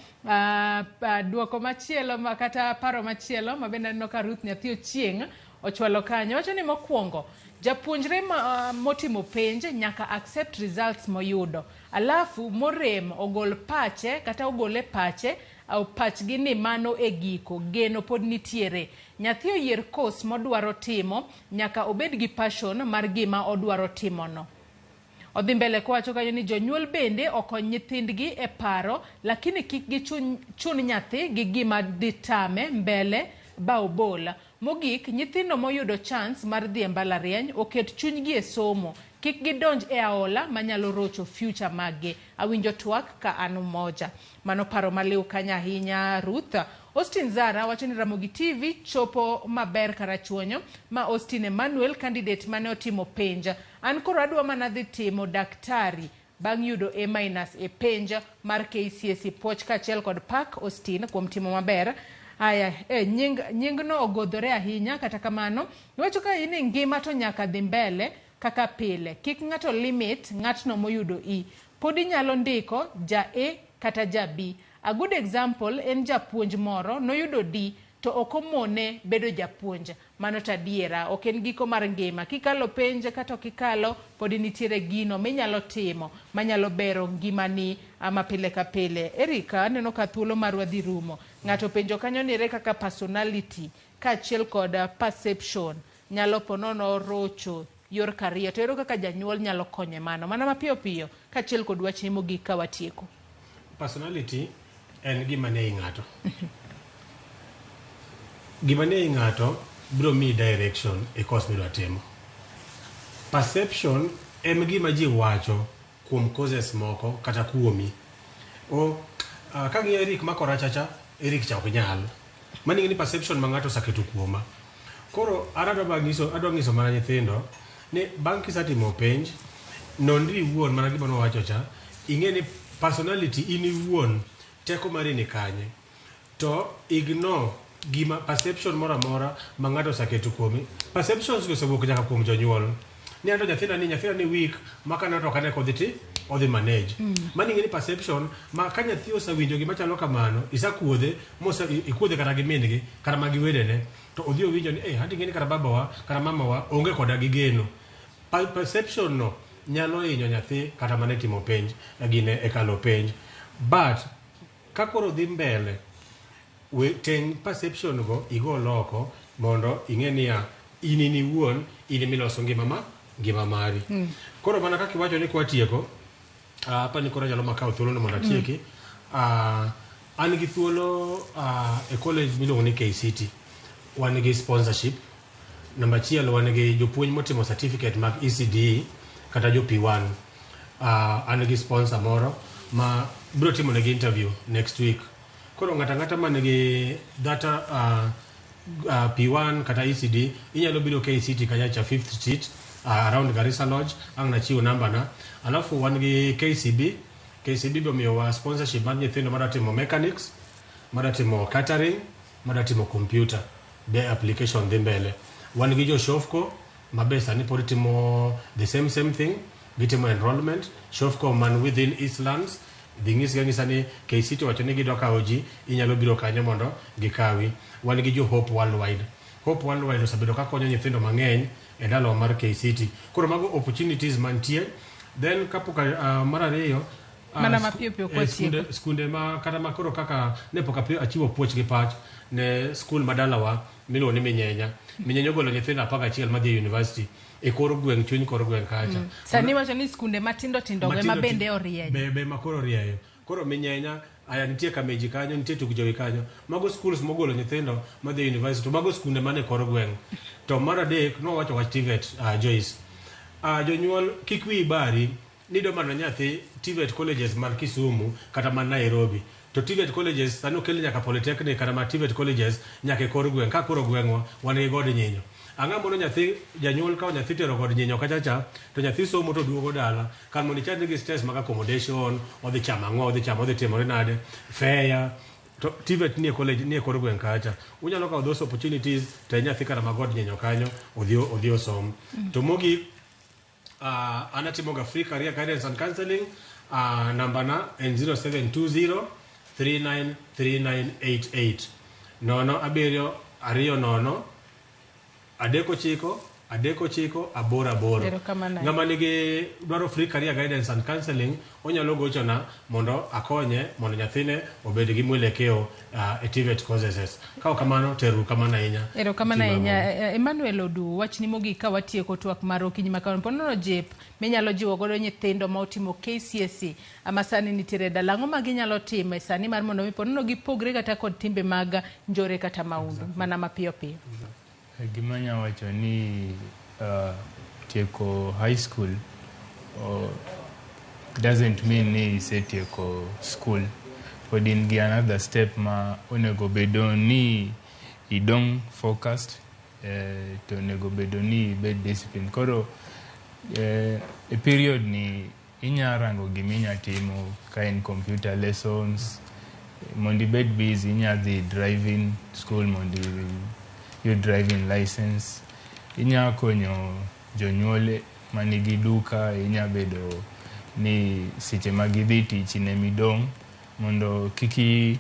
Duoko machielo ma kata paro machielo ma bende aneno ka Ruth nyathi Ochieng' ochwalo kanyo. Wacho ni mokwongo, japuonjre motimo penj nyaka accept results moyudo. Alafu morem ogol pache kata ogole pache au pachgi ni mano e giko, geno pod nitiere. Nyathi oyier course modwaro timo, nyaka obed gi passion mar gima odwaro timono. Odhi mbele kowacho kanyo ni jonyuol bende okony nyithindgi e paro, lakini kik gichun chun nyathi gi gima ditame mbele ba obol. Mogik, nyithindo moyudo chance mar dhi e mbalariany oket chunygi e somo, kik gidonj e aola manyalo rocho future maggi. Awinjo twak ka an umoja. Mano paro maliw kanyo ahinya Ruth. Austin Zara wacho ni Ramogi TV chopo maber karachuonyo ma Austin Emmanuel candidate mane otimo penj. An koro adwa mana dhi timo daktari bang' yudo A minus e penj mar KCSE. Puoch kaachiel kod pak Austin kuom timo maber. Aya, nyingno ogodhore ahinya. Kata kamano iwacho ka in ngima to nyaka dhi mbele kaka pile. Kik ng'ato limit ng'atno moyudo E. Pod inyalo ndiko ja A kata ja B. A good example en japuonj moro noyudo D to ok omone bedo japuonj. Mano to adiera, ok en giko mar ngima. Kikalo penj kata ok ikalo, podi nitiere gino minyalo timo manyalo bero ngimani ma pile ka pile. Erika, aneno ka thuolo marwa dhi rumo. Ng'ato openjo kanyo ni ere kaka personality kaachiel kod perception nyalo ponono rocho yor career. To ero kaka janyuol nyalo konyo e mano. Mana mapiyo piyo kaachiel kod wachni mogik ka watieko. Personality en gima nie i ng'ato. Gima nie i ng'ato biro miyi direction e course midwa timo. Perception en gima ji wacho kuom courses moko kata kuomi. O, kang'iyo Eric ma korachacha, Eric cha ok nyal. Mano ing'e ni perception ma ng'ato oseketo kuoma. Koro an adwa nyiso, adwa nyiso mana nyithindo ni bang' kisetimo penj, nonri iwuon mana gima nwawacho cha, ing'e ni personality in iwuon teko mari ni kanye. To ignore gima perception moro amora ma ng'ato oseketo kuomi. Perceptions go osewuok nyaka kuom jonyuol. Ni anto nyathina ni nyathina ni weak ma kaneno to ok ane kodhi ti odhi manage. Mano ing'e ni perception ma ka nyathi osewinjo gima chalo kamano, isekuodhe mose ikuodhe kata gi min gi kata ma gi wedene to odhi owinjo ni eh anto ing'e ni kata babawa kata mamawa onge koda gi geno. Perception no nyalo hinyo nyathi kata mana e timo penj gine e kalo penj. But ka koro dhi mbele we teng perception go igol oko mondo ing'e niya in in iwuon in emiloso ngima ma ngima mari. Koro mana kaka iwacho ni kwatieko, apa ni koro anyalo makawo thuolo no mondo atieki. An gi thuolo e college miluongo ni KCT. Wan gi sponsorship. Namba achiel wan gi jopuonj motimo certificate mag ECDE kata jo P1. An gi sponsor moro ma biro timo negi interview next week. Koro ng'ato ang'ata man gi that P1 kata ECD inyalo biro KCT kacha 5th Street around Garissa Lodge ang' nachiw namba na. Alafu wan gi KCB. KCB be omiyowa sponsorship mar nyithindo madwa timo mechanics, madwa timo catering, madwa timo computer. Be application dhi mbele. Wan gi jo Shofco ma be sani pod timo the same same thing, gitimo enrollment. Shofco man within Eastlands, dhi nyisgi anyisa ni KCT owacho ni gidwa kawo ji, inyalo biro kanyo mondo gikawi. Wan gi jo Hope Worldwide. Hope Worldwide osebedo ka konyo nyithindo mang'eny e dalawa mar KCT. Koro mago opportunities mantie. Then kapok mar ariyo Mana mapiyo piyo kwatieko. Skunde ma kata ma koro kaka ne pok achiwo puoch gi pach ne skul ma dalawa miluongo ni Minyenya. Minyenya ogolo nyithindo 11 madhi e university e kor gweng' chuny kor gweng' kacha. Sani iwacho ni skunde matindo tindo go ema bende orieyo. Be ma koro orieyo. Koro Minyenya aya nitie Kameji kanyo, nitie Tuk Jowi kanyo. Mago schools mogolo nyithindo madhi e university. To mago skunde mane kor gweng'. To mar adek nwawacho wach TVET, Joyce. Jonyuol kik wiyi bari ni idwa mana nyathi TVET colleges man Kisumu kata man Nairobi. To TVET colleges sani okel nyaka polytechnic kata ma TVET colleges nyaka e kor gweng'. Ka koro gweng'wa wan gi God Nyinyo. Ang'o mono nyathi janyuol kawo nyathi tero God Nyinyo kacha cha to nyathi somo to duogo dala kar mondo ichand gi stress mag accommodation, odhi chamo ang'o, odhi chamo odhi timore nade, fare. To TVET nie college nie kor gweng' kacha. Unyalo kawo those opportunities to nyathi kata ma God Nyinyo kanyo odhi odhi osom. To mogik an atimoga free career guidance and counseling. Namba na en 0720 393988. 0 7 2 0 3 9 3 9 8 8. Erokamano. Ng'ama nigi dwaro free career guidance and counseling onyalo gochona mondo akonye mondo nyathine obed gi mwelekeo e TVET courses. Ka ok kamano to erokamano ahinya. Erokamano ahinya. Emmanuel Odu, wachni mogik ka watieko twak mar okinyi ma kawuono. Ponono jip minyalo jiwo godo nyithindo ma otimo KCSE ama sani nitiere e dala. Ang'o ma ginyalo timo e sani mar mondo mi ponono gipogre kata kod timbe mag njore kata maundu mana mapiyo piyo? Gima anya wacho ni tieko high school doesn't mean ni isetieko school. Pod in gi another step ma onego bedo ni idong focused, to onego bedo ni ibed disciplined. Koro e period ni inya rango giminya timo ka en computer lessons mondo ibed busy. Inya dhi driving school mondo iyud driving license. Inya konyo jonyuol manigi duka. Inya bedo ni seche ma gidhi tich in emidong' mondo kik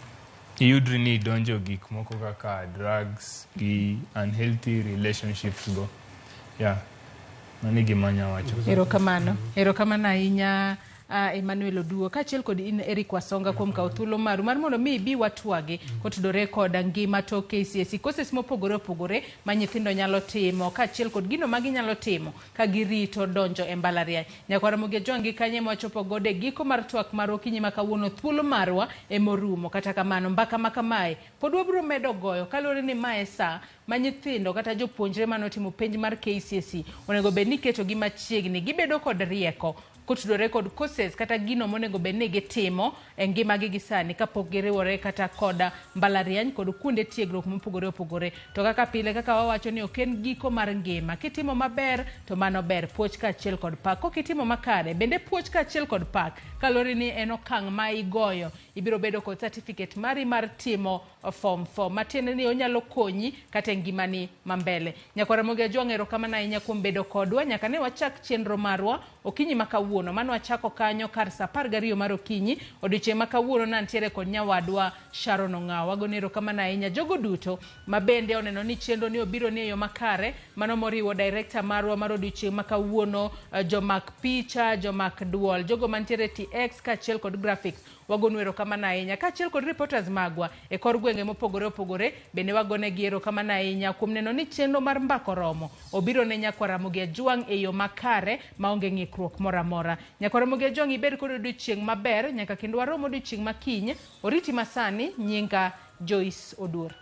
iyudri ni idonjo gik moko kaka drugs gi unhealthy relationships go. Yeah. Mano e gima anya wacho. Erokamano. Erokamano ahinya Emmanuel Oduo kaachiel kod in Eric Wasonga kuom kawo thuolo maru mar mondo mi ibi watwagi kotudore kod ngima tok KCSE courses mopogore opogore ma nyithindo nyalo timo kaachiel kod gino ma ginyalo timo ka girito donjo e mbalariany. Nyakwar Ramogi Ajwang' gi kanye ema wachopo godo e giko mar twak marwa okinyi ma kawuono thuolo marwa ema orumo. Kata kamano mbaka ma kamae pod wabiro medo goyo kaluwore ni ma e saa ma nyithindo kata jopuonjre mane otimo penj mar KCSE onego bed ni iketogi machiegni gibedo kod rieko kotudore kod courses kata gino monego bed ni gitimo e ngimagi gi sani kapok giriwore kata kod mbalariany kod kuonde tiegruok mopogore opogore. To kaka pile kaka wawacho ni ok en giko mar ngima. Kitimo maber to mano ber, puoch kaachiel kod pak. Kok itimo makare bende puoch kaachiel kod pak kaluwore ni en okang' ma igoyo. Ibiro bedo kod certificate mari mar timo form 4 matiende ni onyalo konyi kata e ngimani ma mbele. Nyakwar Ramogi Ajwang' erokamano ahinya kuom bedo kodwa nyaka ne wachak chenro marwa okinyi ma kawuono. Mano wachako kanyo kar saa 12 mar okinyi. Odiochieng' ma kawuono nantiere kod nyawadwa Sharon Ong'awo. Wagone erokamano ahinya jogo duto ma bende oneno ni chenro ni obiro ni e yo makare. Mano moriwo director marwa mar odiochieng' ma kawuono, jomak picha, jomak duol, jogo mantiere TX kaachiel kod graphics. Wagonu erokamano ahinya kaachiel kod reporters magwa e kor gwenge mopogore opogore bende wagonegi erokamano ahinya kuom neno ni chenro mar mbaka oromo obiro ne Nyakwar Ramogi Ajwang' e yo makare maonge ng'ikruok moro amora. Nyakwar Ramogi Ajwang' ibed kod odiochieng' maber nyaka kendo warom odiochieng' ma kiny. Oriti masani, nyinga Joyce Oduor.